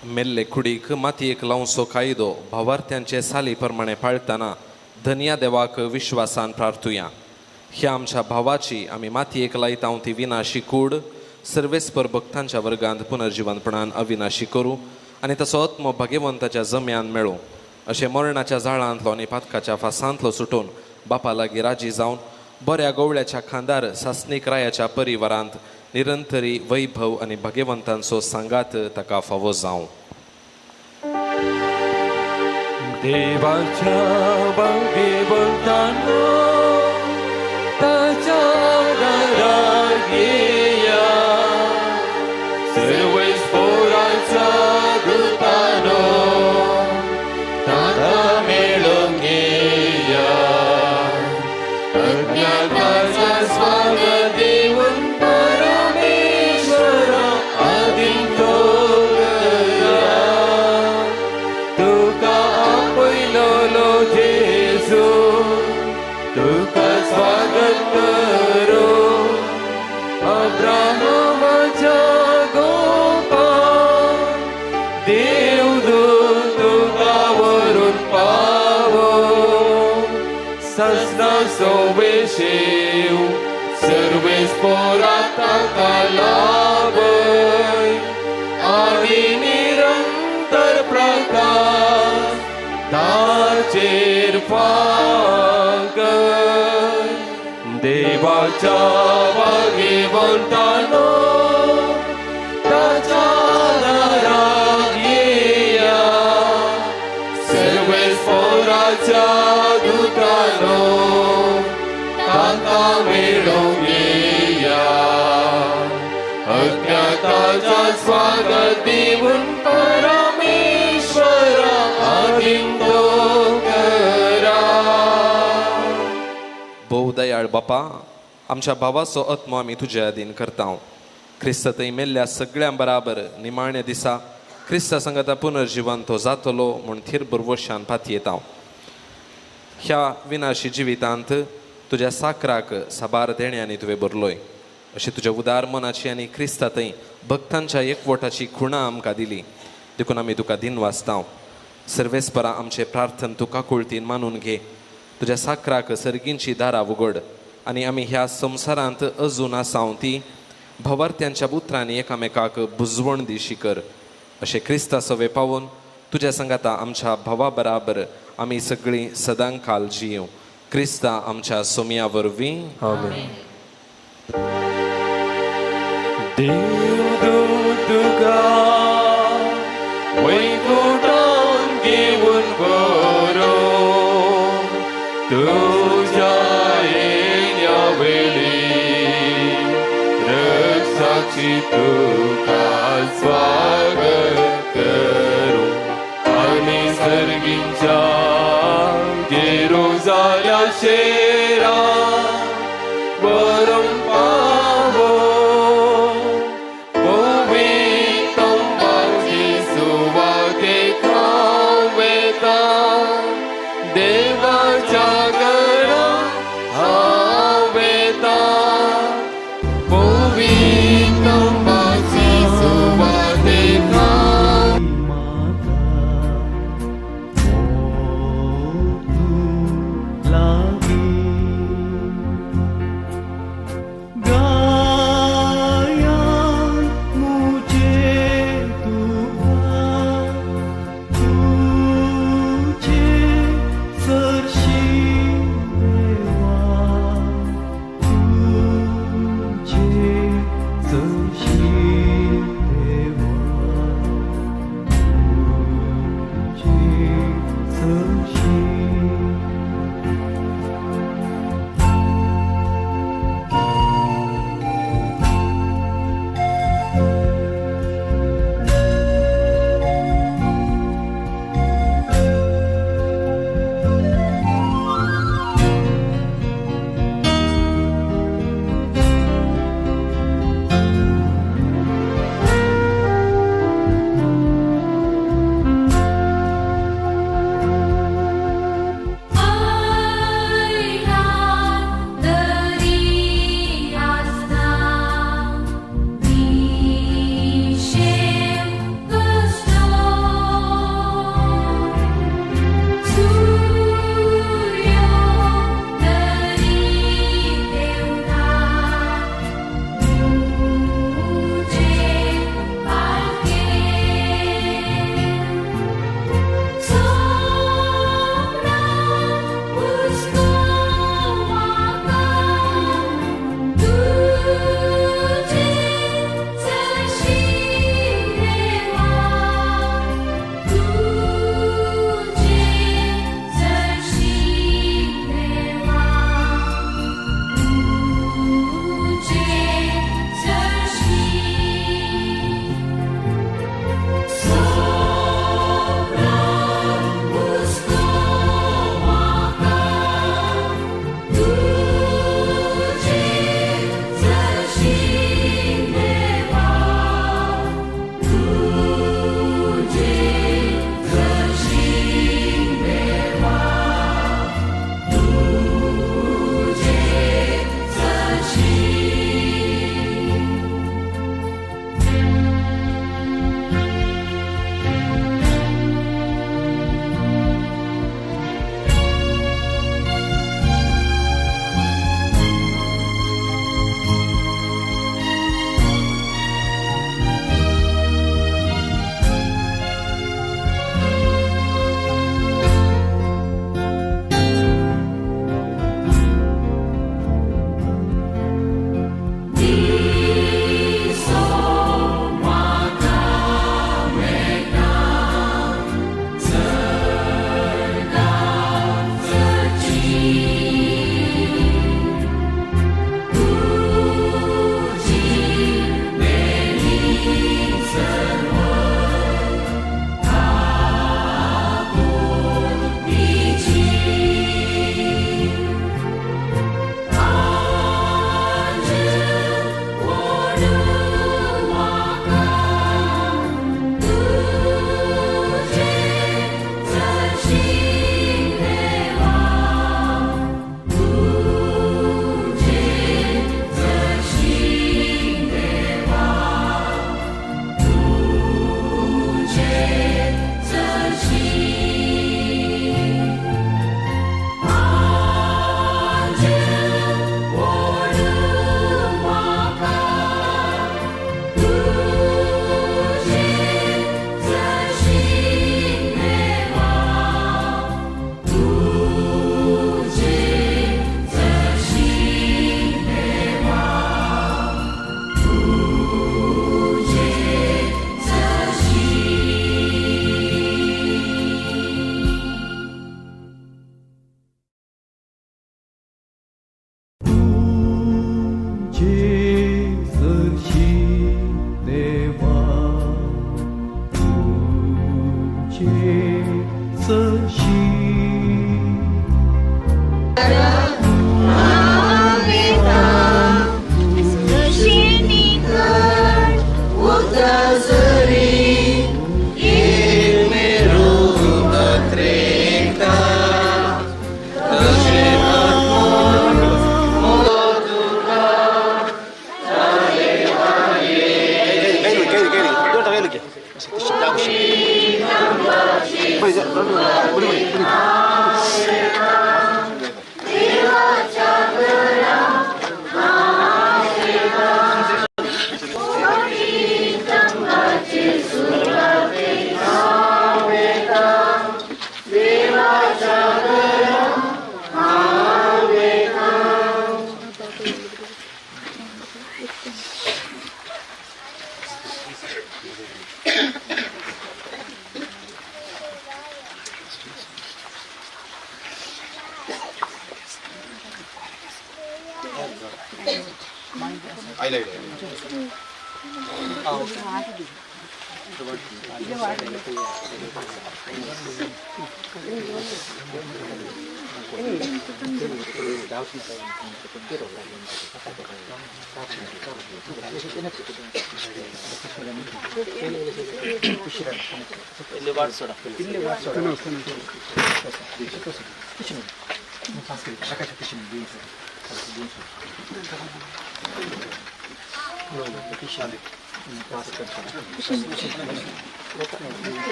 मेल्ले कुडीक मातयेक लावचो कायदो भावार्थ्यांचे साली प्रमाणे पाळतना धनया देवाक विश्वासान प्रार्थुया. ह्या आमच्या भावाची आमी मातयेक लायता ती विनाशी कूड सर्वेस्पर भक्तांच्या वर्गांत पुनर्जिवनपणान अविनाशी करूं आनी तसो आत्मो भगवंताच्या जम्यान मेळूं. अशें मरणाच्या जाळांतलो आनी पातकाच्या फासांतलो सुटून बापा लागीं राजी जावन बऱ्या गवळ्याच्या खांदार सासणीक रायाच्या परिवारांत निरंतरी वैभव आनी भगवंतांचो सांगात ताका फावो जावं. देवाच्या भगवंतानो ताच्या दाराक येया, सर्वेस्पोराच्या दुतानो ताका मेळोवंक येया, अज्ञाताचा स्वागत दिवन परमेश्वरा आदीं तो करा. तुका आपयलोलो जेजू तुका स्वागत करो, अब्राहमाच्या गोपा देवदूत तुका व्हरून पावो, सजना सोवेशीव सर्वेस्पोरा ताका लाभय आनी निरंतर प्रकाश ताचेर फांकय. देवाच्या भाग्यवंतानो ताच्या दाराक येया, सर्वेस्पोराच्या दुतानो ताका मेळोवंक येया, अज्ञाताच्या स्वागत दिवन परमेश्वरा आदीं तो करा. भोव दयाळ बापा, आमच्या भावाचो आत्मो आमी तुजे अधीन करता. क्रिस्त थंय मेल्ल्या सगळ्यां बराबर निमाण्या दिसा क्रिस्ता संगता पुनर्जिवन तो जातलो म्हूण थीर भरवशान पातयेता. ह्या विनाशी जिवितांत तुज्या साकराक साबार देण्यांनी तुवें भरलोय, अशें तुज्या उदार मनाची आनी क्रिस्ता थंय भक्तांच्या एकवटाची खुणा आमकां दिली, देखून आमी तुका दिन वाचता. सर्वेस्परा आमचें प्रार्थन तूं काकुळतीन मानून घे. तुज्या साकराक सर्गींची दारां उगड आनी आमी ह्या संवसारांत अजून आसाव ती भवार्थ्यांच्या उतरांनी एकामेकाक बुजवण दिशी कर. अशें क्रिस्ता सवे पावून तुज्या संगाता आमच्या भावा बराबर आमी सगळीं सदां काल जियों. क्रिस्ता आमच्या सोमया वरवीं. आमेन. देवदूत तुका वैकुंठान घेवन व्हरो, तुज्या येण्या वेळी रक्षाची तुका स्वागत करूं आनी सर्गींच्या जेरुजाल्या शेरा व्हरून पावो, पवित्र सुवातेक हांव वेता, देवाच्या घरा हांव वेता, पवित्र सुवातेक हांव. लागीं.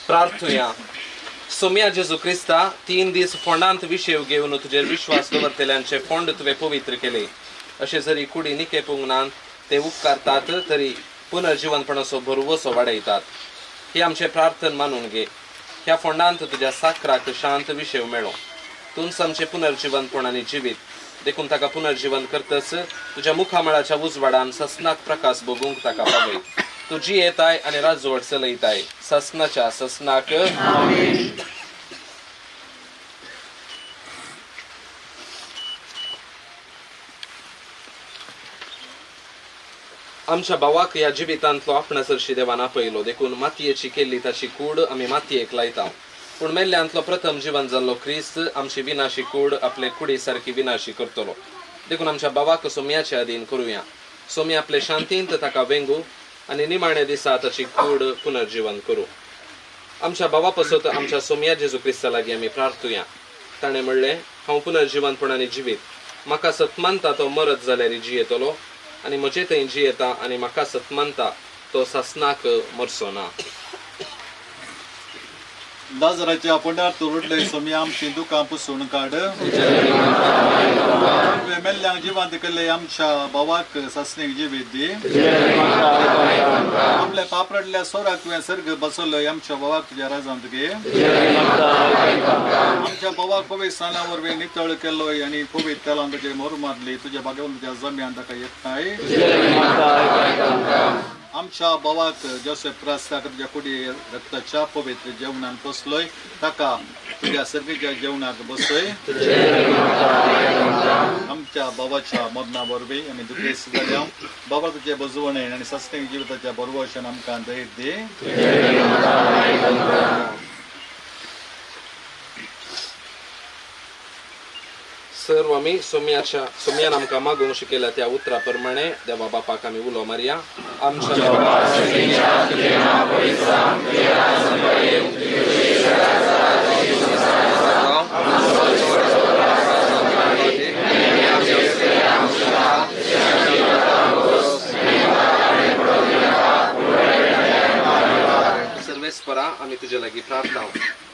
प्रार्थुया. सोम्या जेजू क्रिस्ता, 3 दीस फोंडांत विशेव घेवन तुजेर विश्वास दवरतल्यांचे फोंड तुवें पवित्र केले. अशें जरी कुडी निकेपूंक नात ते उपकारतात तरी पुनर्जिवनपणाचो भरवसो वाडयतात. ही आमचें प्रार्थन मानून घे. ह्या फोंडांत तुज्या साकराक शांत विशेव मेळो. तूंच आमचें पुनर्जिवनपण आनी जिवीत, देखून ताका पुनर्जिवन करतच तुज्या मुखामळाच्या उजवाडान ससनाक प्रकाश भोगूंक ताका पावय. तूं जियेताय आनी राजवट चलयताय ससनाच्या ससनाक. आमच्या भावाक ह्या जिवितांतलो आपणा सरशी देवान आपयलो, देखून मातयेची केल्ली ताची कूड आमी मातयेक लायता. पूण मेल्ल्यांतलो प्रथम जिवन जाल्लो क्रिस्त आमची विनाशी कूड आपले कुडी सारकी विनाशी करतलो. देखून आमच्या भावाक सोम्याचे अधीन करुया. सोमी आपले शांतींत ताका वेंगू आनी निमाण्या दिसा ताची कूड पुनर्जिवन करूं. आमच्या भावा पसत आमच्या सोम्या जेजू क्रिस्ता लागीं आमी प्रार्थुया. ताणें म्हणलें, हांव पुनर्जिवनपण आनी जिवीत, म्हाका सतमानता तो मरत जाल्यार जियेतलो आनी म्हजे थंय जियेता आनी म्हाका सतमानता तो सासनाक मरचो ना. लाजराच्या फोंडार तुरुडले सोमी आमची दुकां पुसून काड. तुवें मेल्ल्यांक जिवांत केल्ले आमच्या भावाक सासणीक जिवीत दी. आपल्या पापरडल्या सोराक तुवें सर्ग बसवलो, आमच्या भावाक तुज्या राजांत घे. आमच्या भावाक पवित्र स्नाना वरवीं नितळ केलो आनी पवित्र तेलान तुजे मोर मारली. तुज्या भाग्यवंत तुज्या जम्यान ताका येत नाय. आमच्या भावाक जोसेफ क्रास्ताक तुज्या कुडी रक्ताच्या पवित्र जेवणान पोसलोय, ताका तुज्या सर्गीच्या जेवणाक बसय. आमच्या बाबाच्या मरणा वरवीं आमी दुखेस्त जाल्या. बाबा तुजे बजवणे आनी सस्नीक जिविताच्या बरवशान आमकां धैर्य दी. सर्व आमी सोम्यान आमकां मागूंक शिकयल्या त्या उतरा प्रमाणे देवा बापाक आमी उलो मारया. आमच्या सर्वेस्परा, आमी तुजे लागीं प्रार्थना.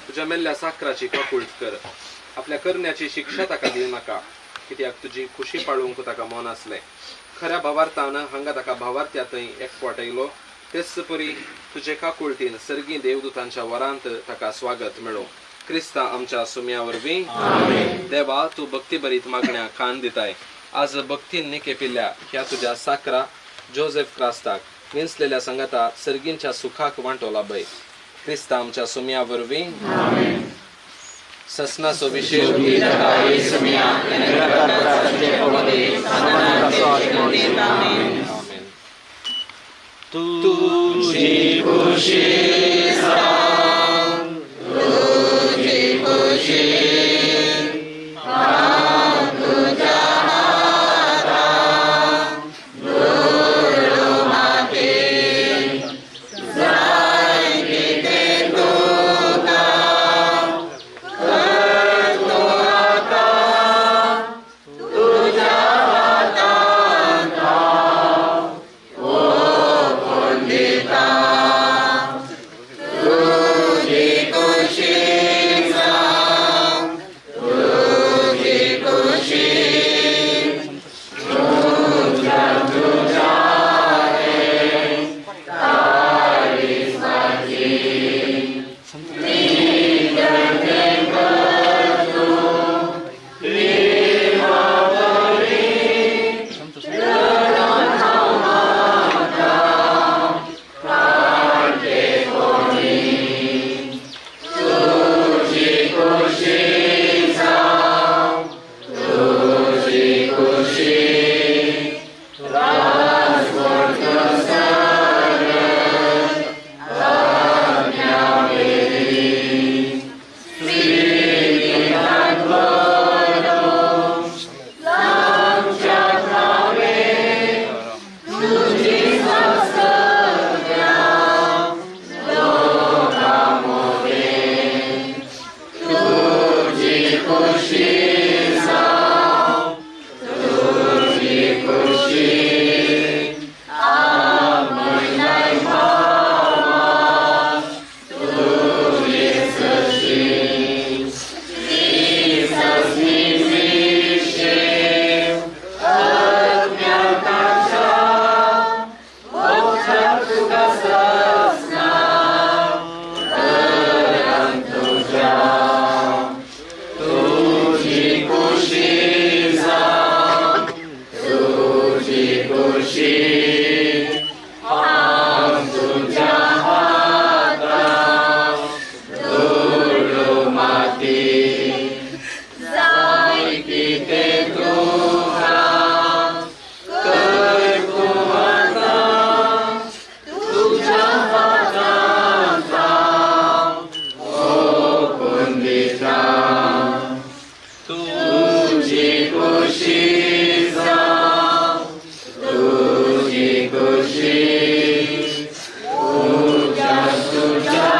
तुज्या मेल्ल्या साकराची काकूळट कर. आपल्या करण्याची शिक्षा ताका दिवं नाका, कित्याक तुजी खुशी पाळूंक ताका मन आसलें. खऱ्या भावार्थान हांगा ताका भावार्थ्या थंय एकवट येयलो, तेच परी तुजे काकुळटीन सर्गी देवदूतांच्या वरांत ताका स्वागत मेळो. क्रिस्ता आमच्या सुम्या वरवीं. देवा, तूं भक्तीभरीत मागण्या कान दिताय. आज भक्तीन निकेपिल्ल्या ह्या तुज्या साकरा जोसेफ क्रास्ताक विंचलेल्या सांगाता सर्गींच्या सुखाक वांटो लाभय. क्रिस्ता आमच्या सुम्या वरवीं. ससनाचो विशेष तुझी खुशी तुझी खुशी तुझ्या तुझ्या